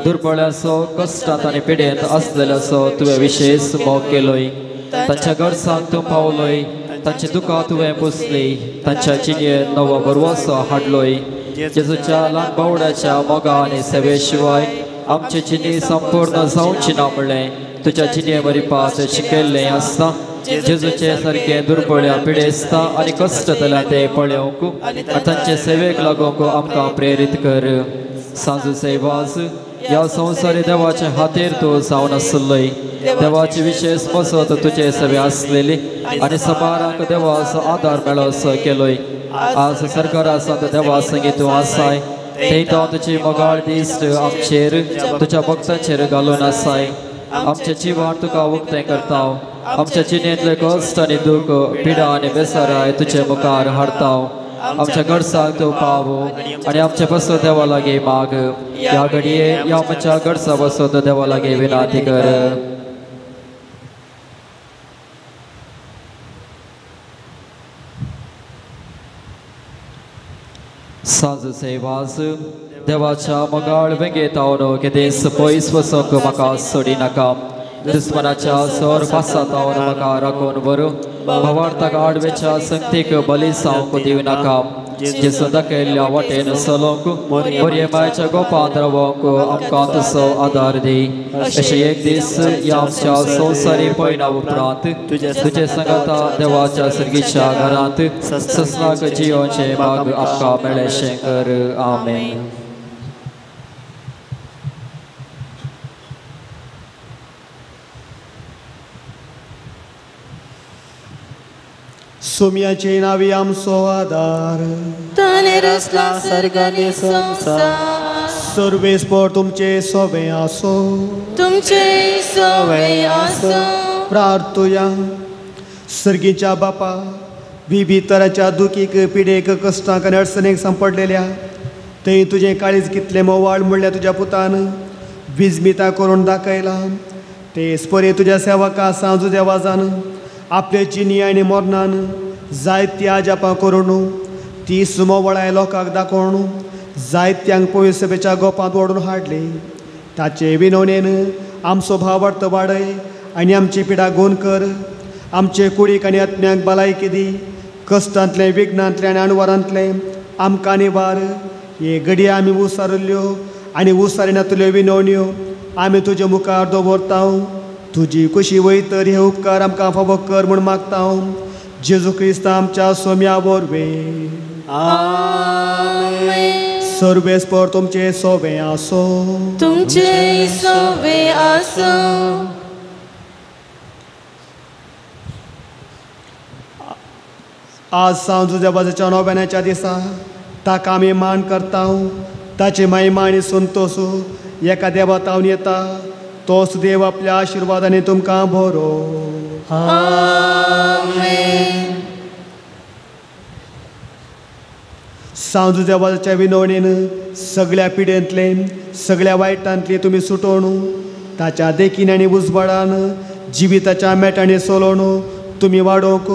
S1: दुर्बळ्याचो कश्टांत आनी पिडेंत आसलेल्याचो तुवें विशेश मोग केलोय. तांच्या गरजांक तूं पावलोय. तांची दुकां तुवें पुसली. तांच्या जिणेंत नवो भरवंसो हाडलोय. जेजूच्या ल्हान बावड्याच्या मोगा आनी सेवे शिवाय आमची जिणी संपूर्ण जावची ना म्हणलें तुज्या जिणे वरीपात शिकयल्लें आसता. जेजूचे सारकें दुर्बळ्या पिडेस्ता आनी कश्ट जाल्या ते पळोवंक आनी तांचे सेवेक लागूंक आमकां प्रेरीत कर. सांजुसेवास ह्या संवसारी देवाचे हातीर तूं जावन आसलोय. देवाची विशेश मसत तुजे सेवे आसलेली आनी सबारांक देवाचो आदार मेळोसो केलोय. आज सरकार आसा देवा संगी तूं आसाय थंय तो तुजी मोगाळ दिश्ट आमचेर तुज्या भक्तांचेर घालून आसाय. आमचें जिवन तुका उक्तें करता. आमच्या जिणेंतले कश्ट आनी दूख पिडा आनी बेसराय तुजे मुखार हाडता. आमच्या गरजांक तूं पाव आनी आमचे पासत देवा लागीं माग. ह्या घडये ह्या आमच्या गरजा पासत देवा लागीं विनंती कर. सांजुसेवास देवाच्या मोगाळ वेंगेत हांव केदेस पयस वचूंक म्हाका सोडी नाका. दुस्मनाच्या सर पासात हांव म्हाका राखून व्हरू. भावार्थाक आडवेच्या संगतीक बली जावंक दिवं नाका. जेजू दाखयल्ल्या वाटेन चलोवंक मोरयमायच्या गोपांत रावोंक आमकां तुजो आदार दी. अशें एक दीस ह्या आमच्या संवसारी पयणा उपरांत तुजे सांगाता देवाच्या सर्गीच्या घरांत ससनाक जियोचें भाग आमकां मेळेशें कर. आमेन.
S3: सोम्याचे नावी आमचो आदार
S5: ताणे रचला सर्ग आनी संवसार.
S3: सर्वेस्पर तुमचे सोवे आसो
S5: तुमचे सोवे आसो.
S3: प्रार्थुया. सर्गीच्या बापा विविध तराच्या दुखीक पिडेक कश्टांक आनी अडचणीक सांपडलेल्या थंय तुजें काळीज कितलें मोवाळ म्हणल्यार तुज्या पुतान विजमिता करून दाखयलां. तेच परी तुज्या सेवका सांजू देवाजान आपले जिनी आनी मरणान जायती आजापां करून ती सुमोवळाय लोकांक दाखोवन जायत्यांक पवित्र सभेच्या गोपांत ओडून हाडली. ताचे विनवणेन आमचो भावार्थ वाडय आनी आमची पिडा गोन कर. आमचे कुडीक आनी आत्म्याक भलायकी दी. कश्टांतलें विघ्नांतलें आनी अणवारांतलें आमकां निवार. हे घडये आमी उसारिल्ल्यो आनी उसारिनातल्यो विनवण्यो आमी तुजे मुखार दवरता. तुजी कुशी वयतर हे उपकार आमकां फावो कर म्हूण मागता. जेजू क्रिस्त आमच्या सोम्या वरवीं.
S5: आमेन.
S3: सर्वेस्पर तुमचे सोवे आसो.
S5: तुमचे सोवे आसो.
S3: आज सांजू देवाच्या नव्याच्या दिसा ताका आमी मान करता. ताची महिमा आनी संतोश एका देवा तावन येता. तोच देव आपल्या आशिर्वादांनी तुमकां भरो.
S5: आमेन.
S3: सांजू देवाच्या विनवणेन सगळ्या पिडेंतले सगळ्या वायटांतले तुमी सुटोवन ताच्या देखीन आनी उजवाडान जिविताच्या मेटांनी सोलोवन तुमी वाडोवंक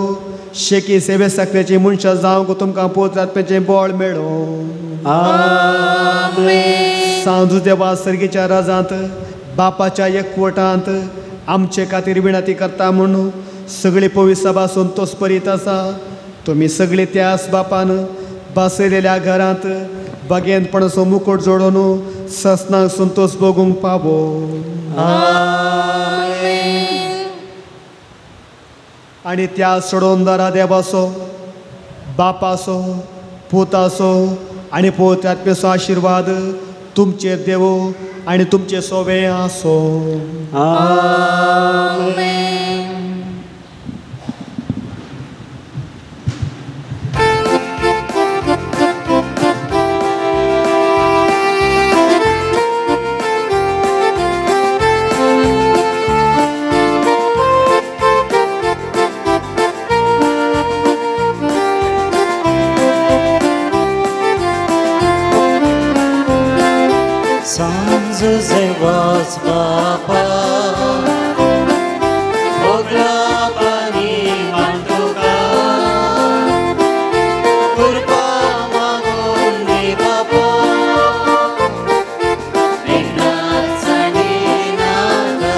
S3: शेकी सेवे साकरेची मनशां जावंक तुमकां पवित्र आत्म्याचें बळ मेळों.
S5: आमेन.
S3: सांजू देवा सर्गीच्या राजांत बापाच्या एकवटांत आमचे खातीर विनंती करता म्हूण सगळी पवित्र सभा संतोष परीत आसा. तुमी सगळे त्याच बापान बसयलेल्या घरांत बगेंतपणाचो मुकोट जोडून ससनाक संतोष भोगूंक पावो.
S5: आमेन.
S3: आनी त्या सोडोवन देवाचो बापाचो पुताचो आनी पवित्र आत्म्याचो आशिर्वाद तुमचेर देवो आनी तुमचे सोवे आसो.
S5: आमेन.
S8: Bapa, ogla pani mantuka, kurpa magundi Bapa, vinat saninaga.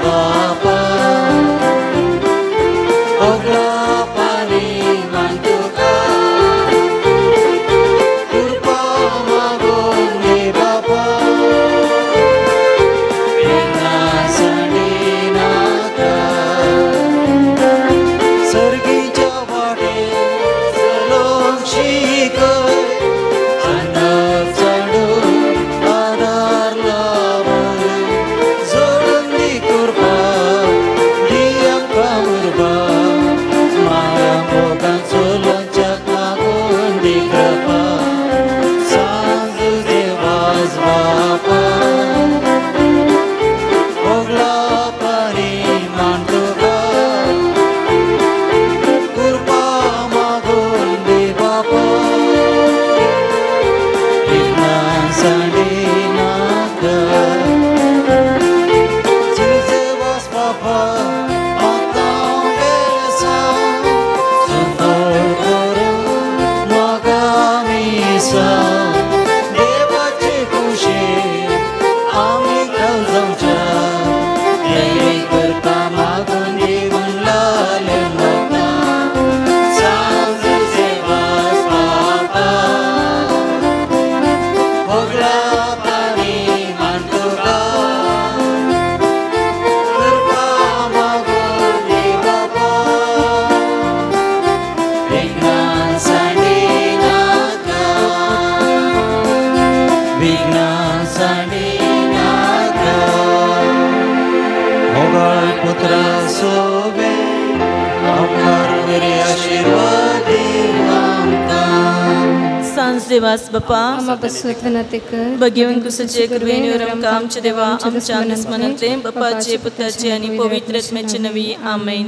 S8: Bapa, ogla pani mantuka, kurpa magundi Bapa, vinasandinaka, sargiच्या वाटे चलोवंक शिकय, आनंद चडून आदार. सांडिनाका मोगाळ पुत्रा सोबे आमकार बरे आशिर्वाद आमकां.
S5: सांज देवास बापा बघेवन कुसचे कृपेन आमकां आमच्या देवा आमच्या दुस्मनांतले बापाचे पुताचे आनी पवित्र आत्म्याचे नवी. आमेन.